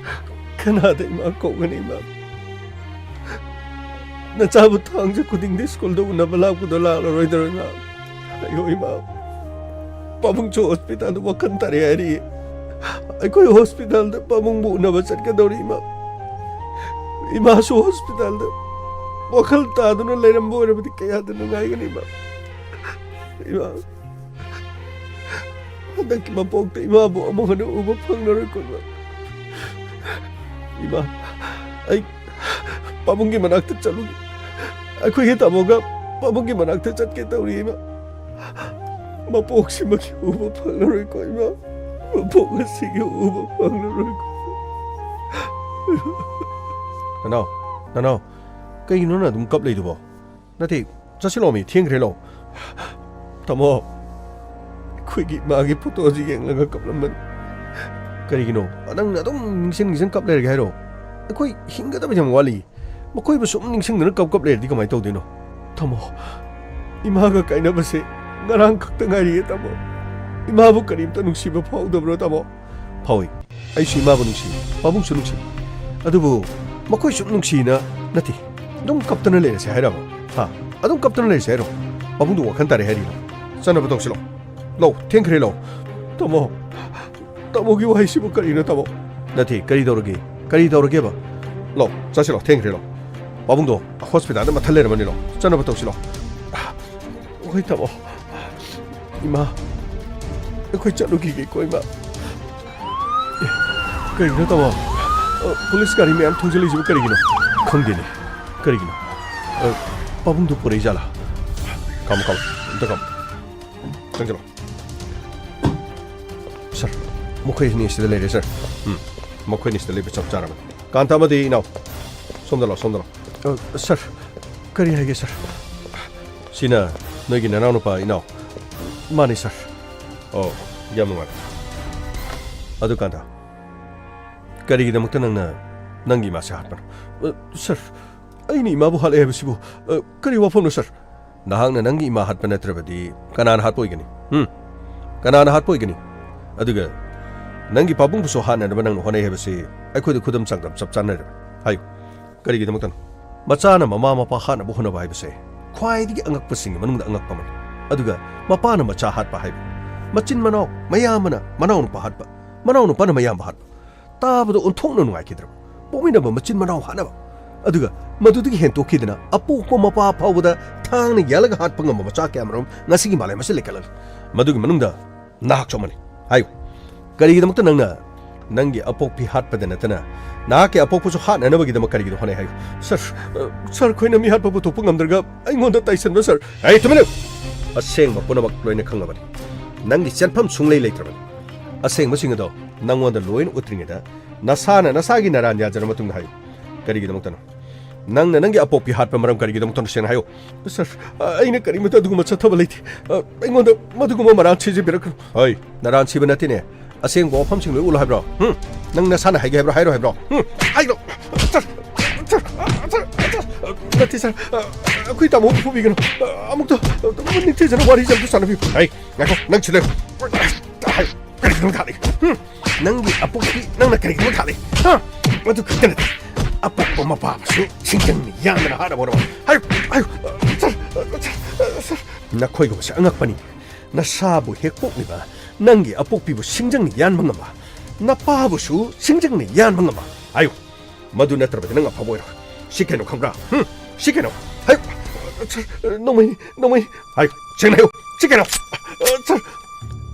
ꯀꯅꯥꯗ ꯏꯃꯥ ꯀꯧꯒꯅꯤ ꯏꯃꯥ? ꯅꯆꯥꯕꯨ ꯊꯥꯡꯖ ꯈꯨꯗꯤꯡꯗꯤ ꯁ꯭ꯀꯨꯜꯗ ꯎꯅꯕ ꯂꯥꯛꯄꯗꯣ ꯂꯥꯛꯂꯔꯣꯏꯗ꯭ꯔꯣ ꯏꯃꯥ? ꯑꯌꯣ ꯏꯃꯥ, ꯄꯥꯕꯨꯡꯁꯨ ꯍꯣꯁꯄꯤꯇꯥꯜꯗ ꯋꯥꯈꯜ ꯇꯥꯔꯦ ꯍꯥꯏꯔꯤꯌꯦ꯫ ꯑꯩꯈꯣꯏ ꯍꯣꯁꯄꯤꯇꯥꯜꯗ ꯄꯥꯕꯨꯡꯕꯨ ꯎꯅꯕ ꯆꯠꯀꯗꯧꯔꯤ ꯏꯃꯥ꯫ ꯏꯃꯥꯁꯨ ꯍꯣꯁꯄꯤꯇꯥꯜꯗ ꯋꯥꯈꯜ ꯇꯥꯗꯨꯅ ꯂꯩꯔꯝꯕ ꯑꯣꯏꯔꯕꯗꯤ ꯀꯌꯥꯗ ꯅꯨꯡꯉꯥꯏꯒꯅꯤ ꯏꯃꯥ꯫ ꯏꯃꯥ, ꯍꯟꯗꯛꯀꯤ ꯃꯄꯣꯛꯇ ꯏꯃꯥꯕꯨ ꯑꯃꯨꯛ ꯍꯟꯅ ꯎꯕ ꯐꯪꯂꯔꯣꯏꯀꯣ ꯏꯃꯥ꯫ ꯏꯃꯥ, ꯑꯩ ꯄꯥꯕꯨꯡꯒꯤ ꯃꯅꯥꯛꯇ ꯆꯠꯂꯨꯒꯦ꯫ ꯑꯩꯈꯣꯏꯒꯤ ꯇꯥꯃꯣꯒ ꯄꯥꯕꯨꯡꯒꯤ ꯃꯅꯥꯛꯇ ꯆꯠꯀꯦ ꯇꯧꯔꯤ ꯏꯃꯥ꯫ ꯃꯄꯣꯛꯁꯤꯃꯒꯤ ꯎꯕ ꯐꯪꯂꯔꯣꯏꯀꯣ ꯏꯃꯥ꯫ ꯃꯄꯣꯛ ꯑꯁꯤꯒꯤ ꯎꯕ ꯐꯪꯂꯔꯣꯏꯀꯣ꯫ ꯅꯅꯥꯎ, ꯅꯅꯥꯎ, ꯀꯩꯒꯤꯅꯣ ꯅꯪ ꯑꯗꯨꯝ ꯀꯞ ꯂꯩꯗꯨꯕꯣ? ꯅꯠꯇꯦ, ꯆꯠꯁꯤꯜꯂꯣꯃꯤ, ꯊꯦꯡꯈ꯭ꯔꯦ ꯂꯧ꯫ ꯇꯥꯃꯣ, ꯑꯩꯈꯣꯏꯒꯤ ꯏꯃꯥꯒꯤ ꯐꯣꯇꯣꯁꯤ ꯌꯦꯡꯂꯒ ꯀꯞꯂꯝꯕꯅꯤ꯫ ꯀꯔꯤꯒꯤꯅꯣ? ꯅꯪꯅ ꯑꯗꯨꯝ ꯅꯤꯡꯁꯤꯡ ꯅꯤꯡꯁꯤꯡ ꯀꯞ ꯂꯩꯔꯒꯦ ꯍꯥꯏꯔꯣ? ꯑꯩꯈꯣꯏ ꯍꯤꯡꯒꯗꯕ ꯌꯥꯝ ꯋꯥꯠꯂꯤ꯫ ꯃꯈꯣꯏꯕꯨ ꯁꯨꯝ ꯅꯤꯡꯁꯤꯡꯗꯨꯅ ꯀꯞ ꯀꯞ ꯂꯩꯔꯗꯤ ꯀꯃꯥꯏꯅ ꯇꯧꯗꯣꯏꯅꯣ? ꯇꯥꯃꯣ, ꯏꯃꯥꯒ ꯀꯥꯏꯅꯕꯁꯦ ꯉꯔꯥꯡ ꯈꯛꯇ ꯉꯥꯏꯔꯤꯌꯦ ꯇꯥꯃꯣ꯫ ꯏꯃꯥꯕꯨ ꯀꯔꯤꯝꯇ ꯅꯨꯡꯁꯤꯕ ꯐꯥꯎꯗꯕ꯭ꯔꯣ ꯇꯥꯃꯣ? ꯐꯥꯎꯏ꯫ ꯑꯩꯁꯨ ꯏꯃꯥꯕꯨ ꯅꯨꯡꯁꯤ, ꯄꯥꯕꯨꯡꯁꯨ ꯅꯨꯡꯁꯤ꯫ ꯑꯗꯨꯕꯨ ꯃꯈꯣꯏ ꯁꯨꯝ ꯅꯨꯡꯁꯤꯅ ꯅꯠꯇꯦ, ꯑꯗꯨꯝ ꯀꯞꯇꯅ ꯂꯩꯔꯁꯦ ꯍꯥꯏꯔꯕ? ꯍꯥ? ꯑꯗꯨꯝ ꯀꯞꯇꯅ ꯂꯩꯔꯁꯦ ꯍꯥꯏꯔꯣ? ꯄꯥꯕꯨꯡꯗꯣ ꯋꯥꯈꯜ ꯇꯥꯔꯦ ꯍꯥꯏꯔꯤꯔꯣ? ꯆꯠꯅꯕ ꯇꯧꯁꯤꯜꯂꯣ꯫ ꯂꯧ, ꯊꯦꯡꯈ꯭ꯔꯦ ꯂꯧ꯫ ꯇꯥꯃꯣ, ꯇꯥꯃꯣꯒꯤ ꯋꯥꯍꯩꯁꯤꯕꯨ ꯀꯔꯤꯅꯣ ꯇꯥꯃꯣ? ꯅꯠꯇꯦ, ꯀꯔꯤ ꯇꯧꯔꯒꯦ? ꯀꯔꯤ ꯇꯧꯔꯒꯦꯕ? ꯂꯧ, ꯆꯠꯁꯤꯜꯂꯣ, ꯊꯦꯡꯈ꯭ꯔꯦ ꯂꯧ꯫ ꯄꯥꯕꯨꯡꯗꯣ ꯍꯣꯁꯄꯤꯇꯥꯜꯗ ꯃꯊꯜ ꯂꯩꯔꯝꯃꯅꯤ ꯂꯧ꯫ ꯆꯠꯅꯕ ꯇꯧꯁꯤꯜꯂꯣ꯫ ꯍꯣꯏ, ꯇꯥꯃꯣ꯫ ꯏꯃꯥ, ꯑꯩꯈꯣꯏ ꯆꯠꯂꯨꯈꯤꯒꯦꯀꯣ, ꯏꯃꯥ꯫ ꯑꯦ, ꯀꯔꯤꯒꯤꯅꯣ, ꯇꯥꯃꯣ? ꯑ, ꯄꯨꯂꯤꯁ ꯒꯥꯔꯤ ꯃꯌꯥꯝ ꯊꯧꯖꯤꯜꯂꯤꯁꯤꯕꯨ ꯀꯔꯤꯒꯤꯅꯣ? ꯈꯪꯗꯦꯅꯦ꯫ ꯀꯔꯤꯒꯤꯅꯣ? ꯑ, ꯄꯥꯕꯨꯡꯗꯨ ꯄꯨꯔꯛꯏ ꯖꯥꯠꯂꯥ? ꯈꯥꯝꯃꯣ, ꯈꯥꯝꯃꯣ꯫ ꯑꯝꯇ ꯈꯥꯝꯃꯣ꯫ ꯆꯪꯁꯤꯜꯂꯣ꯫ ꯁꯥꯔ, ꯃꯈꯣꯏ ꯑꯅꯤ ꯁꯤꯗ ꯂꯩꯔꯦ, ꯁꯥꯔ꯫ ꯎꯝ, ꯃꯈꯣꯏ ꯑꯅꯤ ꯁꯤꯗ ꯂꯩꯕ ꯆꯞ ꯆꯥꯔꯕꯅꯤ꯫ ꯀꯥꯟꯇ ꯑꯃꯗꯤ ꯏꯅꯥꯎ, ꯁꯣꯝꯗ ꯂꯥꯛꯑꯣ, ꯁꯣꯝꯗ ꯂꯥꯛꯑꯣ꯫ ꯑ, ꯁꯥꯔ, ꯀꯔꯤ ꯍꯥꯏꯒꯦ, ꯁꯥꯔ? ꯁꯤꯅ ꯅꯣꯏꯒꯤ ꯅꯅꯥꯎꯅꯨꯄꯥ ꯏꯅꯥꯎ꯫ ꯃꯥꯅꯤ, ꯁꯥꯔ꯫ ꯑꯣ, ꯌꯥꯝ ꯅꯨꯡꯉꯥꯏꯔꯦ꯫ ꯑꯗꯨ ꯀꯥꯟꯗ, ꯀꯔꯤꯒꯤꯗꯃꯛꯇ ꯅꯪꯅ ꯅꯪꯒꯤ ꯏꯃꯥꯁꯦ ꯍꯥꯠꯄꯅꯣ? ꯑ, ꯁꯥꯔ, ꯑꯩꯅ ꯏꯃꯥꯕꯨ ꯍꯥꯠꯂꯦ ꯍꯥꯏꯕꯁꯤꯕꯨ, ꯑ, ꯀꯔꯤ ꯋꯥꯐꯝꯅꯣ, ꯁꯥꯔ? ꯅꯍꯥꯛꯅ ꯅꯪꯒꯤ ꯏꯃꯥ ꯍꯥꯠꯄ ꯅꯠꯇ꯭ꯔꯕꯗꯤ ꯀꯅꯥꯅ ꯍꯥꯠꯄ ꯑꯣꯏꯒꯅꯤ? ꯍꯨꯝ? ꯀꯅꯥꯅ ꯍꯥꯠꯄ ꯑꯣꯏꯒꯅꯤ? ꯑꯗꯨꯒ ꯅꯪꯒꯤ ꯄꯥꯕꯨꯡꯕꯨꯁꯨ ꯍꯥꯠꯅꯅꯕ ꯅꯪꯅ ꯍꯣꯠꯅꯩ ꯍꯥꯏꯕꯁꯤ ꯑꯩꯈꯣꯏꯗ ꯈꯨꯗꯝ ꯆꯥꯡꯗꯝ ꯆꯞ ꯆꯥꯅꯔꯦ꯫ ꯍꯥꯏꯌꯨ, ꯀꯔꯤꯒꯤꯗꯃꯛꯇꯅꯣ? ꯃꯆꯥꯅ ꯃꯃꯥ ꯃꯄꯥ ꯍꯥꯠꯅꯕ ꯍꯣꯠꯅꯕ ꯍꯥꯏꯕꯁꯦ ꯈ꯭ꯋꯥꯏꯗꯒꯤ ꯑꯉꯛꯄꯁꯤꯡꯒꯤ ꯃꯅꯨꯡꯗ ꯑꯉꯛꯄ ꯑꯃꯅꯤ꯫ ꯑꯗꯨꯒ ꯃꯄꯥꯅ ꯃꯆꯥ ꯍꯥꯠꯄ ꯍꯥꯏꯕ, ꯃꯆꯤꯟ ꯃꯅꯥꯎ, ꯃꯌꯥꯝꯕꯅ ꯃꯅꯥꯎꯅꯨꯄꯥ ꯍꯥꯠꯄ, ꯃꯅꯥꯎꯅꯨꯄꯥꯅ ꯃꯌꯥꯝꯕ ꯍꯥꯠꯄ, ꯇꯥꯕꯗ ꯑꯣꯟꯊꯣꯛꯅ ꯅꯨꯡꯉꯥꯏꯈꯤꯗ꯭ꯔꯕ꯫ ꯄꯣꯛꯃꯤꯟꯅꯕ ꯃꯆꯤꯟ ꯃꯅꯥꯎ ꯍꯥꯠꯅꯕ, ꯑꯗꯨꯒ ꯃꯗꯨꯗꯒꯤ ꯍꯦꯟꯇꯣꯛꯈꯤꯗꯅ ꯑꯄꯣꯛꯄ ꯃꯄꯥ ꯐꯥꯎꯕꯗ ꯊꯥꯡꯅ ꯌꯥꯜꯂꯒ ꯍꯥꯠꯄ ꯉꯝꯕ ꯃꯆꯥ ꯀꯌꯥꯃꯔꯨꯝ ꯉꯁꯤꯒꯤ ꯃꯥꯂꯦꯝ ꯑꯁꯤ ꯂꯩꯈꯠꯂꯛꯂꯤ꯫ ꯃꯗꯨꯒꯤ ꯃꯅꯨꯡꯗ ꯅꯍꯥꯛꯁꯨ ꯑꯃꯅꯤ꯫ ꯍꯥꯏꯌꯨ, ꯀꯔꯤꯒꯤꯗꯃꯛꯇ ꯅꯪꯅ ꯅꯪꯒꯤ ꯑꯄꯣꯛꯄꯤ ꯍꯥꯠꯄꯗ ꯅꯠꯇꯅ ꯅꯍꯥꯛꯀꯤ ꯑꯄꯣꯛꯄꯁꯨ ꯍꯥꯠꯅꯅꯕꯒꯤꯗꯃꯛ ꯀꯔꯤꯒꯤꯅꯣ ꯍꯣꯠꯅꯩ? ꯍꯥꯏꯌꯨ꯫ ꯁꯥꯔ, ꯑ, ꯁꯥꯔ, ꯑꯩꯈꯣꯏꯅ ꯃꯤ ꯍꯥꯠꯄ ꯄꯨꯊꯣꯛꯄ ꯉꯝꯗ꯭ꯔꯒ ꯑꯩꯉꯣꯟꯗ ꯇꯥꯏꯁꯟꯕ, ꯁꯥꯔ꯫ ꯑꯩ ꯇꯨꯃꯤꯟꯅ! ꯑꯁꯦꯡꯕ ꯄꯨꯝꯅꯃꯛ ꯂꯣꯏꯅ ꯈꯪꯂꯕꯅꯤ꯫ ꯅꯪꯒꯤ ꯆꯦꯟꯐꯝ ꯁꯨꯡꯂꯩ ꯂꯩꯇ꯭ꯔꯕꯅꯤ꯫ ꯑꯁꯦꯡꯕꯁꯤꯡ ꯑꯗꯣ ꯅꯪꯉꯣꯟꯗ ꯂꯣꯏꯅ ꯎꯠꯇ꯭ꯔꯤꯉꯩꯗ ꯅꯁꯥꯅ ꯅꯁꯥꯒꯤ ꯅꯔꯥꯟ ꯌꯥꯖꯔ ꯃꯇꯨꯡꯗ ꯍꯥꯏꯌꯨ꯫ ꯀꯔꯤꯒꯤꯗꯃꯛꯇꯅꯣ? ꯅꯪꯅ ꯅꯪꯒꯤ ꯑꯄꯣꯛꯄꯤ ꯍꯥꯠꯄ ꯃꯔꯝ ꯀꯔꯤꯒꯤꯗꯃꯛꯇꯅꯣ? ꯁꯦꯡꯅ ꯍꯥꯏꯌꯨ꯫ ꯁꯥꯔ, ꯑ, ꯑꯩꯅ ꯀꯔꯤꯃꯠꯇ ꯑꯗꯨꯒꯨꯝꯕ ꯆꯠꯊꯕ ꯂꯩꯇꯦ꯫ ꯑ, ꯑꯩꯉꯣꯟꯗ ꯃꯗꯨꯒꯨꯝꯕ ꯃꯔꯥꯟ ꯁꯤꯖꯤꯟꯕꯤꯔꯛꯀꯅꯨ꯫ ꯍꯣꯏ, ꯅꯔꯥꯟ ꯁꯤꯕ ꯅꯠꯇꯦꯅꯦ꯫ ꯑꯁꯦꯡꯕ ꯋꯥꯐꯝꯁꯤꯡ ꯂꯣꯏ ꯎꯠꯂꯣ ꯍꯥꯏꯕ꯭ꯔꯣ? ꯍꯨꯝ? ꯅꯪ ꯅꯁꯥꯅ ꯍꯥꯏꯒꯦ ꯍꯥꯏꯕ꯭ꯔꯣ? ꯍꯥꯏꯔꯣ ꯍꯥꯏꯕ꯭ꯔꯣ? ꯍꯨꯝ? ꯍꯥꯏꯔꯣ! ꯁꯥꯔ, ꯁꯥꯔ, ꯁꯥꯔ, ꯁꯥꯔ, ꯅꯠꯇꯦ, ꯁꯥꯔ꯫ ꯑ, ꯑꯩꯈꯣꯏ ꯇꯥꯃꯣꯕꯨ ꯐꯨꯕꯤꯒꯅꯨ꯫ ꯑ, ꯑꯃꯨꯛꯇ, ꯑꯃꯨꯛꯇ ꯅꯤꯡꯊꯤꯖꯅ ꯋꯥꯔꯤꯁꯦ ꯑꯝꯇ ꯁꯥꯟꯅꯕꯤꯌꯨ꯫ ꯍꯩ, ꯉꯥꯏꯈꯣ, ꯅꯪ ꯁꯤꯗ꯫ ꯀꯔꯤꯒꯤꯅꯣ ꯊꯥꯔꯛꯏ? ꯍꯨꯝ? ꯅꯪꯒꯤ ꯑꯄꯣꯛꯄꯤ, ꯅꯪꯅ ꯀꯔꯤꯒꯤꯅꯣ ꯊꯥꯔꯛꯏ? ꯍꯥ? ꯑꯗꯨ ꯈꯛꯇ ꯅꯠꯇꯦ, ꯑꯄꯣꯛꯄ ꯃꯄꯥꯕꯨꯁꯨ ꯁꯤꯡꯖꯪꯅ ꯌꯥꯟꯗꯅ ꯍꯥꯠꯅꯕ ꯍꯣꯠꯅꯕ꯫ ꯍꯥꯏꯌꯨ, ꯍꯥꯏꯌꯨ, ꯁꯥꯔ, ꯁꯥꯔ, ꯁꯥꯔ꯫ ꯅꯈꯣꯏꯒꯨꯝꯕꯁꯦ ꯑꯉꯛꯄꯅꯤ꯫ ꯅꯁꯥꯕꯨ ꯍꯦꯛ ꯄꯣꯛꯂꯤꯕ ꯅꯪꯒꯤ ꯑꯄꯣꯛꯄꯤꯕꯨ ꯁꯤꯡꯖꯪꯅ ꯌꯥꯟꯕ ꯉꯝꯕ, ꯅꯄꯥꯕꯨꯁꯨ ꯁꯤꯡꯖꯪꯅ ꯌꯥꯟꯕ ꯉꯝꯕ꯫ ꯍꯥꯏꯌꯨ, ꯃꯗꯨ ꯅꯠꯇ꯭ꯔꯕꯗꯤ ꯅꯪ ꯑꯐꯕ ꯑꯣꯏꯔꯣꯏ꯫ ꯁꯤ ꯀꯩꯅꯣ ꯈꯪꯕ꯭ꯔꯥ? ꯍꯨꯝ? ꯁꯤ ꯀꯩꯅꯣ? ꯍꯥꯏꯌꯨ, ꯁꯥꯔ, ꯅꯣꯡꯃꯩꯅꯤ, ꯅꯣꯡꯃꯩꯅꯤ꯫ ꯍꯥꯏꯌꯨ, ꯁꯦꯡꯅ ꯍꯥꯏꯌꯨ꯫ ꯁꯤ ꯀꯩꯅꯣ? ꯑ, ꯁꯥꯔ,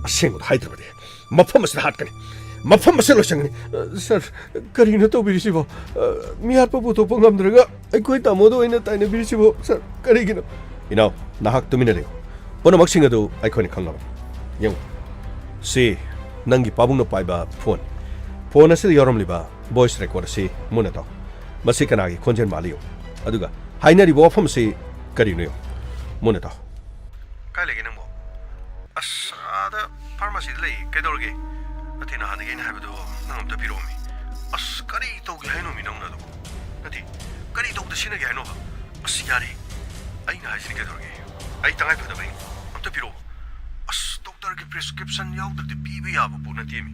ꯑꯁꯦꯡꯕꯗꯣ ꯍꯥꯏꯗ꯭ꯔꯕꯗꯤ ꯃꯐꯝ ꯑꯁꯤꯗ ꯍꯥꯠꯀꯅꯤ꯫ ꯃꯐꯝ ꯑꯁꯤꯗ ꯂꯣꯏꯁꯟꯒꯅꯤ꯫ ꯑ, ꯁꯥꯔ, ꯀꯔꯤꯅꯣ ꯇꯧꯕꯤꯔꯤꯁꯤꯕꯣ? ꯑ, ꯃꯤꯍꯥꯠꯄ ꯄꯨꯊꯣꯛꯄ ꯉꯝꯗ꯭ꯔꯒ ꯑꯩꯈꯣꯏ ꯇꯥꯃꯣꯗ ꯑꯣꯏꯅ ꯇꯥꯏꯅꯕꯤꯔꯤꯁꯤꯕꯣ? ꯁꯥꯔ, ꯀꯔꯤꯒꯤꯅꯣ? ꯏꯅꯥꯎ, ꯅꯍꯥꯛ ꯇꯨꯃꯤꯟꯅ ꯂꯩꯌꯨ꯫ ꯄꯨꯝꯅꯃꯛꯁꯤꯡ ꯑꯗꯨ ꯑꯩꯈꯣꯏꯅ ꯈꯪꯂꯕꯅꯤ꯫ ꯌꯦꯡꯉꯨ, ꯁꯤ ꯅꯪꯒꯤ ꯄꯥꯕꯨꯡꯅ ꯄꯥꯏꯕ ꯐꯣꯟ꯫ ꯐꯣꯟ ꯑꯁꯤꯗ ꯌꯥꯎꯔꯝꯂꯤꯕ ꯚꯣꯏꯁ ꯔꯦꯀꯣꯔꯗ ꯑꯁꯤ ꯃꯨꯟꯅ ꯇꯥꯎ꯫ ꯃꯁꯤ ꯀꯅꯥꯒꯤ ꯈꯣꯟꯖꯦꯜ ꯃꯥꯜꯂꯤ ꯌꯦꯡꯉꯨ꯫ ꯑꯗꯨꯒ ꯍꯥꯏꯅꯔꯤꯕ ꯋꯥꯐꯝ ꯑꯁꯤ ꯀꯔꯤꯅꯣ ꯌꯦꯡꯉꯨ꯫ ꯃꯨꯟꯅ ꯇꯥꯎ꯫ ꯀꯥꯏ ꯂꯩꯒꯦ ꯅꯪꯕꯣ? ꯑꯁ, ꯑꯥꯗ ꯐꯥꯔꯃꯥꯁꯤꯗ ꯂꯩ꯫ ꯀꯩꯗꯧꯔꯒꯦ? ꯅꯠꯇꯦ, ꯅꯍꯥꯟꯗꯒꯤ ꯑꯩꯅ ꯍꯥꯏꯕꯗꯣ ꯅꯪ ꯑꯝꯇ ꯄꯤꯔꯛꯑꯣꯃꯤ꯫ ꯑꯁ, ꯀꯔꯤ ꯇꯧꯒꯦ ꯍꯥꯏꯅꯣꯃꯤ ꯅꯪꯅ ꯑꯗꯨꯕꯨ? ꯅꯠꯇꯦ, ꯀꯔꯤ ꯇꯧꯕꯗ ꯁꯤꯖꯤꯟꯅꯒꯦ ꯍꯥꯏꯅꯣꯕ? ꯑꯁ, ꯌꯥꯔꯦ꯫ ꯑꯩꯅ ꯍꯥꯏꯁꯤꯅꯤ ꯀꯩꯗꯧꯔꯒꯦ? ꯑꯩ ꯇꯉꯥꯏ ꯐꯗꯕ ꯑꯩ ꯑꯝꯇ ꯄꯤꯔꯛꯑꯣꯕ꯫ ꯑꯁ, ꯗꯣꯛꯇꯔꯒꯤ ꯄ꯭ꯔꯦꯁꯀ꯭ꯔꯤꯞꯁꯟ ꯌꯥꯎꯗ꯭ꯔꯗꯤ ꯄꯤꯕ ꯌꯥꯕ ꯄꯣꯠ ꯅꯠꯇꯦꯃꯤ꯫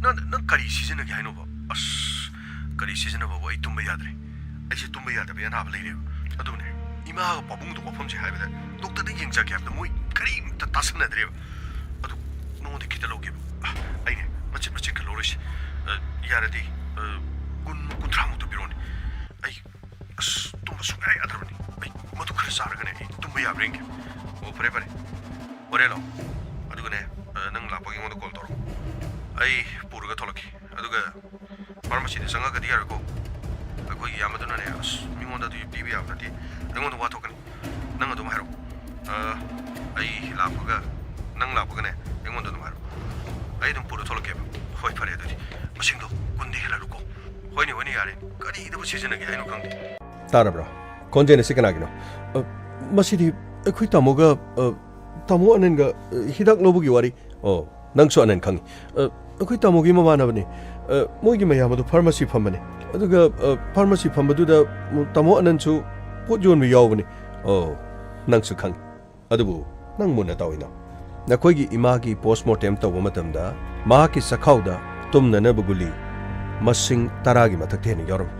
ꯅꯪ, ꯅꯪ ꯀꯔꯤ ꯁꯤꯖꯤꯟꯅꯒꯦ ꯍꯥꯏꯅꯣꯕ? ꯑꯁ, ꯀꯔꯤ ꯁꯤꯖꯤꯟꯅꯕꯕꯨ? ꯑꯩ ꯇꯨꯝꯕ ꯌꯥꯗ꯭ꯔꯦ꯫ ꯑꯩꯁꯦ ꯇꯨꯝꯕ ꯌꯥꯗꯕꯒꯤ ꯑꯅꯥꯕ ꯂꯩꯔꯦꯕ꯫ ꯑꯗꯨꯅꯦ, ꯏꯃꯥꯒ ꯄꯥꯕꯨꯡꯗꯣ ꯋꯥꯐꯝꯁꯦ ꯍꯥꯏꯕꯗ ꯗꯣꯛꯇꯔꯗ ꯌꯦꯡꯖꯒꯦ ꯍꯥꯏꯕꯗ ꯃꯣꯏ ꯀꯔꯤꯝꯇ ꯇꯥꯁꯟꯅꯗ꯭ꯔꯦꯕ꯫ ꯑꯗꯨ ꯅꯉꯣꯟꯗ ꯈꯤꯇ ꯂꯧꯒꯦꯕ꯫ ꯑ, ꯑꯩꯅꯦ, ꯃꯆꯤꯠ ꯃꯆꯤꯠꯀ ꯂꯧꯔꯣꯏꯁꯦ꯫ ꯑ, ꯌꯥꯔꯗꯤ, ꯑ, ꯀꯨꯟ, ꯀꯨꯟꯊ꯭ꯔꯥꯃꯨꯛꯇ ꯄꯤꯔꯛꯑꯣꯅꯦ꯫ ꯑꯩ, ꯑꯁ, ꯇꯨꯝꯕ ꯁꯨꯡꯌꯥ ꯌꯥꯗ꯭ꯔꯕꯅꯤ꯫ ꯑꯩ ꯃꯗꯨ ꯈꯔ ꯆꯥꯔꯒꯅꯦ ꯑꯩ ꯇꯨꯝꯕ ꯌꯥꯕ꯭ꯔꯥ ꯌꯦꯡꯒꯦ꯫ ꯑꯣ, ꯐꯔꯦ, ꯐꯔꯦ꯫ ꯍꯣꯔꯦꯟ ꯂꯥꯛꯑꯣ꯫ ꯑꯗꯨꯒꯅꯦ, ꯑ, ꯅꯪ ꯂꯥꯛꯄꯒꯤ ꯑꯩꯉꯣꯟꯗ ꯀꯣꯜ ꯇꯧꯔꯛꯑꯣ꯫ ꯑꯩ ꯄꯨꯔꯒ ꯊꯣꯛꯂꯛꯀꯦ꯫ ꯑꯗꯨꯒ ꯐꯥꯔꯃꯥꯁꯤꯗ ꯆꯪꯉꯛꯀꯗꯤ ꯌꯥꯔꯣꯏꯀꯣ꯫ ꯑꯩꯈꯣꯏꯒꯤ ꯏꯌꯥꯝꯕꯗꯨꯅꯅꯦ, ꯑꯁ, ꯃꯤꯉꯣꯟꯗ ꯑꯗꯨ ꯄꯤꯕ ꯌꯥꯕ ꯅꯠꯇꯦ, ꯑꯩꯉꯣꯟꯗ ꯋꯥ ꯊꯣꯛꯀꯅꯤ꯫ ꯅꯪ ꯑꯗꯨꯝ ꯍꯥꯏꯔꯛꯑꯣ꯫ ꯑ, ꯑꯩ ꯂꯥꯛꯄꯒ, ꯅꯪ ꯂꯥꯛꯄꯒꯅꯦ, ꯑꯩꯉꯣꯟꯗ ꯑꯗꯨꯝ ꯍꯥꯏꯔꯛꯑꯣ꯫ ꯑꯩ ꯑꯗꯨꯝ ꯄꯨꯔ ꯊꯣꯛꯂꯛꯀꯦꯕ꯫ ꯍꯣꯏ, ꯐꯔꯦ ꯑꯗꯨꯗꯤ꯫ ꯃꯁꯤꯡꯗꯣ ꯀꯨꯟꯗꯤ ꯍꯦꯜꯍꯜꯂꯨꯀꯣ꯫ ꯍꯣꯏꯅꯦ, ꯍꯣꯏꯅꯦ, ꯌꯥꯔꯦ꯫ ꯀꯔꯤꯗꯕꯨ ꯁꯤꯖꯤꯟꯅꯒꯦ ꯍꯥꯏꯅꯣ ꯈꯪꯗꯦ꯫ ꯇꯥꯔꯕ꯭ꯔꯥ? ꯈꯣꯟꯖꯦꯜ ꯑꯁꯤ ꯀꯅꯥꯒꯤꯅꯣ? ꯑ, ꯃꯁꯤꯗꯤ ꯑꯩꯈꯣꯏ ꯇꯥꯃꯣꯒ, ꯑ, ꯇꯥꯃꯣ ꯑꯅꯟꯒ, ꯑ, ꯍꯤꯗꯥꯛ ꯂꯧꯕꯒꯤ ꯋꯥꯔꯤ꯫ ꯑꯣ, ꯅꯪꯁꯨ ꯑꯅꯟ ꯈꯪꯉꯤ꯫ ꯑ, ꯑꯩꯈꯣꯏ ꯇꯥꯃꯣꯒꯤ ꯃꯃꯥꯟꯅꯕꯅꯤ꯫ ꯑ, ꯃꯣꯏꯒꯤ ꯃꯌꯥꯝ ꯑꯗꯨ ꯐꯥꯔꯃꯥꯁꯤ ꯐꯝꯕꯅꯤ꯫ ꯑꯗꯨꯒ, ꯑ, ꯐꯥꯔꯃꯥꯁꯤ ꯐꯝꯕꯗꯨꯗ ꯇꯥꯃꯣ ꯑꯅꯟꯁꯨ ꯄꯣꯠ ꯌꯣꯟꯕ ꯌꯥꯎꯕꯅꯤ꯫ ꯑꯣ, ꯅꯪꯁꯨ ꯈꯪꯉꯤ꯫ ꯑꯗꯨꯕꯨ ꯅꯪ ꯃꯨꯟꯅ ꯇꯥꯎꯏꯅꯣ꯫ ꯅꯈꯣꯏꯒꯤ ꯏꯃꯥꯒꯤ ꯄꯣꯁꯃꯣꯔꯇꯦꯝ ꯇꯧꯕ ꯃꯇꯝꯗ ꯃꯍꯥꯛꯀꯤ ꯆꯈꯥꯎꯗ ꯇꯨꯝꯅꯅꯕ ꯒꯨꯂꯤ ꯃꯁꯤꯡ ꯇꯔꯥꯒꯤ ꯃꯊꯛꯇ ꯍꯦꯟꯅ ꯌꯥꯎꯔꯝꯃꯤ꯫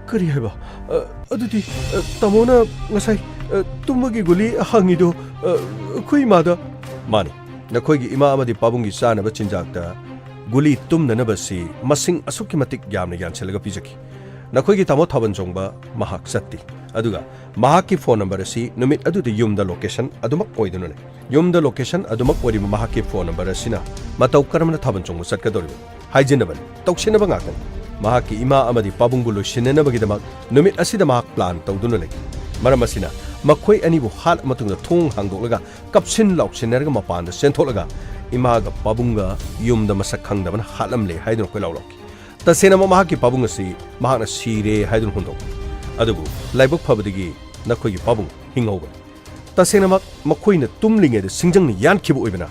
ꯀꯔꯤ ꯍꯥꯏꯕ? ꯑ, ꯑꯗꯨꯗꯤ, ꯑ, ꯇꯥꯃꯣꯅ ꯉꯁꯥꯏ, ꯑ, ꯇꯨꯝꯕꯒꯤ ꯒꯨꯂꯤ ꯍꯪꯉꯤꯗꯣ, ꯑ, ꯑꯩꯈꯣꯏ ꯏꯃꯥꯗ? ꯃꯥꯅꯤ, ꯅꯈꯣꯏꯒꯤ ꯏꯃꯥ ꯑꯃꯗꯤ ꯄꯥꯕꯨꯡꯒꯤ ꯆꯥꯅꯕ ꯆꯤꯟꯖꯥꯛꯇ ꯒꯨꯂꯤ ꯇꯨꯝꯅꯅꯕꯁꯤ ꯃꯁꯤꯡ ꯑꯁꯨꯛꯀꯤ ꯃꯇꯤꯛ ꯌꯥꯝꯅ ꯌꯥꯟꯁꯤꯜꯂꯒ ꯄꯤꯖꯈꯤ꯫ ꯅꯈꯣꯏꯒꯤ ꯇꯥꯃꯣ ꯊꯥꯕꯜ ꯆꯣꯡꯕ ꯃꯍꯥꯛ ꯆꯠꯇꯦ꯫ ꯑꯗꯨꯒ ꯃꯍꯥꯛꯀꯤ ꯐꯣꯟ ꯅꯝꯕꯔ ꯑꯁꯤ ꯅꯨꯃꯤꯠ ꯑꯗꯨꯗ ꯌꯨꯝꯗ ꯂꯣꯀꯦꯁꯟ ꯑꯗꯨꯃꯛ ꯑꯣꯏꯗꯨꯅ ꯂꯩ꯫ ꯌꯨꯝꯗ ꯂꯣꯀꯦꯁꯟ ꯑꯗꯨꯃꯛ ꯑꯣꯏꯔꯤꯕ ꯃꯍꯥꯛꯀꯤ ꯐꯣꯟ ꯅꯝꯕꯔ ꯑꯁꯤꯅ ꯃꯇꯧ ꯀꯔꯝꯅ ꯊꯥꯕꯜ ꯆꯣꯡꯕ ꯆꯠꯀꯗꯧꯔꯤꯕꯅꯣ? ꯍꯥꯏꯖꯤꯟꯅꯕꯅꯤ, ꯇꯧꯁꯤꯟꯅꯕ ꯉꯥꯛꯇꯅꯤ꯫ ꯃꯍꯥꯛꯀꯤ ꯏꯃꯥ ꯑꯃꯗꯤ ꯄꯥꯕꯨꯡꯕꯨ ꯂꯣꯏꯁꯤꯟꯅꯅꯕꯒꯤꯗꯃꯛ ꯅꯨꯃꯤꯠ ꯑꯁꯤꯗ ꯃꯍꯥꯛ ꯄ꯭ꯂꯥꯟ ꯇꯧꯗꯨꯅ ꯂꯩ꯫ ꯃꯔꯝ ꯑꯁꯤꯅ, ꯃꯈꯣꯏ ꯑꯅꯤꯕꯨ ꯍꯥꯠꯂ ꯃꯇꯨꯡꯗ ꯊꯣꯡ ꯍꯥꯡꯗꯣꯛꯂꯒ ꯀꯞꯁꯤꯟ ꯂꯥꯎꯁꯤꯟꯅꯔꯒ ꯃꯄꯥꯟꯗ ꯆꯦꯟꯊꯣꯛꯂꯒ ꯏꯃꯥꯒ ꯄꯥꯕꯨꯡꯒ ꯌꯨꯝꯗ ꯃꯁꯛ ꯈꯪꯗꯕꯅ ꯍꯥꯠꯂꯝꯂꯦ ꯍꯥꯏꯗꯨꯅ ꯀꯣꯏꯂꯥꯎ ꯂꯥꯎꯈꯤ꯫ ꯇꯁꯦꯡꯅꯃꯛ ꯃꯍꯥꯛꯀꯤ ꯄꯥꯕꯨꯡ ꯑꯁꯤ ꯃꯍꯥꯛꯅ ꯁꯤꯔꯦ ꯍꯥꯏꯗꯨꯅ ꯍꯣꯟꯗꯣꯛꯈꯤ꯫ ꯑꯗꯨꯕꯨ ꯂꯥꯏꯕꯛ ꯐꯕꯗꯒꯤ ꯅꯈꯣꯏꯒꯤ ꯄꯥꯕꯨꯡ ꯍꯤꯡꯍꯧꯕꯅꯤ꯫ ꯇꯁꯦꯡꯅꯃꯛ ꯃꯈꯣꯏꯅ ꯇꯨꯝꯂꯤꯉꯩꯗ ꯁꯤꯡꯖꯪꯅ ꯌꯥꯟꯈꯤꯕ ꯑꯣꯏꯕꯅ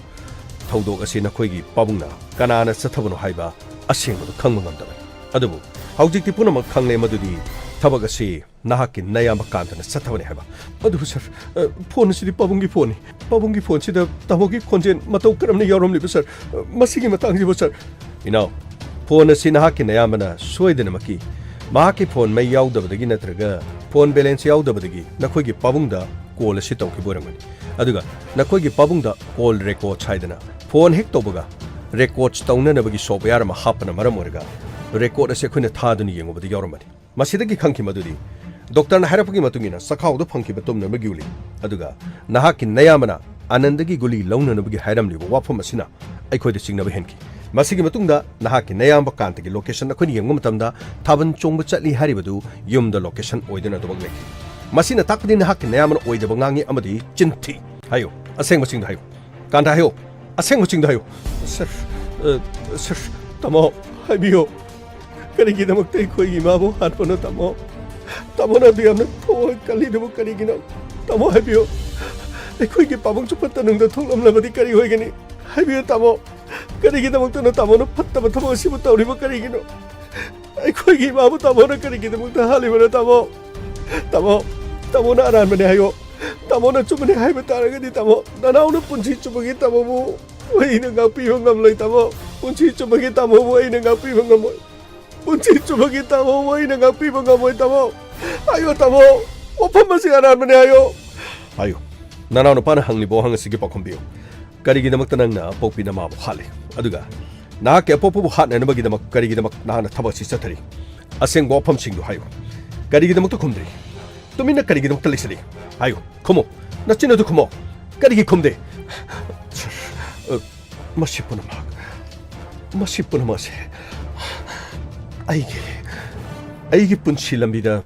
ꯊꯧꯗꯣꯛ ꯑꯁꯤ ꯅꯈꯣꯏꯒꯤ ꯄꯥꯕꯨꯡꯅ ꯀꯅꯥꯅ ꯆꯠꯊꯕꯅꯣ ꯍꯥꯏꯕ ꯑꯁꯦꯡꯕꯗꯨ ꯈꯪꯕ ꯉꯝꯗꯕꯅꯤ꯫ ꯑꯗꯨꯕꯨ ꯍꯧꯖꯤꯛꯇꯤ ꯄꯨꯝꯅꯃꯛ ꯈꯪꯂꯦ ꯃꯗꯨꯗꯤ ꯊꯕꯛ ꯑꯁꯤ ꯅꯍꯥꯛꯀꯤ ꯅꯌꯥꯝꯕ ꯀꯥꯟꯇꯅ ꯆꯠꯊꯕꯅꯤ ꯍꯥꯏꯕ꯫ ꯑꯗꯨꯕꯨ ꯁꯥꯔ, ꯑ, ꯐꯣꯟ ꯑꯁꯤꯗꯤ ꯄꯥꯕꯨꯡꯒꯤ ꯐꯣꯟꯅꯤ꯫ ꯄꯥꯕꯨꯡꯒꯤ ꯐꯣꯟꯁꯤꯗ ꯇꯥꯃꯣꯒꯤ ꯈꯣꯟꯖꯦꯜ ꯃꯇꯧ ꯀꯔꯝꯅ ꯌꯥꯎꯔꯝꯂꯤꯕ ꯁꯥꯔ? ꯑ, ꯃꯁꯤꯒꯤ ꯃꯇꯥꯡꯁꯤꯕꯨ ꯁꯥꯔ? ꯏꯅꯥꯎ, ꯐꯣꯟ ꯑꯁꯤ ꯅꯍꯥꯛꯀꯤ ꯅꯌꯥꯝꯕꯅ ꯁꯣꯏꯗꯅꯃꯛꯀꯤ ꯃꯍꯥꯛꯀꯤ ꯐꯣꯟ ꯃꯩ ꯌꯥꯎꯗꯕꯗꯒꯤ ꯅꯠꯇ꯭ꯔꯒ ꯐꯣꯟ ꯕꯦꯂꯦꯟꯁ ꯌꯥꯎꯗꯕꯗꯒꯤ ꯅꯈꯣꯏꯒꯤ ꯄꯥꯕꯨꯡꯗ ꯀꯣꯜ ꯑꯁꯤ ꯇꯧꯈꯤꯕ ꯑꯣꯏꯔꯝꯒꯅꯤ꯫ ꯑꯗꯨꯒ ꯅꯈꯣꯏꯒꯤ ꯄꯥꯕꯨꯡꯗ ꯀꯣꯜ ꯔꯦꯀꯣꯔꯗ ꯍꯥꯏꯗꯅ ꯐꯣꯟ ꯍꯦꯛ ꯇꯧꯕꯒ ꯔꯦꯀꯣꯔꯗ ꯇꯧꯅꯅꯕꯒꯤ ꯁꯣꯐꯋꯦꯌꯔ ꯑꯃ ꯍꯥꯞꯄꯅ ꯃꯔꯝ ꯑꯣꯏꯔꯒ ꯔꯦꯀꯣꯔꯗ ꯑꯁꯤ ꯑꯩꯈꯣꯏꯅ ꯊꯥꯗꯨꯅ ꯌꯦꯡꯉꯨꯕꯗ ꯌꯥꯎꯔꯝꯕꯅꯤ꯫ ꯃꯁꯤꯗꯒꯤ ꯈꯪꯈꯤ ꯃꯗꯨꯗꯤ ꯗꯣꯛꯇꯔꯅ ꯍꯥꯏꯔꯛꯄꯒꯤ ꯃꯇꯨꯡ ꯏꯟꯅ ꯆꯈꯥꯎꯗ ꯐꯪꯈꯤꯕ ꯇꯨꯝꯅꯕꯒꯤ ꯒꯨꯂꯤ, ꯑꯗꯨꯒ ꯅꯍꯥꯛꯀꯤ ꯅꯌꯥꯝꯕꯅ ꯑꯅꯟꯗꯒꯤ ꯒꯨꯂꯤ ꯂꯧꯅꯅꯕꯒꯤ ꯍꯥꯏꯔꯝꯂꯤꯕ ꯋꯥꯐꯝ ꯑꯁꯤꯅ ꯑꯩꯈꯣꯏꯗ ꯆꯤꯡꯅꯕ ꯍꯦꯟꯈꯤ꯫ ꯃꯁꯤꯒꯤ ꯃꯇꯨꯡꯗ ꯅꯍꯥꯛꯀꯤ ꯅꯌꯥꯝꯕ ꯀꯥꯟꯇꯒꯤ ꯂꯣꯀꯦꯁꯟ ꯑꯩꯈꯣꯏꯅ ꯌꯦꯡꯕ ꯃꯇꯝꯗ ꯊꯥꯕꯜ ꯆꯣꯡꯕ ꯆꯠꯂꯤ ꯍꯥꯏꯔꯤꯕꯗꯨ ꯌꯨꯝꯗ ꯂꯣꯀꯦꯁꯟ ꯑꯣꯏꯗꯨꯅ ꯑꯗꯨꯃꯛ ꯂꯩꯈꯤ꯫ ꯃꯁꯤꯅ ꯇꯥꯛꯄꯗꯤ ꯅꯍꯥꯛꯀꯤ ꯅꯌꯥꯝꯕꯅ ꯑꯣꯏꯗꯕ ꯉꯥꯡꯉꯤ ꯑꯃꯗꯤ ꯆꯤꯟ ꯊꯤ꯫ ꯍꯥꯏꯌꯨ, ꯑꯁꯦꯡꯕꯁꯤꯡꯗꯣ ꯍꯥꯏꯌꯨ꯫ ꯀꯥꯟꯇ, ꯍꯥꯏꯌꯨ, ꯑꯁꯦꯡꯕꯁꯤꯡꯗꯣ ꯍꯥꯏꯌꯨ꯫ ꯁꯥꯔ, ꯑ, ꯁꯥꯔ, ꯇꯥꯃꯣ, ꯍꯥꯏꯕꯤꯌꯨ꯫ ꯀꯔꯤꯒꯤꯗꯃꯛꯇ ꯑꯩꯈꯣꯏꯒꯤ ꯏꯃꯥꯕꯨ ꯍꯥꯠꯄꯅꯣ, ꯇꯥꯃꯣ? ꯇꯥꯃꯣꯅ ꯑꯗꯨ ꯌꯥꯝꯅ ꯊꯋꯥꯏ ꯀꯜꯂꯤꯗꯨꯕꯨ ꯀꯔꯤꯒꯤꯅꯣ? ꯇꯥꯃꯣ, ꯍꯥꯏꯕꯤꯌꯨ꯫ ꯑꯩꯈꯣꯏꯒꯤ ꯄꯥꯕꯨꯡꯁꯨ ꯐꯠꯇ ꯅꯨꯡꯗ ꯊꯣꯛꯂꯝꯂꯕꯗꯤ ꯀꯔꯤ ꯑꯣꯏꯒꯅꯤ? ꯍꯥꯏꯕꯤꯌꯨ, ꯇꯥꯃꯣ꯫ ꯀꯔꯤꯒꯤꯗꯃꯛꯇꯅꯣ ꯇꯥꯃꯣꯅ ꯐꯠꯇꯕ ꯊꯕꯛ ꯑꯁꯤꯕꯨ ꯇꯧꯔꯤꯕ ꯀꯔꯤꯒꯤꯅꯣ? ꯑꯩꯈꯣꯏꯒꯤ ꯏꯃꯥꯕꯨ ꯇꯥꯃꯣꯅ ꯀꯔꯤꯒꯤꯗꯃꯛꯇ ꯍꯥꯠꯂꯤꯕꯅꯣ, ꯇꯥꯃꯣ? ꯇꯥꯃꯣ, ꯇꯥꯃꯣꯅ ꯑꯔꯥꯟꯕꯅꯦ ꯍꯥꯏꯌꯣ꯫ ꯇꯥꯃꯣꯅ ꯑꯆꯨꯝꯕꯅꯦ ꯍꯥꯏꯕ ꯇꯥꯔꯒꯗꯤ, ꯇꯥꯃꯣ, ꯅꯅꯥꯎꯅ ꯄꯨꯟꯁꯤ ꯆꯨꯞꯄꯒꯤ ꯇꯥꯃꯣꯕꯨ ꯑꯩꯅ ꯉꯥꯛꯄꯤꯕ ꯉꯝꯂꯣꯏ, ꯇꯥꯃꯣ꯫ ꯄꯨꯟꯁꯤ ꯆꯨꯞꯄꯒꯤ ꯇꯥꯃꯣꯕꯨ ꯑꯩꯅ ꯉꯥꯛꯄꯤꯕ ꯉꯝꯃꯣꯏ꯫ ꯄꯨꯟꯁꯤ ꯆꯨꯞꯄꯒꯤ ꯇꯥꯃꯣꯕꯨ ꯑꯩꯅ ꯉꯥꯛꯄꯤꯕ ꯉꯝꯃꯣꯏ, ꯇꯥꯃꯣ꯫ ꯍꯥꯏꯌꯣ, ꯇꯥꯃꯣ꯫ ꯋꯥꯐꯝ ꯑꯁꯤ ꯑꯔꯥꯟꯕꯅꯦ ꯍꯥꯏꯌꯣ꯫ ꯍꯥꯏꯌꯨ꯫ ꯅꯅꯥꯎꯅꯨꯄꯥꯅ ꯍꯪꯂꯤꯕ ꯋꯥꯍꯪ ꯑꯁꯤꯒꯤ ꯄꯥꯎꯈꯨꯝ ꯄꯤꯌꯨ꯫ ꯀꯔꯤꯒꯤꯗꯃꯛꯇ ꯅꯪꯅ ꯑꯄꯣꯛꯄꯤ ꯅꯃꯥꯕꯨ ꯍꯥꯠꯂꯤ? ꯑꯗꯨꯒ ꯅꯍꯥꯛꯀꯤ ꯑꯄꯣꯛꯄꯕꯨ ꯍꯥꯠꯅꯅꯕꯒꯤꯗꯃꯛ ꯀꯔꯤꯒꯤꯗꯃꯛ ꯅꯍꯥꯛꯅ ꯊꯕꯛ ꯑꯁꯤ ꯆꯠꯊꯔꯤ? ꯑꯁꯦꯡꯕ ꯋꯥꯐꯝꯁꯤꯡꯗꯨ ꯍꯥꯏꯌꯨ꯫ ꯀꯔꯤꯒꯤꯗꯃꯛꯇ ꯈꯨꯝꯗ꯭ꯔꯤ? ꯇꯨꯃꯤꯟꯅ ꯀꯔꯤꯒꯤꯗꯃꯛꯇ ꯂꯩꯁꯤꯜꯂꯤ? ꯍꯥꯏꯌꯨ, ꯈꯨꯝꯃꯨ꯫ ꯅꯆꯤꯟ ꯑꯗꯨ ꯈꯨꯝꯃꯣ꯫ ꯀꯔꯤꯒꯤ ꯈꯨꯝꯗꯦ? ꯁꯔ, ꯑ, ꯃꯁꯤ ꯄꯨꯝꯅꯃꯛ, ꯃꯁꯤ ꯄꯨꯝꯅꯃꯛ ꯑꯁꯦ ꯑꯩꯒꯤ, ꯑꯩꯒꯤ ꯄꯨꯟꯁꯤ ꯂꯝꯕꯤꯗ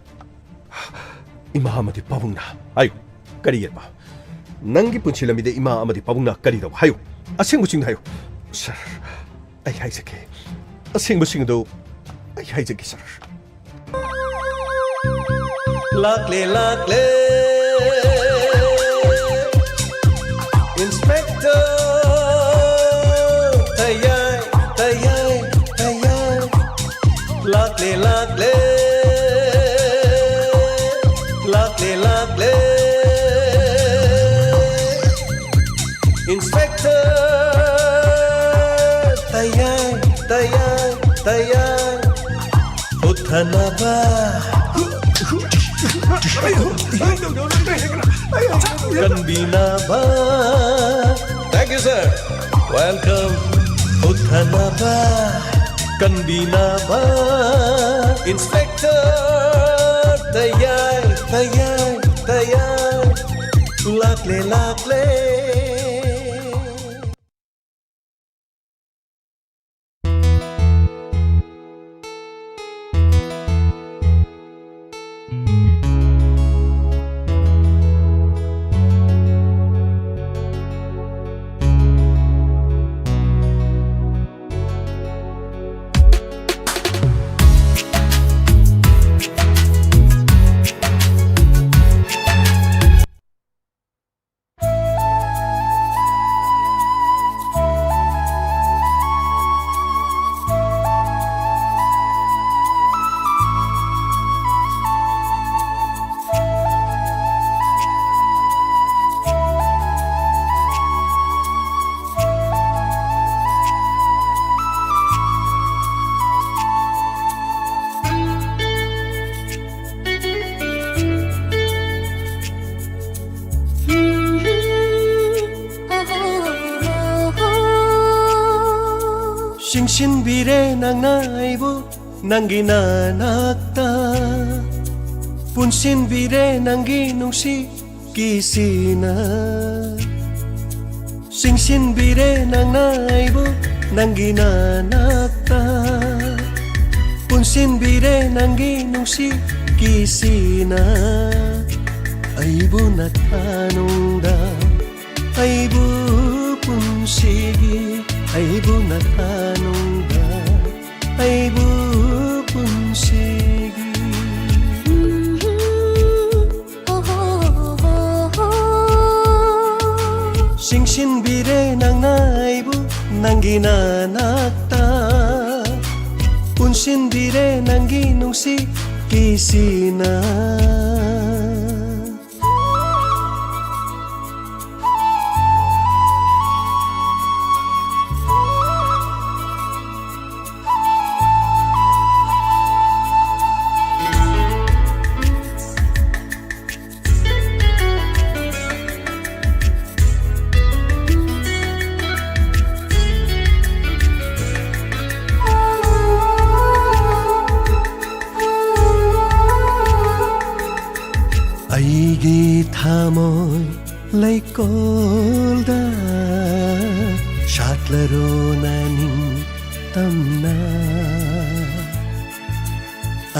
ꯏꯃꯥ ꯑꯃꯗꯤ ꯄꯥꯕꯨꯡꯅ, ꯍꯥꯏꯌꯨ, ꯀꯔꯤ ꯌꯦꯠꯄ? ꯅꯪꯒꯤ ꯄꯨꯟꯁꯤ ꯂꯝꯕꯤꯗ ꯏꯃꯥ ꯑꯃꯗꯤ ꯄꯥꯕꯨꯡꯅ ꯀꯔꯤ ꯇꯧꯕ? ꯍꯥꯏꯌꯨ, ꯑꯁꯦꯡꯕꯁꯤꯡꯗꯣ ꯍꯥꯏꯌꯨ꯫ ꯁꯔ, ꯑꯩ ꯍꯥꯏꯖꯒꯦ, ꯑꯁꯦꯡꯕꯁꯤꯡ ꯑꯗꯨ ꯑꯩ ꯍꯥꯏꯖꯒꯦ, ꯁꯔ꯫ ꯂꯥꯛꯂꯦ, ꯂꯥꯛꯂꯦ, Inspector ꯇꯌꯥꯏ, ꯇꯌꯥꯏ, ꯇꯌꯥꯏ꯫ ꯂꯥꯛꯂꯦ, ꯂꯥꯛꯂꯦ, ꯂꯥꯛꯂꯦ, ꯂꯥꯛꯂꯦ, Inspector ꯇꯌꯥꯏ, ꯇꯌꯥꯏ, ꯇꯌꯥꯏ꯫ ꯍꯨꯠꯊꯅꯕ, ꯀꯟꯕꯤꯅꯕ꯫ Thank you, sir. Welcome. ꯍꯨꯠꯊꯅꯕ, ꯀꯟꯕꯤꯅꯕ, Inspector ꯇꯌꯥꯏ, ꯇꯌꯥꯏ, ꯇꯌꯥꯏ꯫ ꯂꯥꯛꯂꯦ, ꯂꯥꯛꯂꯦ꯫ ꯆꯤꯡꯁꯤꯟꯕꯤꯔꯦ ꯅꯪꯅ ꯑꯩꯕꯨ, ꯅꯪꯒꯤ ꯅꯅꯥꯛꯇ ꯄꯨꯟꯁꯤꯟꯕꯤꯔꯦ ꯅꯪꯒꯤ ꯅꯨꯡꯁꯤ ꯀꯤꯁꯤꯅ꯫ ꯆꯤꯡꯁꯤꯟꯕꯤꯔꯦ ꯅꯪꯅ ꯑꯩꯕꯨ ꯅꯪꯒꯤ ꯅꯅꯥꯛꯇ ꯄꯨꯟꯁꯤꯟꯕꯤꯔꯦ ꯅꯪꯒꯤ ꯅꯨꯡꯁꯤ ꯀꯤꯁꯤꯅ꯫ ꯑꯩꯕꯨ ꯅꯊꯥꯅꯨꯡꯗ ꯑꯩꯕꯨ ꯄꯨꯟꯁꯤꯒꯤ ꯑꯩꯕꯨ ꯅꯊꯥꯅꯨꯡꯗ ꯑꯩꯕꯨ ꯄꯨꯟꯁꯤꯒꯤ꯫ ꯆꯤꯡꯁꯤꯟꯕꯤꯔꯦ ꯅꯪꯅ ꯑꯩꯕꯨ ꯅꯪꯒꯤ ꯅꯅꯥꯛꯇ ꯄꯨꯟꯁꯤꯟꯕꯤꯔꯦ ꯅꯪꯒꯤ ꯅꯨꯡꯁꯤ ꯀꯤꯁꯤꯅ꯫ ꯑꯩꯒꯤ ꯊꯃꯣꯏ ꯂꯩꯀꯣꯜꯗ ꯁꯥꯠꯂꯔꯣ ꯅꯅꯤꯡ ꯇꯝꯅ꯫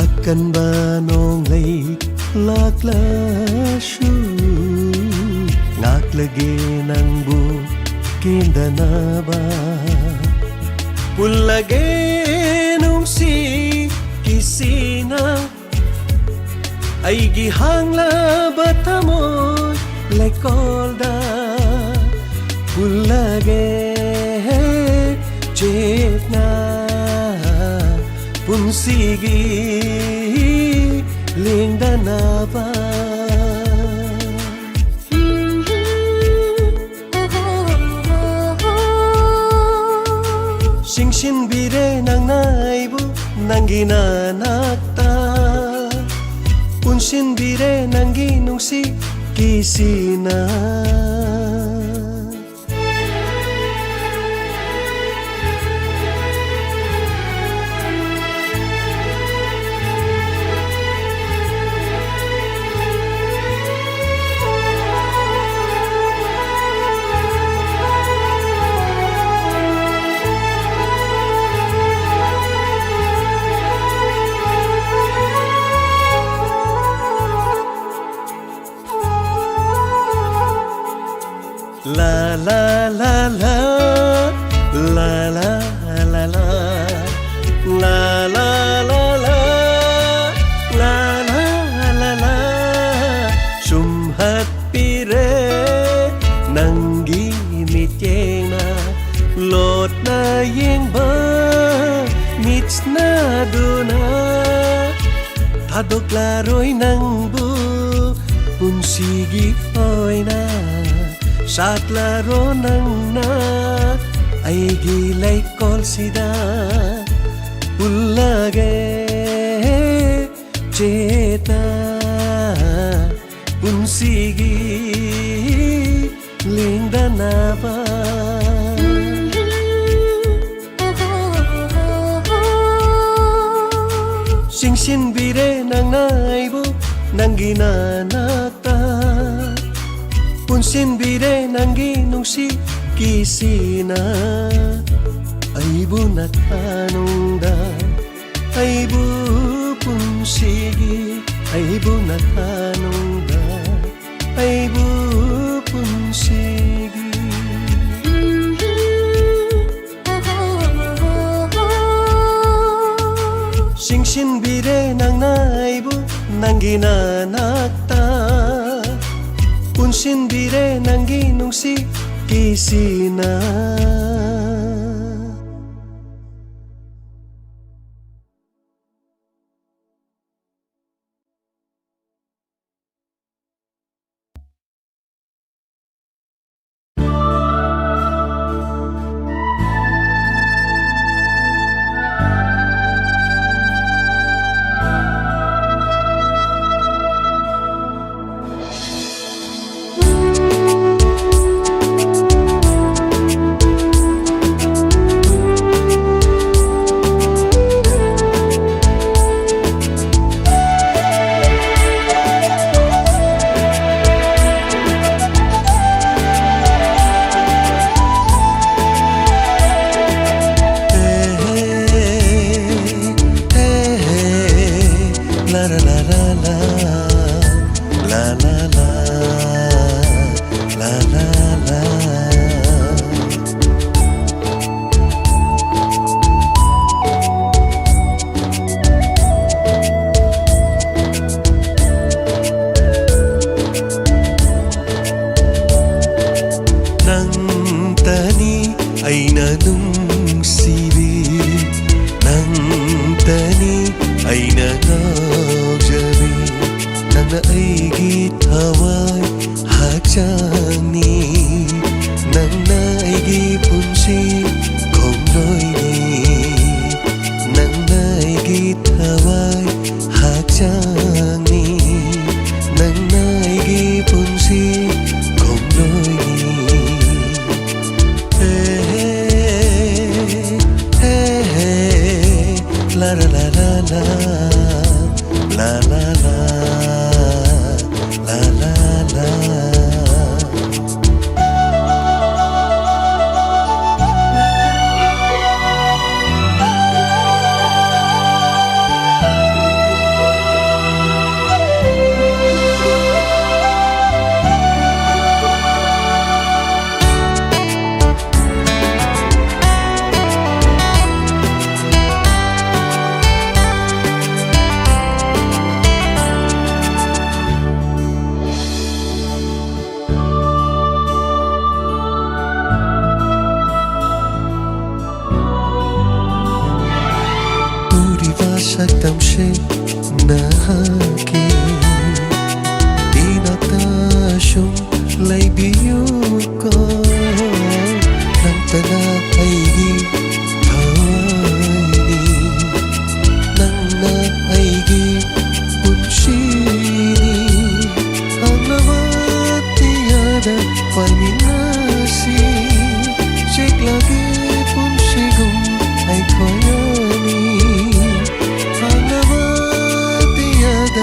ꯑꯀꯟꯕ ꯅꯣꯡꯂꯩ ꯂꯥꯛꯂꯁꯨ ꯉꯥꯛꯂꯒꯦ ꯅꯪꯕꯨ ꯀꯦꯟꯗꯅꯕ꯫ ꯄꯨꯜꯂꯒꯦ ꯅꯨꯡꯁꯤ ꯀꯤꯁꯤꯅ ꯑꯩꯒꯤ ꯍꯥꯡꯂꯕ ꯊꯃꯣꯏ ꯂꯩꯀꯣꯜꯗ ꯄꯨꯜꯂꯒꯦ ꯆꯦꯠꯅ ꯄꯨꯟꯁꯤꯒꯤ ꯂꯦꯡꯗꯅꯕ꯫ ꯆꯤꯡꯁꯤꯟꯕꯤꯔꯦ ꯅꯪꯅ ꯑꯩꯕꯨ ꯅꯪꯒꯤ ꯅꯅꯥꯛꯇ ꯄꯨꯟꯁꯤꯟꯕꯤꯔꯦ ꯅꯪꯒꯤ ꯅꯨꯡꯁꯤ ꯀꯤꯁꯤꯅ꯫ La la la la, la la la la, la la la la, la la la la. Sumhatpire ꯅꯪꯒꯤ ꯃꯤꯠꯌꯦꯡꯅ, ꯂꯣꯠꯅ ꯌꯦꯡꯕ ꯃꯤꯠꯁꯅꯗꯨꯅ꯫ ꯊꯥꯗꯣꯛꯂꯔꯣꯏ ꯅꯪꯕꯨ ꯄꯨꯟꯁꯤꯒꯤ ꯑꯣꯏꯅ, ꯁꯥꯠꯂꯔꯣ ꯅꯪꯅ ꯑꯩꯒꯤ ꯂꯩꯀꯣꯜꯁꯤꯗ꯫ ꯄꯨꯜꯂꯒꯦ ꯆꯦꯠꯅ ꯄꯨꯟꯁꯤꯒꯤ ꯂꯦꯡꯗꯅꯕ꯫ ꯆꯤꯡꯁꯤꯟꯕꯤꯔꯦ ꯅꯪꯅ ꯑꯩꯕꯨ ꯅꯪꯒꯤ ꯅꯅꯥꯛꯇ, ꯄꯨꯟꯁꯤꯟꯕꯤꯔꯦ ꯅꯪꯒꯤ ꯅꯨꯡꯁꯤ ꯀꯤꯁꯤꯅ꯫ ꯑꯩꯕꯨ ꯅꯊꯥꯅꯨꯡꯗ, ꯑꯩꯕꯨ ꯄꯨꯟꯁꯤꯒꯤ, ꯑꯩꯕꯨ ꯅꯊꯥꯅꯨꯡꯗ, ꯑꯩꯕꯨ ꯄꯨꯟꯁꯤꯒꯤ꯫ ꯆꯤꯡꯁꯤꯟꯕꯤꯔꯦ ꯅꯪꯅ ꯑꯩꯕꯨ ꯅꯪꯒꯤ ꯅꯅꯥꯛꯇ, ꯄꯨꯟꯁꯤꯟꯕꯤꯔꯦ ꯅꯪꯒꯤ ꯅꯨꯡꯁꯤ ꯀꯤꯁꯤꯅ꯫ ꯑꯩꯒꯤ ꯊꯋꯥꯏ ꯍꯛꯆꯥꯡꯅꯤ, ꯅꯪꯅ ꯑꯩꯒꯤ ꯄꯨꯟꯁꯤ ꯈꯣꯡꯂꯣꯏꯅꯤ꯫ ꯅꯪꯅ ꯑꯩꯒꯤ ꯊꯋꯥꯏ ꯍꯛꯆꯥꯡꯅꯤ, ꯅꯪꯅ ꯑꯩꯒꯤ ꯄꯨꯟꯁꯤ ꯈꯣꯡꯂꯣꯏꯅꯤ꯫ ꯍꯦ, ꯍꯦ, ꯍꯦ, ꯍꯦ, ꯂꯥ, ꯂꯥ, ꯂꯥ, ꯂꯥ, ꯂꯥ꯫ La la la, la la la. ꯎꯔꯤꯕ ꯁꯛꯇꯝꯁꯦ ꯅꯍꯥꯛꯀꯤ ꯏꯅꯥꯛꯇ ꯁꯨꯝ ꯂꯩꯕꯤꯌꯨꯀꯣ꯫ ꯅꯪꯇꯅ ꯑꯩꯒꯤ ꯊꯋꯥꯏꯅꯤ, ꯅꯪꯅ ꯑꯩꯒꯤ ꯄꯨꯟꯁꯤꯅꯤ꯫ ꯍꯥꯡꯂꯕ ꯑꯇꯤꯌꯥꯗ ꯄꯥꯏꯃꯤꯟꯅꯁꯤ, ꯆꯦꯛꯂꯛꯀꯤ ꯄꯨꯟꯁꯤꯒꯨꯝ ꯑꯩꯈꯣꯏ ꯑꯅꯤ꯫ ꯍꯥꯡꯂꯕ ꯑꯇꯤꯌꯥꯗ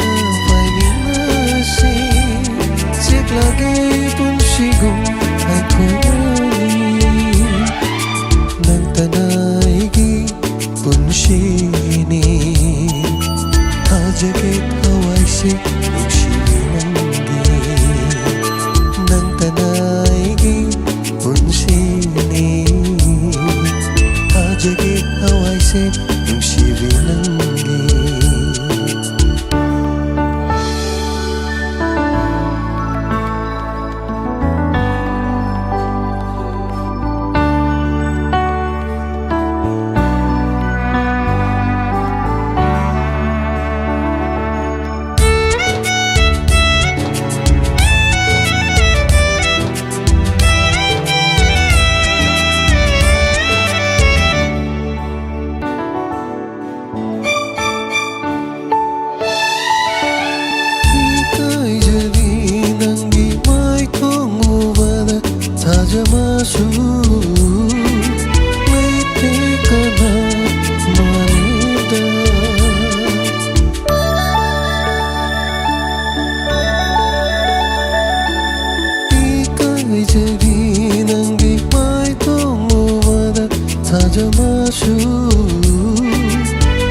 ꯁꯨ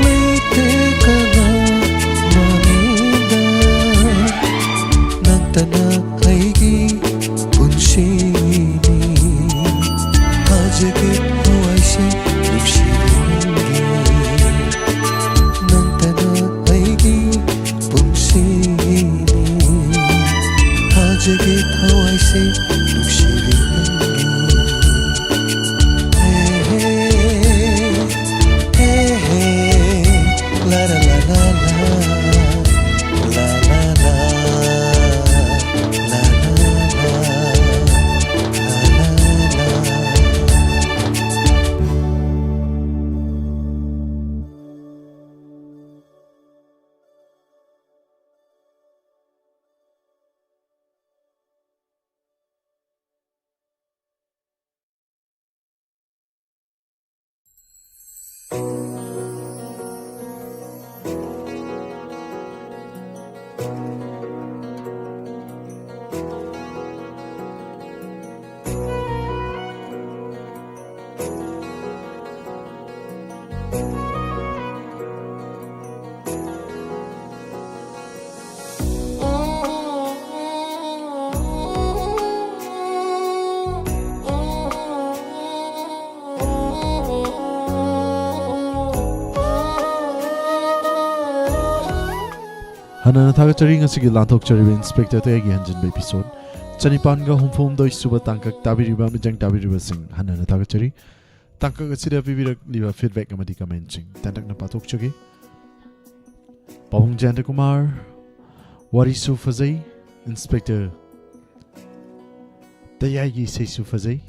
ꯂꯩꯇꯦ ꯀꯅꯥ ꯃꯥꯂꯦꯝꯗ, ꯅꯪꯇꯅ ꯑꯩꯒꯤ ꯄꯨꯟꯁꯤꯅꯤ꯫ ꯊꯥꯖꯒꯦ ꯊꯋꯥꯏꯁꯦ ꯅꯨꯡꯁꯤꯕ ꯅꯪꯒꯤ, ꯅꯪꯇꯅ ꯑꯩꯒꯤ ꯄꯨꯟꯁꯤꯅꯤ꯫ ꯊꯥꯖꯒꯦ ꯊꯋꯥꯏꯁꯦ ꯅꯨꯡꯁꯤꯕꯤ ꯅꯪꯒꯤ꯫ ꯍꯦ, ꯍꯦ, ꯍꯦ, ꯍꯦ, ꯂꯥ, ꯂꯥ, ꯂꯥ, ꯂꯥ, ꯂꯥ꯫ ꯍꯟꯅ ꯊꯥꯒꯠꯆꯔꯤ꯫ ꯉꯁꯤꯒꯤ ꯂꯥꯟꯊꯣꯛꯆꯔꯤꯕ ꯏꯟꯁꯄꯦꯛꯇꯔ ꯇꯌꯥꯏꯒꯤ ꯍꯟꯖꯤꯟꯕ ꯏꯄꯤꯁꯣꯗ ꯆꯅꯤꯄꯥꯟꯒ ꯍꯨꯝꯐꯨ ꯍꯨꯝꯗꯣꯏ ꯁꯨꯕ ꯇꯥꯡꯀꯛ ꯇꯥꯕꯤꯔꯤꯕ ꯃꯤꯖꯪ ꯇꯥꯕꯤꯔꯤꯕꯁꯤꯡ ꯍꯟꯅ ꯊꯥꯒꯠꯆꯔꯤ꯫ ꯇꯥꯡꯀꯛ ꯑꯁꯤꯗ ꯄꯤꯕꯤꯔꯛꯂꯤꯕ ꯐꯤꯗꯕꯦꯛ ꯑꯃꯗꯤ ꯀꯃꯦꯟꯁꯤꯡ ꯇꯦꯟꯇꯛꯅ ꯄꯥꯊꯣꯛꯆꯒꯦ꯫ ꯄꯥꯕꯨꯡ ꯖꯌꯟꯇ ꯀꯨꯃꯥꯔ, ꯋꯥꯔꯤꯁꯨ ꯐꯖꯩ, ꯏꯟꯁꯄꯦꯛꯇꯔ ꯇꯌꯥꯏꯒꯤ ꯏꯁꯩꯁꯨ ꯐꯖꯩ꯫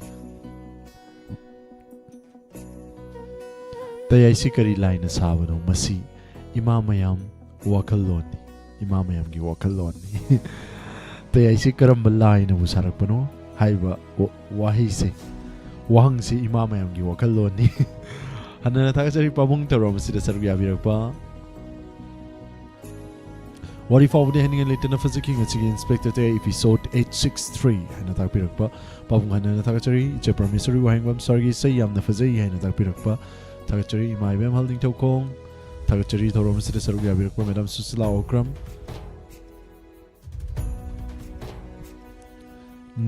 ꯇꯌꯥꯏꯁꯤ ꯀꯔꯤ ꯂꯥꯏꯅ ꯁꯥꯕꯅꯣ? ꯃꯁꯤ ꯏꯃꯥ ꯃꯌꯥꯝ ꯋꯥꯈꯜꯂꯣꯟꯅꯤ, ꯏꯃꯥ ꯃꯌꯥꯝꯒꯤ ꯋꯥꯈꯜꯂꯣꯟꯅꯤ꯫ ꯇꯌꯥꯏꯁꯤ ꯀꯔꯝꯕ ꯂꯥꯏꯅꯕꯨ ꯁꯥꯔꯛꯄꯅꯣ ꯍꯥꯏꯕ ꯋꯥ-, ꯋꯥꯍꯩꯁꯦ, ꯋꯥꯍꯪꯁꯤ ꯏꯃꯥ ꯃꯌꯥꯝꯒꯤ ꯋꯥꯈꯜꯂꯣꯟꯅꯤ꯫ ꯍꯟꯅ ꯊꯥꯒꯠꯆꯔꯤ ꯄꯥꯕꯨꯡ ꯊꯧꯔꯝ ꯑꯁꯤꯗ ꯁꯔꯨꯛ ꯌꯥꯕꯤꯔꯛꯄ꯫ ꯋꯥꯔꯤ ꯐꯥꯎꯕꯗꯤ ꯍꯥꯏꯅꯤꯡꯉꯥꯏ ꯂꯩꯇꯅ ꯐꯖꯈꯤ꯫ ꯉꯁꯤꯒꯤ inspector ꯇꯌꯥꯏ episode eight six three ꯍꯥꯏꯅ ꯇꯥꯛꯄꯤꯔꯛꯄ꯫ ꯄꯥꯕꯨꯡ ꯍꯟꯅꯅ ꯊꯥꯒꯠꯆꯔꯤ꯫ ꯏꯆꯦ ꯄ꯭ꯔꯃꯦꯁꯣꯔꯤ ꯋꯥꯍꯦꯡꯕꯝ ꯁꯥꯔꯒꯤ ꯏꯁꯩ ꯌꯥꯝꯅ ꯐꯖꯩ ꯍꯥꯏꯅ ꯇꯥꯛꯄꯤꯔꯛꯄ꯫ ꯊꯥꯒꯠꯆꯔꯤ꯫ ꯏꯃꯥ ꯏꯕꯦꯝꯍꯜ ꯅꯤꯡꯊꯧꯈꯣꯡ ꯊꯥꯒꯠꯆꯔꯤ꯫ ꯊꯧꯔꯝ ꯑꯁꯤꯗ ꯁꯔꯨꯛ ꯌꯥꯕꯤꯔꯛꯄ ꯃꯦꯗꯥꯝ ꯁꯨꯁꯤꯂꯥ ꯑꯣꯀ꯭ꯔꯝ꯫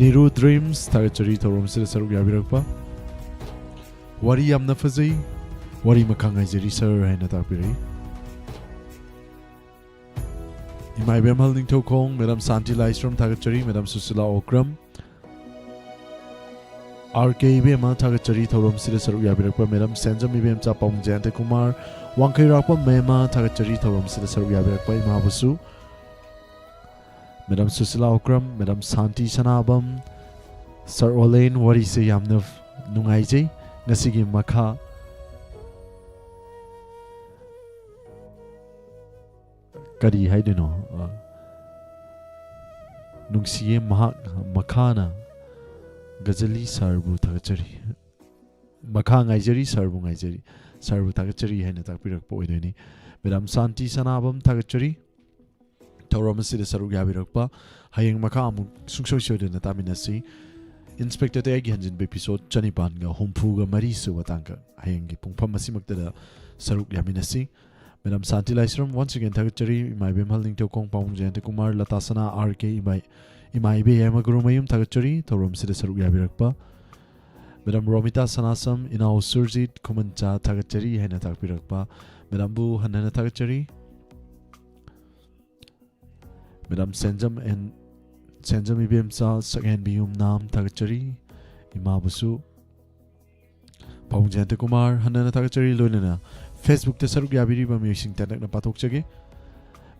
ꯅꯤꯔꯨ ꯗ꯭ꯔꯤꯝꯁ ꯊꯥꯒꯠꯆꯔꯤ꯫ ꯊꯧꯔꯝ ꯑꯁꯤꯗ ꯁꯔꯨꯛ ꯌꯥꯕꯤꯔꯛꯄ꯫ ꯋꯥꯔꯤ ꯌꯥꯝꯅ ꯐꯖꯩ꯫ ꯋꯥꯔꯤ ꯃꯈꯥ ꯉꯥꯏꯖꯔꯤ ꯁꯥꯔ ꯍꯥꯏꯅ ꯇꯥꯛꯄꯤꯔꯛꯏ꯫ ꯏꯃꯥ ꯏꯕꯦꯝꯍꯜ ꯅꯤꯡꯊꯧꯈꯣꯡ, ꯃꯦꯗꯥꯝ ꯁꯥꯟꯇꯤ ꯂꯥꯏꯁ꯭ꯔꯝ ꯊꯥꯒꯠꯆꯔꯤ꯫ ꯃꯦꯗꯥꯝ ꯁꯨꯁꯤꯂꯥ ꯑꯣꯀ꯭ꯔꯝ꯫ ꯑꯥꯔ ꯀꯦ ꯏꯕꯦꯝꯃ ꯊꯥꯒꯠꯆꯔꯤ꯫ ꯊꯧꯔꯝꯁꯤꯗ ꯁꯔꯨꯛ ꯌꯥꯕꯤꯔꯛꯄ ꯃꯦꯗꯥꯝ ꯁꯦꯟꯖꯝ ꯏꯕꯦꯝꯆꯥ ꯄꯥꯕꯨꯡ ꯖꯌꯟꯇ ꯀꯨꯃꯥꯔ꯫ ꯋꯥꯡꯈꯩꯔꯥꯛꯄꯝ ꯃꯦꯝꯃ ꯊꯥꯒꯠꯆꯔꯤ꯫ ꯊꯧꯔꯝꯁꯤꯗ ꯁꯔꯨꯛ ꯌꯥꯕꯤꯔꯛꯄ ꯏꯃꯥꯕꯨꯁꯨ꯫ ꯃꯦꯗꯥꯝ ꯁꯨꯁꯤꯂꯥ ꯑꯣꯀ꯭ꯔꯝ, ꯃꯦꯗꯥꯝ ꯁꯥꯟꯇꯤ ꯁꯅꯥꯕꯝ, ꯁꯥꯔ ꯑꯣꯂꯦꯟ, ꯋꯥꯔꯤꯁꯦ ꯌꯥꯝꯅ ꯅꯨꯡꯉꯥꯏꯖꯩ꯫ ꯉꯁꯤꯒꯤ ꯃꯈꯥ ꯀꯔꯤ ꯍꯥꯏꯗꯣꯏꯅꯣ? ꯑ, ꯅꯨꯡꯁꯤꯌꯦ ꯃꯍꯥꯛ ꯃꯈꯥꯅ ꯒꯖꯂꯤ ꯁꯥꯔꯕꯨ ꯊꯥꯒꯠꯆꯔꯤ꯫ ꯃꯈꯥ ꯉꯥꯏꯖꯔꯤ, ꯁꯥꯔꯕꯨ ꯉꯥꯏꯖꯔꯤ, ꯁꯥꯔꯕꯨ ꯊꯥꯒꯠꯆꯔꯤ ꯍꯥꯏꯅ ꯇꯥꯛꯄꯤꯔꯛꯄ ꯑꯣꯏꯗꯣꯏꯅꯤ꯫ ꯃꯦꯗꯥꯝ ꯁꯥꯟꯇꯤ ꯁꯅꯥꯕꯝ ꯊꯥꯒꯠꯆꯔꯤ꯫ ꯊꯧꯔꯝ ꯑꯁꯤꯗ ꯁꯔꯨꯛ ꯌꯥꯕꯤꯔꯛꯄ꯫ ꯍꯌꯦꯡ ꯃꯈꯥ ꯑꯃꯨꯛ ꯁꯨꯡꯁꯣꯏ ꯁꯣꯏꯗꯅ ꯇꯥꯃꯤꯟꯅꯁꯤ꯫ ꯏꯟꯁꯄꯦꯛꯇꯔ ꯇꯌꯥꯏꯒꯤ ꯍꯟꯖꯤꯟꯕ episode ꯆꯅꯤꯄꯥꯟꯒ ꯍꯨꯝꯐꯨꯒ ꯃꯔꯤ ꯁꯨꯕ ꯇꯥꯡꯀꯛ ꯍꯌꯦꯡꯒꯤ ꯄꯨꯡꯐꯝ ꯑꯁꯤꯃꯛꯇꯗ ꯁꯔꯨꯛ ꯌꯥꯃꯤꯟꯅꯁꯤ꯫ ꯃꯦꯗꯥꯝ ꯁꯥꯟꯇꯤ ꯂꯥꯏꯁ꯭ꯔꯝ, once again ꯊꯥꯒꯠꯆꯔꯤ꯫ ꯏꯃꯥ ꯏꯕꯦꯝꯍꯜ ꯅꯤꯡꯊꯧꯈꯣꯡ, ꯄꯥꯕꯨꯡ ꯖꯌꯟꯇ ꯀꯨꯃꯥꯔ, ꯂꯇꯥ ꯁꯅꯥ, ꯑꯥꯔ ꯀꯦ, ꯏꯃꯥ, ꯏꯃꯥ ꯏꯕꯦ ꯌꯥꯏꯃ ꯒꯨꯔꯨꯃꯌꯨꯝ ꯊꯥꯒꯠꯆꯔꯤ꯫ ꯊꯧꯔꯝꯁꯤꯗ ꯁꯔꯨꯛ ꯌꯥꯕꯤꯔꯛꯄ꯫ ꯃꯦꯗꯥꯝ ꯔꯣꯃꯤꯇꯥ ꯁꯅꯥꯁꯝ, ꯏꯅꯥꯎ ꯁꯨꯔꯖꯤꯠ ꯈꯨꯃꯟꯆꯥ ꯊꯥꯒꯠꯆꯔꯤ ꯍꯥꯏꯅ ꯇꯥꯛꯄꯤꯔꯛꯄ꯫ ꯃꯦꯗꯥꯝꯕꯨ ꯍꯟꯅ ꯍꯟꯅ ꯊꯥꯒꯠꯆꯔꯤ꯫ ꯃꯦꯗꯥꯝ ꯁꯦꯟꯖꯝ ꯑꯦꯟ, ꯁꯦꯟꯖꯝ ꯏꯕꯦꯝꯆꯥ ꯁꯛꯍꯦꯟꯕꯤꯌꯨꯝ ꯅꯥꯝ ꯊꯥꯒꯠꯆꯔꯤ꯫ ꯏꯃꯥꯕꯨꯁꯨ꯫ ꯄꯥꯕꯨꯡ ꯖꯌꯟꯇ ꯀꯨꯃꯥꯔ ꯍꯟꯅ ꯍꯟꯅ ꯊꯥꯒꯠꯆꯔꯤ꯫ ꯂꯣꯏꯅꯅ Facebook-ꯇ ꯁꯔꯨꯛ ꯌꯥꯕꯤꯔꯤꯕ ꯃꯤꯑꯣꯏꯁꯤꯡ ꯇꯦꯟꯇꯛꯅ ꯄꯥꯊꯣꯛꯆꯒꯦ꯫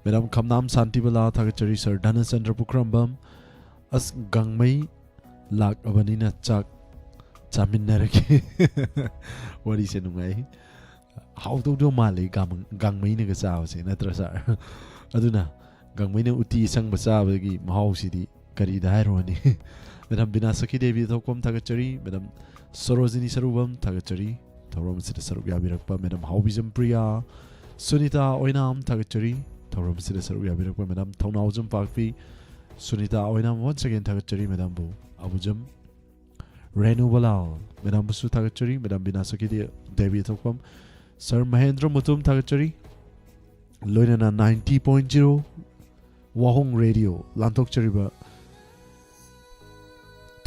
ꯃꯦꯗꯥꯝ ꯈꯝꯅꯥꯝ ꯁꯥꯟꯇꯤꯕꯂꯥ ꯊꯥꯒꯠꯆꯔꯤ꯫ ꯁꯥꯔ ꯙꯅꯆꯟꯗ꯭ꯔ ꯄꯨꯈ꯭ꯔꯝꯕꯝ, ꯑꯁ, ꯒꯥꯡꯃꯩ ꯂꯥꯛꯑꯕꯅꯤꯅ ꯆꯥꯛ ꯆꯥꯃꯤꯟꯅꯔꯒꯦ꯫ ꯋꯥꯔꯤꯁꯦ ꯅꯨꯡꯉꯥꯏ꯫ ꯍꯥꯎꯗꯧꯗꯧ ꯃꯥꯜꯂꯤ ꯒꯥꯡ-, ꯒꯥꯡꯃꯩꯅꯒ ꯆꯥꯕꯁꯦ, ꯅꯠꯇ꯭ꯔꯥ ꯁꯥꯔ? ꯑꯗꯨꯅ ꯒꯥꯡꯃꯩꯅ ꯎꯇꯤ ꯑꯁꯪꯕ ꯆꯥꯕꯒꯤ ꯃꯍꯥꯎꯁꯤꯗꯤ ꯀꯔꯤꯗ ꯍꯥꯏꯔꯨꯔꯅꯤ? ꯃꯦꯗꯥꯝ ꯕꯤꯅꯥ ꯁꯈꯤ ꯗꯦꯕꯤ ꯊꯧꯀꯣꯝ ꯊꯥꯒꯠꯆꯔꯤ꯫ ꯃꯦꯗꯥꯝ ꯁꯣꯔꯣꯖꯤꯅꯤ ꯁꯔꯨꯕꯝ ꯊꯥꯒꯠꯆꯔꯤ꯫ ꯊꯧꯔꯝ ꯑꯁꯤꯗ ꯁꯔꯨꯛ ꯌꯥꯕꯤꯔꯛꯄ ꯃꯦꯗꯥꯝ ꯍꯥꯎꯕꯤꯖꯝ ꯄ꯭ꯔꯤꯌꯥ, ꯁꯨꯅꯤꯇꯥ ꯑꯣꯏꯅꯥꯝ ꯊꯥꯒꯠꯆꯔꯤ꯫ ꯊꯧꯔꯝꯁꯤꯗ ꯁꯔꯨꯛ ꯌꯥꯕꯤꯔꯛꯄ ꯃꯦꯗꯥꯝ ꯊꯧꯅꯥꯎꯖꯝ ꯄꯥꯛꯄꯤ, ꯁꯨꯅꯤꯇꯥ ꯑꯣꯏꯅꯥꯝ, once again ꯊꯥꯒꯠꯆꯔꯤ ꯃꯦꯗꯥꯝꯕꯨ꯫ ꯑꯕꯨꯖꯝ ꯔꯦꯅꯨꯕꯂꯥꯜ ꯃꯦꯗꯥꯝꯕꯨꯁꯨ ꯊꯥꯒꯠꯆꯔꯤ꯫ ꯃꯦꯗꯥꯝ ꯕꯤꯅꯥ ꯁꯈꯤꯗꯦꯕꯤ ꯊꯣꯛꯄꯝ, ꯁꯔ ꯃꯍꯦꯟꯗ꯭ꯔ ꯃꯨꯇꯨꯝ ꯊꯥꯒꯠꯆꯔꯤ꯫ ꯂꯣꯏꯅꯅ ninety point zero ꯋꯥꯍꯣꯡ ꯔꯦꯗꯤꯑꯣ ꯂꯥꯟꯊꯣꯛꯆꯔꯤꯕ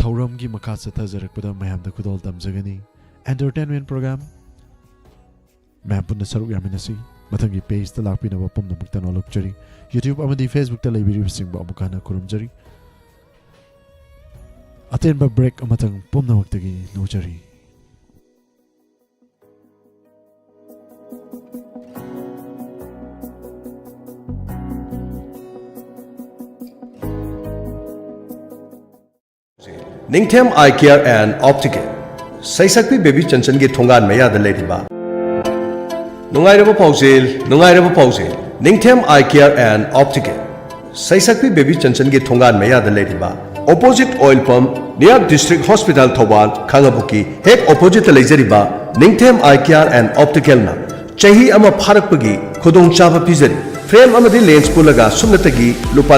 ꯊꯧꯔꯝꯒꯤ ꯃꯈꯥ ꯆꯠꯊꯖꯔꯛꯄꯗ ꯃꯌꯥꯝꯗ ꯈꯨꯗꯣꯜ ꯇꯝꯖꯒꯅꯤ꯫ Entertainment program ꯃꯌꯥꯝ ꯄꯨꯟꯅ ꯁꯔꯨꯛ ꯌꯥꯃꯤꯟꯅꯁꯤ꯫ ꯃꯊꯪꯒꯤ pageꯇ ꯂꯥꯛꯄꯤꯅꯕ ꯄꯨꯝꯅꯃꯛꯇ ꯅꯣꯂꯨꯛꯆꯔꯤ꯫ YouTube ꯑꯃꯗꯤ Facebookꯇ ꯂꯩꯕꯤꯔꯤꯕꯁꯤꯡꯕꯨ ꯑꯃꯨꯛ ꯍꯟꯅ ꯈꯨꯔꯨꯝꯖꯔꯤ꯫ ꯑꯇꯦꯟꯕ break ꯑꯃꯇꯪ ꯄꯨꯝꯅꯃꯛꯇꯒꯤ ꯅꯣꯖꯔꯤ꯫ Ningthem Eye Care and Optical, ꯁꯩꯁꯛꯄꯤ ꯕꯦꯕꯤ ꯆꯟꯆꯟꯒꯤ ꯊꯣꯡꯒꯥꯟ ꯃꯌꯥꯗ ꯂꯩꯔꯤꯕ꯫ ꯅꯨꯡꯉꯥꯏꯔꯕ ꯄꯥꯎꯖꯦꯜ, ꯅꯨꯡꯉꯥꯏꯔꯕ ꯄꯥꯎꯖꯦꯜ꯫ Ningthem Eye Care and Optical, ꯁꯩꯁꯛꯄꯤ ꯕꯦꯕꯤ ꯆꯟꯆꯟꯒꯤ ꯊꯣꯡꯒꯥꯟ ꯃꯌꯥꯗ ꯂꯩꯔꯤꯕ, opposite oil pump, near District Hospital Thoubal, ꯈꯥꯡꯉꯕꯣꯛꯀꯤ ꯍꯦꯛ oppositeꯇ ꯂꯩꯖꯔꯤꯕ ꯅꯤꯡꯊꯦꯝ Eye Care and Opticalꯅ ꯆꯍꯤ ꯑꯃ ꯐꯥꯔꯛꯄꯒꯤ ꯈꯨꯗꯣꯡꯆꯥꯕ ꯄꯤꯖꯔꯤ꯫ Frame ꯑꯃꯗꯤ lens ꯄꯨꯜꯂꯒ ꯁꯨꯞꯅꯇꯒꯤ ꯂꯨꯄꯥ